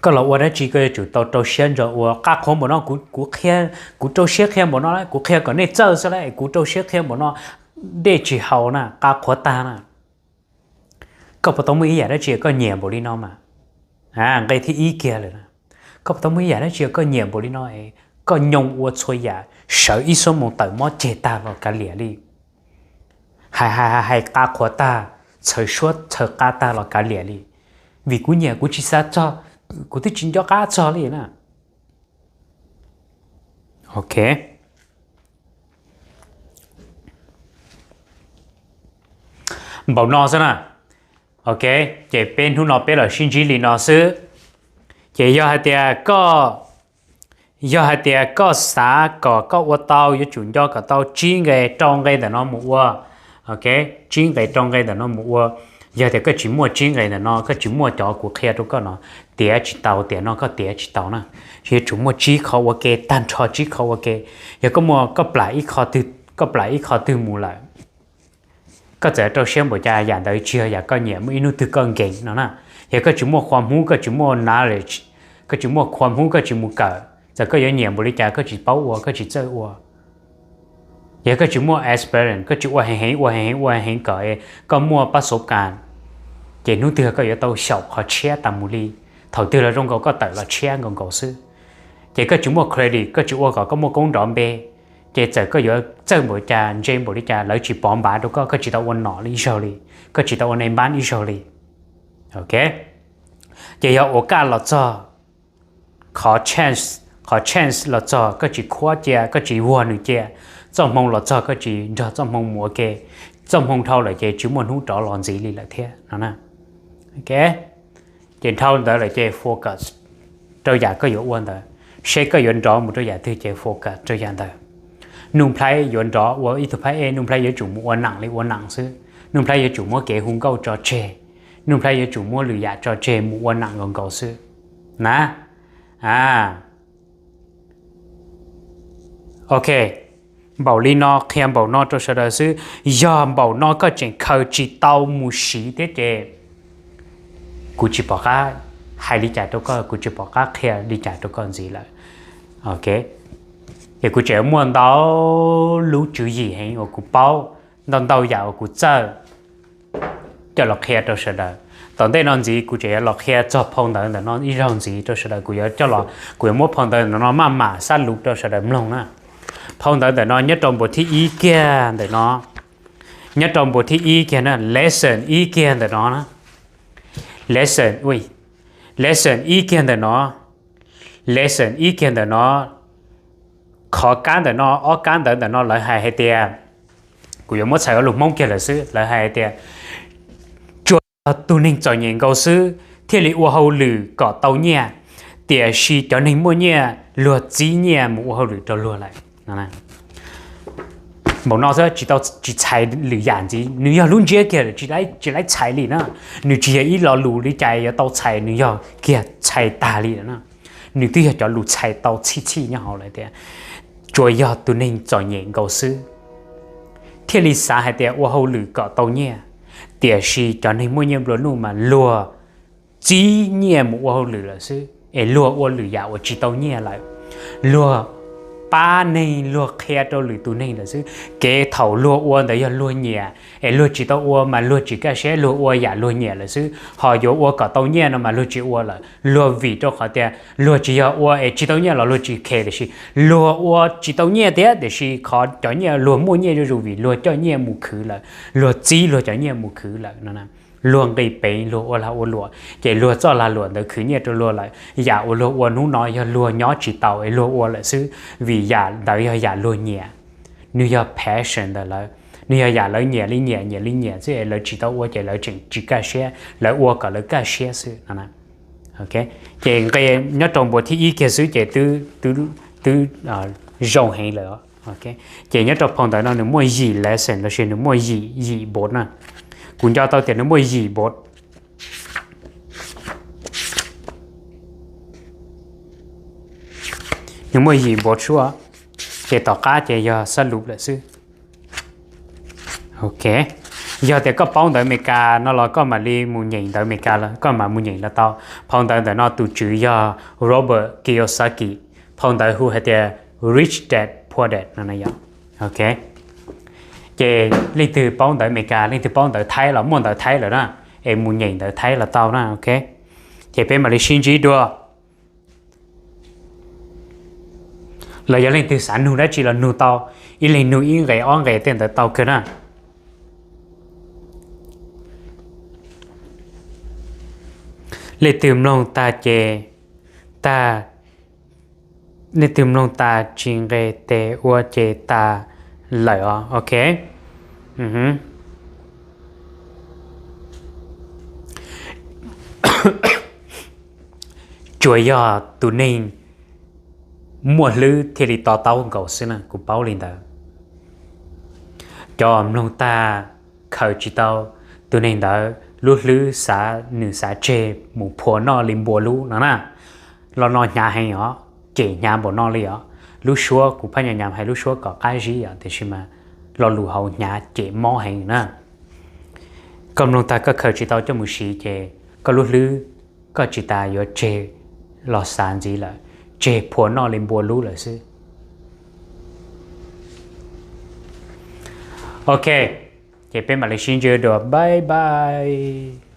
Koj los ua dab tsi koj yuav tsum tau rau siab ntso ua. Qab qhuav npaum no kuv, kuv qhia, kuv rau siab qhia npaum no, kuv qhia kom nej txawj xwb las, kuv rau siab qhia npaum no, dej tsis haus na, qab qhuav tag na. Koj puas tau muaj ib yam dab tsi koj nyiam npaum li no mas? Nqe thib ib kiag lawm na. Koj puas tau muaj ib yam dab tsi koj nyiam npaum li no? Koj nyoo ua txhua yam, sawv ib xuab moos tawm mob ceg tag los kav liam li. Hais hais hais hais qab qhuav tag, txhaws suab txhaws qab tag los kav liam li. Vim kuv nyiam kuv tsis xav txog, kuv twb tsis nco qab txog li na. Ok. Npaum no xwb na. Ok, ces peb hnub no peb los sib ntsib li no xwb. Ces yog hais tias koj, yog hais tias koj xav kom koj ua tau yuav tsum nco kom tau tsib nqe rau nqe ntawm no mus ua. Ok, tsib nqe rau nqe ntawm no mus ua. Yog tias koj tsis muaj tsib nqe ntawm no, koj tsis muaj cov kuv qhia rau koj no, tiav tsis tau, tiam no koj tiav tsis tau na. Yuav tsum muaj tsib qho ua ke, tag nrho tsib qho ua ke. Yog koj muaj, koj plam ib qho twg, koj plam ib qho twg mus lawm, koj txawm rau siab npaum cas yam ntawd tsis yog yam koj nyiam, muaj ib hnub twg koj nkees no na. Yog koj tsis muaj qhua hmub, koj tsis muaj knowledge, koj tsis muaj qhua hmub, koj tsis mus kawm, txawm koj yuav nyiam npaum li cas koj tsis paub ua, koj tsis txawj ua. Yog koj tsis muaj experience, koj tsis ua heev heev, ua heev heev, ua heev heev kom koj muaj pab xov kas, ces hnub twg koj yuav tau xyaum qhov tshiab tas mus li. Thaum twg los zoo nkaus koj tawm los tshiab nkaus nkaus xwb. Ces koj tsis muaj credit, koj tsis ua kom koj muaj koob nrov npe, ces txawm koj yuav txawj npaum cas, ntse npaum li cas, lawv tsis pov npav rau koj, koj tsis tau ua nom ib zaug li, koj tsis tau ua naj npab ib zaug li. Ok, ces yog ua kaj los txog qhov chance, qhov chance los txog koj tsis khuab cia, koj tsis vuag nws cia, txoj hmoo los txog koj tsis nrog txoj hmoo mus ua ke, txoj hmoo dhau lawm ces tsis muaj hnub rov los ntxiv li lawm thiab no na. Ok, ces dhau ntawd lawm ces focus rau yam koj yuav ua ntawd, seb koj yuav nrov mus rau yam twg ces focus rau yam ntawd. Nuj Nplhaib yuav nrov ua ib tug phab ej, Nuj Nplhaib yuav tsum mus ua nam li ua nam xwb, Nuj Nplhaib yuav tsum muab kev hu nkauj tso tseg, Nuj Nplhaib yuav tsum muab lwm yam tso tseg mus ua nam nkaus nkaus xwb na. A, ok, npaum li no qhia npaum no rau sawv daws xwb. Yog npaum no koj tseem khaws tsis tau mus siv thiab ces kuv tsis pom qab hais li cas rau koj, kuv tsis pom qab qhia li cas rau koj ntxiv lawm. Ok, ces kuv tseem muaj ntau lub tswv yim heev uas kuv paub, ntau ntau yam uas kuv txawj coj los qhia rau sawv daws. Tom ntej no ntxiv kuv tseem yuav los qhia txog phau ntawv ntawm no ib zaug ntxiv rau sawv daws. Kuv yuav coj los, kuv yuav muab phau ntawv ntawm no maj mam xab lus rau sawv daws mloog na. Phau ntawv ntawm no nyob rau npuas thib ib kiag ntawm no, nyob rau npuas thib ib kiag na, lesson ib kiag ntawm no na. Lesson, ui, lesson ib kiag ntawm no, lesson ib kiag ntawm no, qhov kab ntawm no, ob kab ntawv ntawm no lawv hais hais tias, kuv yuav muab txhais ua lus Hmoob kiag lawm xwb, lawv hais hais tias tsuas yog tus neeg txom nyem nkaus xwb thiaj li ua hauj lwm kom tau nyiaj, tiam sis cov neeg muaj nyiaj luag txib nyiaj mus ua hauj lwm rau luag lawm. Npaum no xwb, tsis tau, tsis txhais lwm yam ntxiv, nws yog lub ntsiab kiag lawm, tsis laib txhais li na. Nws tsis yog ib lo lus li cas yuav tau txhais, nws yog kiag txhais tag li lawm na. Nws twb yog cov lus txhais tau txhij txhij nyob hauv lawm tias tsuas yog tus neeg txom nyem nkaus xwb thiaj li xav hais tias ua hauj lwm kom tau nyiaj, tiam sis cov neeg muaj nyiaj nplua nuj mas luag txib nyiaj mus ua hauj lwm lawm xwb, es luag ua lwm yam uas tsis tau nyiaj lawm. Luag pab neeg, luag qhia rau lwm tus neeg lawm xwb. Kev thaum luag ua ntawd yog luag nyiam, es luag tsis tau ua mas luag tsis kaj siab, luag ua yam luag nyiam lawm xwb. Ho yuav ua kom tau nyiaj no mas luag tsis ua lawm. Luag vim rau qhov tias luag tsis yog ua es tsis tau nyiaj los luag tsis khe, tiam sis luag ua tsis tau nyiaj thiab, tiam sis qhov cov nyiaj luag muaj nyiaj zuj zus vim luag coj nyiaj mus khwv lawm, luag txib luag cov nyiaj mus khwv lawm no. Luag nqis peev, luag ua lag ua luam, ces luag txoj lag luam ntawd khwv nyiaj rau luag lawm. Yam uas luag ua hnub no yog luag nyob tsis taus es luag ua lawm xwb, vim yam ntawd yog yam luag nyiam. Nws yog passion ntawm lawv, nws yog yam lawv nyiam li nyiam, nyiam li nyiam xwb es lawv tsis tau ua ces lawv tseem tsis kaj siab, lawv ua kom lawv kaj siab xwb no. Ok, ces nqe nyob rau npuas thib ib kiag xwb ces twb, twb, twb zoo heev lawm. Ok, ces nyob rau phau ntawv no nws muaj yim lesson los sis nws muaj yim, yim npuas na. Kuv nco tau tias nws muaj yim npuas. Nws muaj yim npuas suab, ces tom qab ces yog xab lus lawm xwb. Ok, Yog tias koj paub ntawv Amelikas no los koj mam li mus nyeem ntawv Amelikas, koj mam mus nyeem los tau. Phau ntawv ntawm no tus tswv yog Robert Kiyosaki. Phau ntawv hu hais tias Rich Dad Poor Dad no na yom. Ok, ces leej twg paub ntawv Amelikas, leej twg paub ntawv Thaib los muaj ntawv Thaib lawm na, es mus nyeem ntawv Thaib los tau na. Ok, ces peb mam li sib ntsib dua. Los yog leej twg xav nug dab tsi los nug tau, ib leeg nug ib nqe ob nqe tej ntawd tau kawg na. Leej twg mloog tag ces tag, leej twg mloog tas tsis nqes tes ua ces tas lawm os. Ok, tsuas yog tus neeg muaj hlwb thiaj li to taub nkaus xwb na, kuv paub li ntawd. Cov mloog tag khaws tsis tau, tus neeg ntawd lub hlwb xav, nws xav tseg mus phua noj li npua lub no na. Los no hnyav heev os, cem hnyav npaum no li os. Lub suab kuv phaj nyas nyas hais lub suab kom qab zib os, tiam sis mas lo lus hauv hnyav cem mob heev na. Koj mloog tag koj khaws tsis tau coj mus siv ces koj lub hlwb koj tsis tas yuav tseg los xav ntxiv lawm, tseg phua noj li npua lub lawm xwb. Ok, ces peb mam li sib ntsib dua, bye bye.